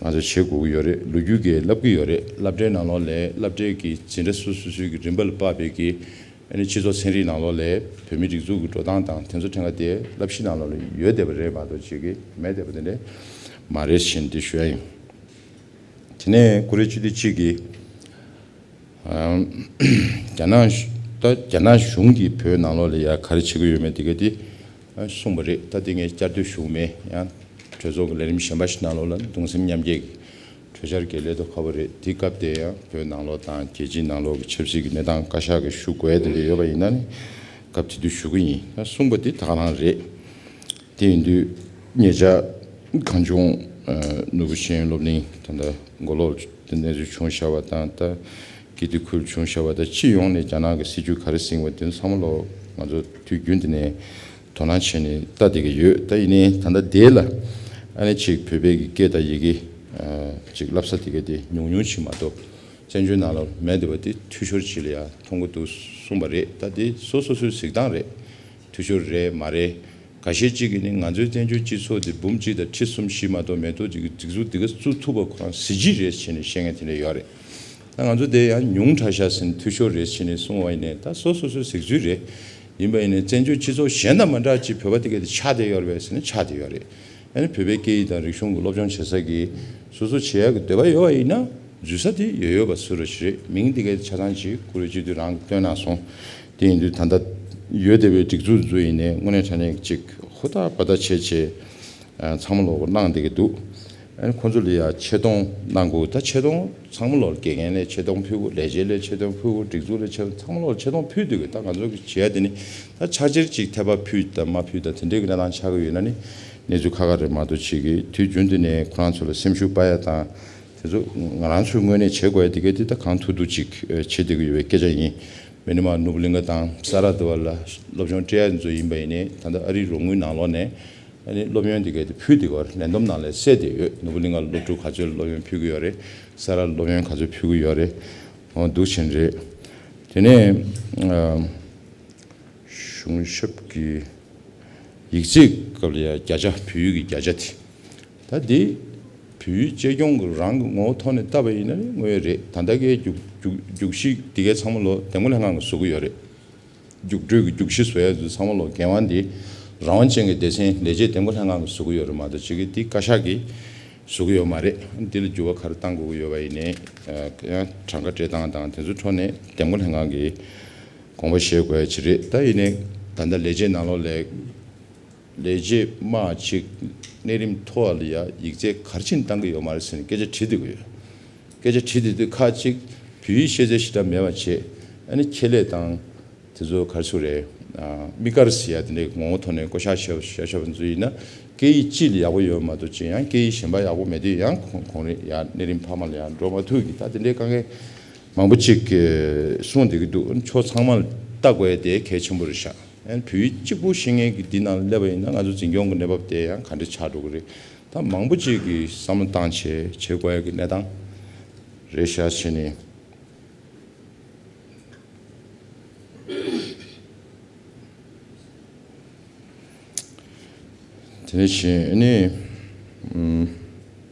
ང་ཚོ་བྱེད་དགོས་ཀྱི་ཡོད་རེད། ལོ་རྒྱུས་ཀྱིས་བསླབ་ཀྱི་ཡོད་རེད། སློབ་གྲྭའི་ནང་ལོགས་ལ་སློབ་གྲྭའི་གི་འཛིན་གྲྭ་སོ་སོ་སོའི་གི་རིམ་པ་ལ་དཔག་པའི་གི་ཨ་ནི་སྤྱི་ཚོགས་ཚན་རིག་ནང་ལོགས་ལ་བོད་མི་སྒྲིག་འཛུགས་ཀྱི་འགྲོ་སྟངས་དང་དེ་ཚོ་ཕྲན་བུ་དེ་བསླབ་གཞི་ནང་ལོགས་ལ་ཡོད་བསྡད་པ་རེད་མ་གཏོགས་ཅིག་གི་མེད་བསྡད་པ་དེ་འདྲ་མ་རེད་ཟེར་འདི་ཞུ་ཡ་ཡིན། དེ་ནས་ཀུ་རེ་བཅུ་དེ་གཅིག་གི་རྒྱ་ནག་ད་རྒྱ་ནག་གཞུང་གིས་བོད་ནང་ལོགས་ལ་ཡ་ག་རེ་བྱེད་ཀྱི་ཡོད་མེད་དེ་ག་དེ་གསུངས་པ་རེད། ད་དེ་ངས་བསྐྱར་ཟློས་ཞུ་གི་མེད། ཡང་གྲོས་ཚོགས་ཀྱི་ལས་རིམ་གཞན་པ་ཞིག་ནང་ལོགས་ལ་གདུང་སེམས་མཉམ་སྐྱེད་ཀྱི་གྲོས་འཆར་གྱི་ལས་ཐོག་ཁ་པོ་རེད། དེ་སྐབས་དེ་ཡང་བོད་ནང་ལོགས་དང་རྒྱལ་སྤྱིའི་ནང་ལོགས་ཀྱི་ཆབ་སྲིད་ཀྱི་གནས་སྟངས་བཀའ་ཤག་གིས་ཞུ་དགོས་དེ་འདྲ་ཡོད་པ་ཡིན་ན་ནི་སྐབས་དེ་དུས་ཞུ་གི་ཡིན། ད་གསུངས་པ་དེ་ད་ག་རང་རེད། དེ་ཡིན་དུས་ཉེ་ཆར་གངས་ལྗོངས་ནོར་བུ་ཤེས་ཡོན་སློབ་གླིང་ད་ལྟ་མགོ་ལོག་ཏུ་གནས་ཚུལ་བྱུང་བཞག་པ་དང་ད་ཀིརྟི་ཁུལ་བྱུང་བཞག་པ་དང་སྤྱི་ཡོངས་ནས་རྒྱ་ནག་གི་སྲིད་བྱུས་ག་རེ་ཟིན་པ་དེ་ཚང་མ་ལོ་ང་ཚོ་དུས་རྒྱུན་དུ་ནས་དོ་སྣང་བྱས་ནས་ལྟ་བསྡད་ཀྱི་ཡོད། ད་ཡིན་ནའི་ད་ལྟ་དེ་ལ་ཨ་ནི་ཅིག་བོད་པའི་གི་སྐད་དང་ཡི་གེ་ཅིག་བསླབ་ས་དེ་ག་དེ་ཉུང་ཉུང་ཅིག་མ་གཏོགས་བཙན་བྱོལ་ནང་ལ་མེད་བསྡད་པ་དེ་འཐུས་ཤོར་ཅིག་ལ་ཡང་མཐོང་གི་འདུག་གསུངས་པ་རེད། ད་དེ་སོ་སོ་སོའི་གཟིགས་སྟངས་རེད། འཐུས་ཤོར་རེད་མ་རེད། འགའ་ཤས་ཅིག་གིས་ནི་ང་ཚོའི་བཙན་བྱོལ་སྤྱི་ཚོགས་འདི་འབུམ་གཅིག་དང་ཁྲི་གསུམ་བཞི་མ་གཏོགས་མེ་ཏོག་ཅིག་གི་སྒྲིག་འཛུགས་འདི་ག་བཙུགས་ཐུབ་པ་ཁོ་རང་གཟི་བརྗིད་རེད་བྱས་ནས་བཤད་མཁན་དེ་འདྲ་ཡོད་རེད། ད་ང་ཚོ་དེ་ཡང་ཉུང་དྲགས་ཤག་ཟེར་ནས་འཐུས་ཤོར་རེད་བྱས་ནས་གསུངས་པ་ཡིན་ནའི་ད་སོ་སོ་སོའི་གཟིགས་ཚུལ་རེད། ཡིན་པ་ཡིན་ནའི་བཙན་བྱོལ་སྤྱི་ཚོགས་གཞན་དང་མ་འདྲ་ཅིག་བོད་པ་དེ་ག་དེ་ཆགས་བསྡད་ཡོད་རེད་པས་ཟེར་ན་ཆགས་བསྡད་ཡོད་རེད། ཨ་ནི་བོད་པའི་སྐད་ཡིག་དང་རིག་གཞུང་གི་སློབ་སྦྱོང་བྱེད་ས་གི་སོ་སོ་བྱེད་ཡག་གི་འདོད་པ་ཡོད་པ་ཡིན་ན་འཛུལ་ས་དེ་ཡོད་ཡོད་པ་བཟོ་འདྲ་ཞིག་རེད། མིང་དེ་ག་དེ་ཆ་ཚང་ཅིག་ཀུ་རེ་སྤྱི་འཐུས་རང་གིས་བཏོན་གནང་སོང་། དེ་ཡིན་དུས་ད་ལྟ་ཡོད་བསྡད་པའི་སྒྲིག་འཛུགས་ཚོ་ཡིན་ནའི་དངོས་གནས་དྲང་གནས་ཅིག་ཧུར་ཐག་པ་ཐག་བྱས་བྱས་ཚང་མ་ལོག་གནང་བསྡད་ཀྱི་འདུག་ཨ་ནི་ཁོང་ཚོ་ལ་ཡ་ཆེ་མཐོང་གནང་དགོས། ད་ཆེ་མཐོང་ཚང་མ་ལོག་དགེ་རྒན་ལ་ཆེ་མཐོང་ཕུལ་དགོས། ལས་བྱེད་ལ་ཆེ་མཐོང་ཕུལ་དགོས། སྒྲིག་འཛུགས་ལ་ཆེ་མཐོང་ཚང་མ་ལོག་ཆེ་མཐོང་ཕུལ་སྡོད་དགོས། ད་ང་ཚོ་གི་བྱེད་ཡ་དེ་ནི་ད་ཕྱག་ཕྱིར་ཅིག་ཐད་པ་ཕུལ་དང་མ་ཕུལ་དང་དེ་འདྲའི་གི་གནས་སྟངས་ཆགས་ཀྱི་ཡོད་ན་ནི་གནས་ཚུལ་ཁག་ཁག་རེད་མ་གཏོགས་ཅིག་གི་དུས་རྒྱུན་དུ་ནས་ཁོ་རང་ཚོ་ལ་སེམས་ཤུགས་སྤར་ཡ་དང་དེ་ཚོ་ང་རང་ཚོའི་ངོས་ནས་བྱེད་དགོས་ཡ་དེ་ག་དེ་ད་གང་ཐུབ་ཐུབ་ཅིག་བྱེད་བསྡད་ཀྱི་ཡོད་པའི་སྐད་ཆ་ཡིན། མི་ནི་མ་ནོར་བུ་གླིང་ག་དང་ས་རཱ་དུ་བ་ལ་སློབ་སྦྱོང་སྤྲད་ཡ་ཚོ་ཡིན་པ་ཡིན་ནའི་ད་ལྟ་ཨ་རིའི་རོགས་དངུལ་ནང་ལོགས་ནས་ཨ་ནི་སློབ་ཡོན་དེ་ག་དེ་ཕུལ་བསྡད་ཀྱི་ཡོད་རེད། ལས་བསྡོམས་ནང་ལ་གསལ་བསྡད་ཡོད། ནོར་བུ་གླིང་ག་ལ་སློབ་ཕྲུག་ག་ཚོད་སློབ་ཡོན་ཕུལ་གྱི་ཡོད་རེད། ས་རཱ་ལ་སློབ་ཡོན་ག་ཚོད་ཕུལ་གྱི་ཡོད་རེད། འོ་འདུག་ཕྱིན་རེད། དེ་ནས་གཞུང་ཞབས་ཀྱི་ཡིག་ཚད་སྐབས་ལ་ཡ་བརྒྱ་ཆ་བོད་ཡིག་གི་བརྒྱ་ཆ་དེ། ད་འདི་བོད་ཡིག་གཅེས་སྐྱོང་གི་རང་གི་ངོ་བོ་ཐོག་ནས་བལྟས་པ་ཡིན་ན་ནི་དངོས་ཡོད་རེད། ད་ལྟ་གའི་རྒྱུགས་རྒྱུགས་རྒྱུགས་གཞི་འདི་གའི་ཚང་མ་ལོ་འདེམས་བསྐོ་ལྷན་ཁང་གིས་བཟོ་གི་ཡོད་རེད། རྒྱུགས་སྤྲོད་ཀྱི་རྒྱུགས་གཞི་བཟོ་ཡ་ཚོ་ཚང་མ་ལོ་འགན་དབང་འདི་རང་དབང་ཅན་གྱི་སྡེ་ཚན་ལས་བྱེད་འདེམས་བསྐོ་ལྷན་ཁང་གིས་བཟོ་གི་ཡོད་རེད་མ་གཏོགས་ཅིག་གི་འདི་བཀའ་ཤག་གིས་ བཟོ་གི་ཡོད་མ་རེད། འདི་ལ་འགྱུར་བ་ག་རེ་གཏང་དགོས་ཀྱི་ཡོད་པ་ཡིན་ནའི་ཡང་གྲངས་ཀ་སྤྲད་སྟངས་དང་དེ་ཚོ་ཐོག་ནས་འདེམས་བསྐོ་ལྷན་ཁང་གིས་དགོངས་པ་བཞེས་དགོས་ཡ་ཅིག་རེད། ད་ཡིན་ནའི་ད་ལྟ་ལས་བྱེད་ནང་ལོགས་ལ་ལས་བྱེད་དམངས་ཅིག་གནས་རིམ་མཐོ་བ་ལ་ཡ་ཡིག་ཚད་ག་རེ་བྱས་ནས་བཏང་གི་ཡོད་མ་རེད་ཟེར་ནས་སྐད་ཆ་དྲིས་བསྡད་ཀྱི་ཡོད། སྐད་ཆ་དྲིས་བསྡད་དུས་ཁག་ཅིག་བོད་ཡིག་ཤེས་ཚད་ཞེ་དྲག་མེད་པ་བྱས། ཨ་ནི་ཁྱད་ལས་དང་དེ་ཚོ་ག་རེ་ཟེར་རེད། ཨ། དམིགས་བཀར་ཟེར་ཡ་དེ་འདྲའི་ངོ་བོ་ཐོག་ནས་བསྐོ་བཞག་བྱས་བཞག་བྱས་པ་ཚོ་ཡིན་ན་སྐད་ཡིག་སྤྱི་ལ་ཡག་པོ་ཡོད་མ་གཏོགས་ཅི་ཡང་སྐད་ཡིག་གཞན་པ་ཡག་པོ་མེད་དུས་ཡང་གོང་གོང་རིམ་ཡར་གནས་རིམ་འཕར་མ་ལ་ཡང་འགྲོ་མ་ཐུབ་ཀྱི། ད་དེ་འདྲའི་དཀའ་ངལ་མང་པོ་ཅིག་གསུངས་བསྡད་ཀྱི་འདུག་ཕྱོགས་ཚང་མ་ལ་ལྟ་དགོས་ཡ་དེ་གལ་ཆེན་པོ་རེད་ཤག་ཨ་ནི་བོད་ཡིག་གཅིག་པུ་ཤེས་མཁན་གྱི་འདི་ནང་སླེབས་པ་ཡིན་ན་ང་ཚོ་འཛིན་སྐྱོང་གི་གནས་བབ་དེ་ཡང་ག་འདྲ་ཆགས་འགྲོ་གི་རེད། ད་མང་པོ་ཅིག་གིས་བསམ་བློ་བཏང་བྱས་བྱེད་དགོས་ཡ་གི་གནས་སྟངས་རེད་ཤག་བྱས་ནས། དེ་ནས་གཞན་ཨ་ནི། ཨུམ།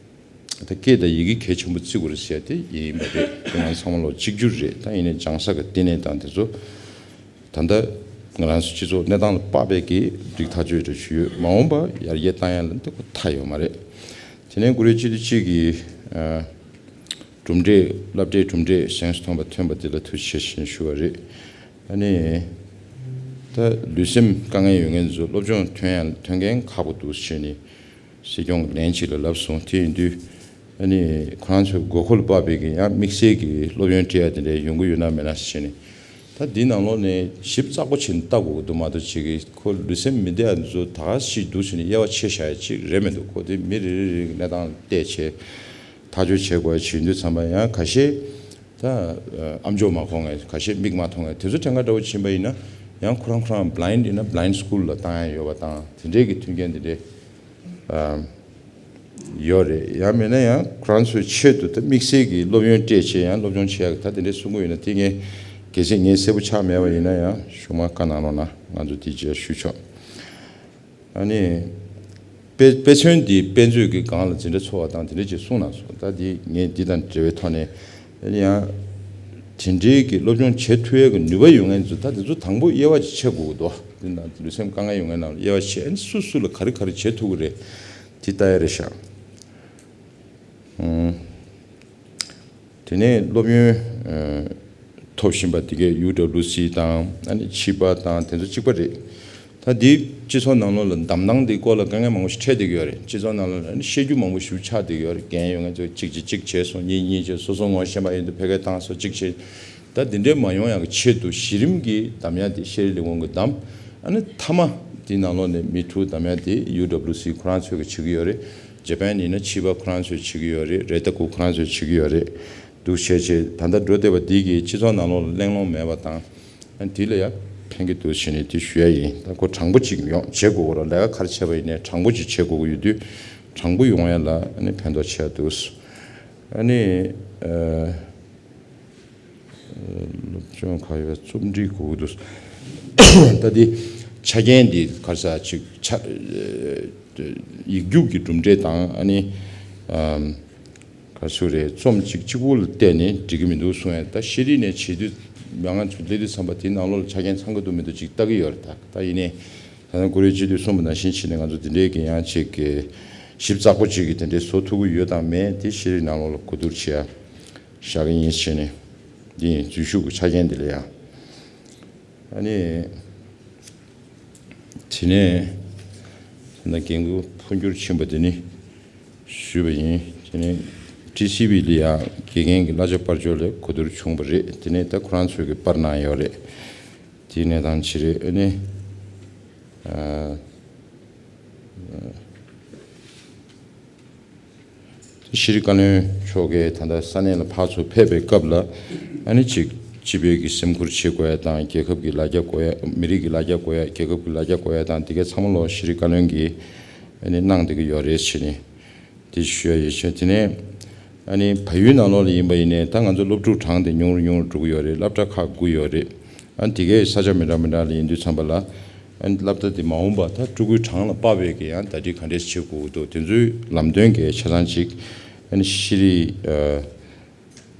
ད་སྐད་དང་ཡི་གེ་གལ་ཆེན་པོ་བརྩི་དགོས་རེད་ཟེར་ཡ་དེ་ཡིན་པ་རེད། ཁྱེད་རང་ཚང་མ་ལོ་གཅིག་གྱུར་རེད། ད་ཡིན་ནའི་སྦྱང་ས་གི་ལྟེ་གནས་དང་དེ་ཚོ་ད་ལྟ་ང་རང་ཚོ་སྤྱི་ཚོགས་གནས་སྟངས་ལ་དཔག་པའི་གི་རིགས་ཐག་གཅོད་རེ་ཞུས་ཡོད། མ་འོངས་པ་ཡར་རྒྱས་བཏང་ཡ་ལ་འདི་ཁོ་ཐག་ཡོད་མ་རེད། དེ་ནས་ཀུ་རེ་སྤྱི་འཐུས་གཅིག་གིས། ཨ། གྲུབ་འབྲས་སློབ་གྲྭའི་གྲུབ་འབྲས་གཞན་སུ་མཐོང་བ་ཐོན་པ་དེ་ལ་ཐུགས་རྗེ་ཆེ་ཞེས་ཞུ་བ་རེད། ཨ་ནི། ད་ལུས་སེམས་དཀའ་ངལ་ཡོད་མཁན་ཚོ་སློབ་སྦྱོང་ཐོན་ཡང་ཐོན་མཁན་ཁག་པོ་འདུག་ཟེར་ནས་སྲིད་སྐྱོང་གིས་ལན་གཅིག་ལ་ལབ་སོང་། དེ་ཡིན་དུས་ཨ་ནི་ཁོ་རང་ཚོའི་དགོས་མཁོ་ལ་དཔག་པའི་གི་ཡང་དམིགས་བསལ་གྱི་སློབ་ཡོན་སྤྲད་ཡ་དེ་འདྲ་ཡོང་གི་ཡོད་ན་མེད་ན་ཟེར་ནས། ད་འདི་ནང་ལོགས་ནས་ཞིབ་ཚགས་པོ་བྱས་ནས་ལྟ་དགོས་ཀྱི་འདུག་མ་གཏོགས་ཅིག་གིས་ཁོ་ལུས་སེམས་མི་བདེ་བ་འདི་ཚོ་ད་ག་ཞིག་འདུག་ཟེར་ནས་དབྱེ་བ་ཕྱེ་བཞག་ཡ་ཅིག་རེད་མི་འདུག་ཁོ་དེ་མི་རེ་རེ་རེ་གི་གནས་སྟངས་ལ་བལྟས་བྱས་ཐག་གཅོད་བྱེད་དགོས་ཡ་ཅིག་ཡིན་དུས་ཙམ་པ་ཡང་ཁ་ཤས་ད་ཨམ་ཅོག་མ་གོ་མཁན། ཁ་ཤས་མིག་མ་མཐོང་མཁན། དེ་ཚོ་གྲངས་ཀ་འདྲ་བོ་ཕྱིན་པ་ཡིན་ན་ཡང་ཁོ་རང་ཁོ་རང་blind ཡིན་ན་blind school ལ་བཏང་ཡ་ཡོད་པ་དང་དེ་འདྲས་ཀྱི་མཐུན་རྐྱེན་དེ་འདྲས། ཨ། ཡོད་རེད། ཡང་མིན་ན་ཡང་ཁོ་རང་ཚོའི་ཆེད་དུ་ད་དམིགས་བསལ་གྱི་སློབ་ཡོན་སྤྲད་བྱས་ཡང་སློབ་སྦྱོང་བྱེད་ཡག་གི་ད་དེ་འདྲའི་གསུང་གི་ཡོད་ན་དེ་ངས་གལ་སྲིད་ངས་གསལ་པོ་ཆགས་མེད་པ་ཡིན་ན་ཡང་གཞུག་མ་བཀའ་གནང་རོགས་གནང་། ང་ཚོ་དེ་རྗེས་ཞུ་ཆོག་ཨ་ནི། དཔེ་དཔེ་མཚོན་འདི་དཔེ་མཛོད་ཀྱི་སྒང་ལ་འཛིན་གྲྭ་འཚོགས་པ་དང་དེ་འདྲ་ཅིག་གསུངས་གནང་སོང་། ད་འདི་ངས་འདི་དང་འབྲེལ་བའི་ཐོག་ནས་ཨ་ནི་ཡང་དེ་འདྲའི་གི་སློབ་སྦྱོང་བྱེད་ཐུབ་ཡག་གི་ནུས་པ་ཡོད་མཁན་ཚོ་ད་དེ་ཚོ་དང་པོ་དབྱེ་བ་ཅིག་ཕྱེ་དགོས་ཀྱི་འདུག་འདི་ནང་ལུས་སེམས་དཀའ་ངལ་ཡོད་མཁན་ནང་དབྱེ་བ་ཕྱེ། ཨ་ནི་སུ་སུ་ལ་ག་རེ་ག་རེ་བྱེད་ཐུབ་ཀྱི་རེད། དེ་ལྟ་ཡ་རེད་ཤག་ཨུམ། དེ་ནས་སློབ་ཡོན་ཨ་ཐོབ་བཞིན་པ་དེ་གའི་ཡུ་ཌབ་ལུ་སི་དང་ཨ་ནི་ཕྱི་པ་དང་དེ་ཚོ་གཅིག་པ་རེད། ད་འདི་སྤྱི་ཚོགས་ནང་ལོགས་ལ་འདམ་སྟངས་འདི་སྐོར་ལ་དཀའ་ངལ་མང་པོ་ཞིག་འཕྲད་བསྡད་ཀྱི་ཡོད་རེད། སྤྱི་ཚོགས་ནང་ལོགས་ལ་ཨ་ནི་བཤད་རྒྱུ་མང་པོ་ཞིག་ཆགས་བསྡད་ཀྱི་ཡོད་རེད། རྒན་ཡོད་མཁན་ཚོས་གཅིག་བྱས་གཅིག་བྱས་སོང་། གཉིས་གཉིས་བྱས་སོ་སོ་ངོ་ཤེས་པ་ཡིན་དུས་ཕ་གིར་བཏང་སོང་། གཅིག་བྱས། ད་འདི་འདྲའི་མ་ཡོང་ཡག་གི་ཆེད་དུ་གཞི་རིམ་གྱི་འདམ་ཡ་དེ་ཤེས་རིག་ལས་ཁུངས་ཀྱི་འདམ། ཨ་ནི་མཐའ་མ་དེའི་ནང་ལོགས་ནས་མི་དྲུག་འདམ་ཡ་དེ་ཡུ་ཌབ་ལུ་སི་ཁོ་རང་ཚོས་ཀྱི་བྱེད་ཀྱི་ཡོད་རེད། ཇ་པན་ཡིན་ན་ཕྱི་པ་ཁོ་རང་ཚོས་བྱེད་ཀྱི་ཡོད་རེད། རེད། ད་ཁོ་ཁོ་རང་ཚོས་བྱེད་ཀྱི་ཡོད་རེད། འདུག་བྱས་བྱས་ད་ལྟ་འགྲོ་བསྡད་པ་འདི་གིས་སྤྱི་ཚོགས་ནང་ལོགས་ལ་གླེང་སློང་མེད་པ་དང་། ཨ་ནི་དེ་ལ་ཡ་ཕན་གྱི་འདུག་བྱས་ནས་དེ་ཞུ་ཡ་ཡིན། ད་ཁོ་དྲང་པོ་ཅིག་ཡོང་བྱེད་དགོས་ཀྱི་རེད། ལས་ཀ་ག་རེ་བྱས་པ་ཡིན་ནའི་དྲང་པོ་ཅིག་བྱེད་དགོས་ཀྱི་ཡོད་དུས་དྲང་པོ་ཡོང་ཡ་ལ་ཨ་ནི་ཕན་ཐོགས་ཆེ་བ་འདུག་ཨ་ནི། ཨ། སློབ་སྦྱོང་ག་ཡོད་རྩོམ་སྒྲིག་དགོས་ཀྱི་འདུག་ད་འདི་ཆ་རྐྱེན་འདི་ག་རེ་ཟེར་ཅིག་ཆ། ཡིག་རྒྱུགས་ཀྱི་གྲུབ་འབྲས་དང་ཨ་ནི། ཨམ། ག་རེ་ཟེར་རེད། རྩོམ་གཅིག་གཅིག་པུ་ལ་བལྟས་ནས་འགྲིག་གི་མི་འདུག་གསུང་ཡ། ད་ཤེས་རིག་ནས་བྱེད་དུས་མྱ་ངན་ཚུར་སླེབས་དུས་ཙམ་པ་དེའི་ནང་ལོགས་ལ་ཆ་རྐྱེན་ཚང་གི་འདུག་མི་འདུག་ཅིག་ལྟ་གི་ཡོད་རེད། ད་ད་ཡིན་ནའི་ད་ནི་ཀུ་རེ་སྤྱི་འཐུས་གསུངས་པ་ནང་བཞིན་བྱས་ནས་ང་ཚོ་དེ་འདྲའི་གི་ཡང་ཅིག་གི་ཞིབ་ཚགས་པོ་ཅིག་གི་དེ་འདྲའི་བཟོ་ཐུབ་ཀྱི་ཡོད་དང་མེད་དེ་ཤེས་རིག་ནང་ལོགས་ལ་གོ་བསྡུར་བྱེད་ཡ་བཞག་གི་ཡིན་བྱས་ནས་འདི་ཡིན། འཛུལ་ཞུགས་ཀྱི་ཆ་རྐྱེན་དེ་ལ་ཡ། ཨ་ནི། དེ་ནས་ད་ལྟ་འགན་ཁུར་འཕོ་འགྱུར་ཕྱིན་པ་དེ་ནི་ཞུས་པ་ཡིན། དེ་ནས་ཊི་སི་ཝི་ལ་ཡང་དགེ་རྒན་གྱི་གླ་ཆ་སྤར་ཕྱོགས་ལ་གོ་བསྡུར་བྱུང་བ་རེད། དེ་ནས་ད་ཁོ་རང་ཚོས་ཀྱི་སྤར་གནང་ཡོད་རེད། དེའི་གནས་སྟངས་ཅི་རེད། ཨ་ནི། ཨ། ཤེས་རིག་བཀའ་བློན་མཆོག་གིས་ད་ལྟ་ས་གནས་ལ་ཕར་ཚུར་ཕེབས་པའི་སྐབས་ལ་ཨ་ནི་ཅིག་སྤྱི་པའི་གི་སེམས་ཁུར་བྱེད་དགོས་ཡ་དང་། རྒྱལ་ཁབ་ཀྱི་ལ་རྒྱ་དགོས་ཡ། མི་རིགས་ཀྱི་ལ་རྒྱ་དགོས་ཡ། རྒྱལ་ཁབ་ཀྱི་ལ་རྒྱ་དགོས་ཡ་དང་། དེ་གའི་ཚང་མ་ལོ་ཤེས་རིག་བཀའ་བློན་གྱིས་ཨ་ནི་གནང་བསྡད་ཀྱི་ཡོད་རེད་ཟེར་ནས་དེ་ཞུ་ཡ་ཡིན་ཤག་དེ་ནས་ཨ་ནི་བལ་ཡུལ་ནང་ལོགས་ལ་ཡིན་པ་ཡིན་ནའི་ད་ང་ཚོ་སློབ་ཕྲུག་གྲངས་དེ་ཉུང་རུ་ཉུང་རུ་འགྲོ་གི་ཡོད་རེད། སློབ་གྲྭ་ཁག་དགུ་ཡོད་རེད། ཨ་ནི་དེ་གའི་ས་ཆ་མི་འདྲ་མི་འདྲ་ལ་ཡིན་དུས་ཙམ་པ་ལ། ཨ་ནི་སློབ་གྲྭ་དེ་མ་འོངས་པ་ད་ཕྲུ་གུའི་གྲངས་ལ་དཔག་པའི་གི་ཡང་ཟླ་སྒྲིལ་ག་འདྲས་བྱེད་དགོས་ཀྱི་འདུག་དེ་ཚོའི་ལམ་སྟོན་གྱི་ཆ་ཚང་ཅིག་ཨ་ནི་ཤེས་རིག་ཨ་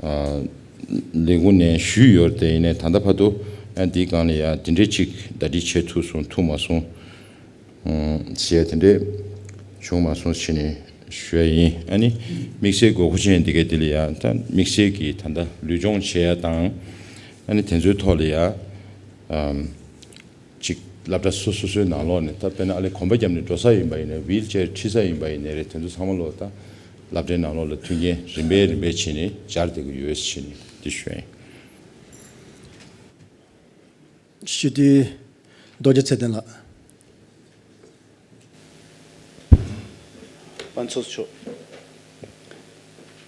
ཨ་ལས་ཁུངས་ནས་ཞུས་ཡོད་རེད། དེ་ཡིན་ནའི་ད་ལྟ་བར་དུ་ཨ་ནི་དེའི་སྒང་ལ་ཡང་དེ་འདྲས་ཅིག་ཟླ་སྒྲིལ་བྱེད་ཐུབ་སོང་ཐུབ་མ་སོང་ཨ་ཟེར་ཡ་དེ་འདྲས་བྱུང་མ་སོང་ཟེར་ནས་ ཞུ་ཡ་ཡིན། ཨ་ནི་དམིགས་བསལ་དགོས་མཁོ་ཅན་འདི་གའི་འདི་ལ་ཡ་ད་དམིགས་བསལ་གྱི་ད་ལྟ་ལུས་སྦྱོང་བྱེད་ཡ་དང་། ཨ་ནི་དེ་ཚོའི་ཐོག་ལ་ཡ་ཨམ་ཅིག་སློབ་གྲྭ་སོ་སོ་སོའི་ནང་ལོགས་ནས་ད་དཔེར་ན་ཨ་ལས་གོམ་པ་བརྒྱབ་ནས་འགྲོ་ས་ཡིན་པ་ཡིན་ནའི་ཝིལ་ཅེར་ཁྲིད་ས་ཡིན་པ་ཡིན་ནའི་རེད། དེ་ཚོ་ཚང་མ་ལོག་ད་སློབ་གྲྭའི་ནང་ལོགས་ལ་མཐུན་རྐྱེན་རིམ་པས་རིམ་པས་བྱས་ནས་སྦྱར་བསྡད་ཀྱི་ཡོད་ཟེར་ནས་འདི་ཞུ་ཡ་ཡིན། སྤྱི་འཐུས་རྡོ་རྗེ་ཚེ་བརྟན་ལགས། དཔལ་ཚོགས་གཙོ་མཆོག་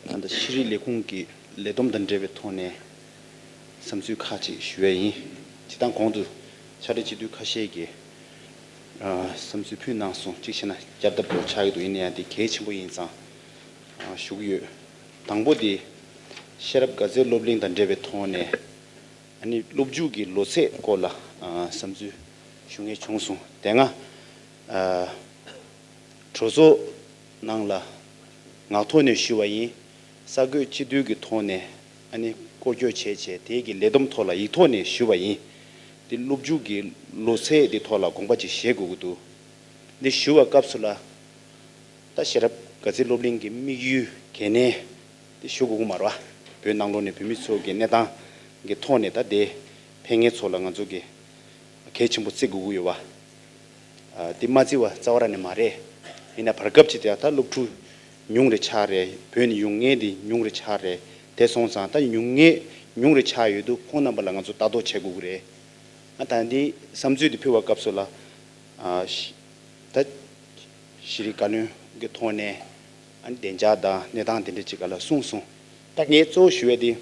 ད་ལྟ་ཤེས་རིག་ལས་ཁུངས་ཀྱི་ལས་བསྡོམས་དང་འབྲེལ་བའི་ཐོག་ནས་བསམ་ཚུལ་ཁག་ཅིག་ཞུ་ཡ་ཡིན། སྤྱིར་བཏང་གོང་དུ་ཕྱག་སྦྲེལ་སྤྱི་འཐུས་ཁ་ཤས་ཀྱིས་ཨ་བསམ་ཚུལ་ཕུལ་གནང་སོང་། གཅིག་བྱས་ན་བསྐྱར་ལྡབ་འདྲ་བོ་ཆགས་ཀྱི་འདུག་ཡིན་ན་ཡང་དེ་གལ་ཆེན་པོ་ཡིན་ཙང་ཨ་ཞུ་གི་ཡོད། དང་པོ་དེ་ཤེས་རབ་དགའ་ཚལ་སློབ་གླིང་དང་འབྲེལ་བའི་ཐོག་ནས་ཨ་ནི་སློབ་འཇུག་གི་ལོ་ཚད་སྐོར་ལ་ཨ་བསམ་ཚུལ་ཞུ་མཁན་བྱུང་སོང་། དེ་སྔ་ཨ་གྲོས་ཚོགས་ནང་ལ་ངག་ཐོག་ནས་ཞུས་པ་ཡིན། གསར་འགོད་སྤྱི་འཐུས་ཀྱི་ཐོག་ནས་ཨ་ནི་སྐོར་སྐྱོད་བྱས་བྱས་དེའི་གི་ལས་བསྡོམས་ཐོག་ལ་ཡིག་ཐོག་ནས་ཞུས་པ་ཡིན། དེ་སློབ་འཇུག་གི་ལོ་ཚད་དེ་ཐོག་ལ་དགོངས་པ་ཅིག་བཞེས་དགོས་ཀྱི་འདུག་འདི་ཞུ་བའི་སྐབས་སུ་ལ་ད་ཤེས་རབ་དགའ་ཚལ་སློབ་གླིང་གི་དམིགས་ཡུལ་གལ་གནད་དེ་ཞུ་དགོས་ཀྱི་མ་རེད་བ། བོད་ནང་ལོགས་ནས་བོད་མི་ཚོ་གི་གནས་སྟངས་ཀྱི་ཐོག་ནས་ད་དེ་ཕན་མཁན་ཚོ་ལ་ང་ཚོ་གི་གལ་ཆེན་པོ་བརྩི་དགོས་ཀྱི་ཡོད་བ། ཨ་དེ་མ་བརྩི་བ་རྩ་བ་རང་ནས་མ་རེད། ཡིན་ན་བར་སྐབས་ཅིག་དེ་ད་སློབ་ཕྲུག་ཉུང་རེ་ཆགས་རེད། བོད་ནས་ཡོང་མཁན་དེ་ཉུང་རེ་ཆགས་རེད། དེ་སོང་ཙང་ད་ཉུང་མཁན་ཉུང་རེ་ཆགས་ཡོད་དུས་ཁོང་རྣམ་པ་ལ་ང་ཚོ་ལྟ་རྟོག་བྱེད་དགོས་ཀྱི་རེད། ང་ད་འདི་བསམ་ཚུལ་དེ་ཕུལ་བའི་སྐབས་སུ་ལ་ཨ་ཤི་ད་ཤེས་རིག་བཀའ་བློན་གྱི་ཐོག་ནས་ཨ་ནི་བདེ་འཇགས་དང་གནས་སྟངས་དེ་འདྲ་ཅིག་ག་ལ་གསུངས་སོང་། ད་ངས་གཙོ་བོ་ཞུ་ཡས་དེ་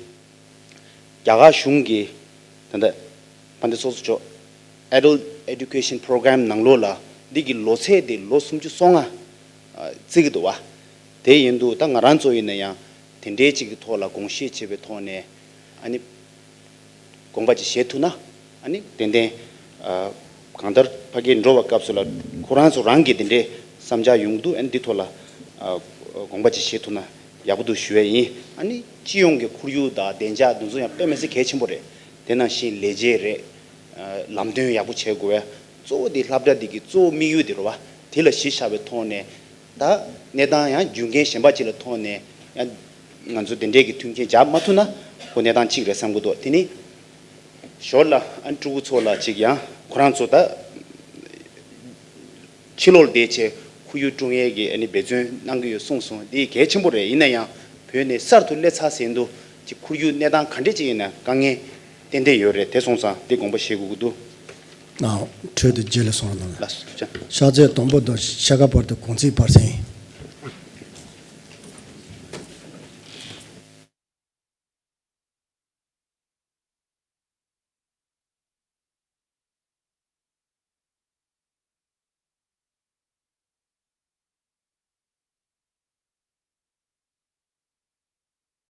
རྒྱ་གར་གཞུང་གིས་ད་ལྟ་དཔལ་ལྡན་ཚོགས་གཙོ་མཆོག་Adult Education Program ནང་ལོགས་ལ་འདི་གི་ལོ་ཚད་དེ་ལོ་སུམ་ཅུ་སོ་ལྔ་ཨ་བརྩི་གི་འདུག་བ། དེ་ཡིན་དུས་ད་ང་རང་ཚོ་ཡིན་ན་ཡང་དེ་འདྲའི་ཅིག་གི་ཐོག་ལ་དགོངས་བཞེས་བྱས་པའི་ཐོག་ནས་ཨ་ནི་དགོངས་པ་ཅིག་བཞེས་ཐུབ་ན་ཨ་ནི་ཏན་ཏན་ཨ་གང་ལྟར་ཕ་གིར་འགྲོ་བའི་སྐབས་སུ་ལ་ཁོ་རང་ཚོ་རང་གི་དེ་འདྲའི་བསམ་འཆར་ཡོང་དུས་ཨ་ནི་འདི་ཐོག་ལ་ཨ་དགོངས་པ་ཅིག་བཞེས་ཐུབ་ན་ཡག་པོ་འདུག་ཞུ་ཡས་ཡིན། ཨ་ནི་སྤྱི་ཡོངས་ཀྱི་ཁོར་ཡུག་དང་བདེ་འཇགས་འདི་ཚོ་ཡང་དཔེ་མི་སྲིད་གལ་ཆེན་པོ་རེད། དེ་ནང་བཞིན་ལས་བྱེད་རེད། ཨ་ལམ་སྟོན་ཡག་པོ་བྱེད་དགོས་པས། གཙོ་བོ་དེ་སློབ་གྲྭ་འདི་གི་གཙོ་བོ་དམིགས་ཡུལ་དེ་རེད་བ། དེ་ལ་གཞི་བཞག་པའི་ཐོག་ནས་ད་གནས་སྟངས་ཡང་རྒྱུ་རྐྱེན་གཞན་པ་ཅིག་ལ་ཐོག་ནས་ཡང་ང་ཚོ་དེ་འདྲས་ཀྱི་མཐུན་རྐྱེན་སྦྱར་མ་ཐུབ་ན་ཁོ་གནས་སྟངས་གཅིག་རེད་བསམ་གྱི་འདུག་དེ་ནི་ཞོར་ལ་ཨ་ནི་ཕྲུ་གུ་ཚོ་ལ་ཅིག་ཡང་ཁོ་རང་ཚོ་ད་ཕྱི་ལོགས་ལ་བསྡད་བྱས་ཁོར་ཡུག་སྲུང་ཡས་ཀྱི་ཨ་ནི་འབད་བརྩོན་གནང་གི་ཡོད་གསུངས་སོང་། འདི་གལ་ཆེན་པོ་རེད། ཡིན་ན་ཡང་བོད་ནས་གསར་དུ་སླེབས་ཚར་ཟིན་དུས་ཅིག་ཁོར་ཡུག་གནས་སྟངས་ག་འདྲས་ཅིག་ཡིན་ན་དཀའ་ངལ་ཏན་ཏན་ཡོད་རེད། དེ་སོང་ཙང་འདི་དགོངས་པ་བཞེས་དགོས་ཀྱི་འདུག་ཨ་འཕྲོས་ཏེ་རྗེས་ལ་སོང་བ་དང་། ལགས་སོ། ཕྱག་འཚལ། དང་པོ་དང་ཤ་ཁ་བར་དུ་གུང་ཚིགས་བར་གསེང་ཡིན།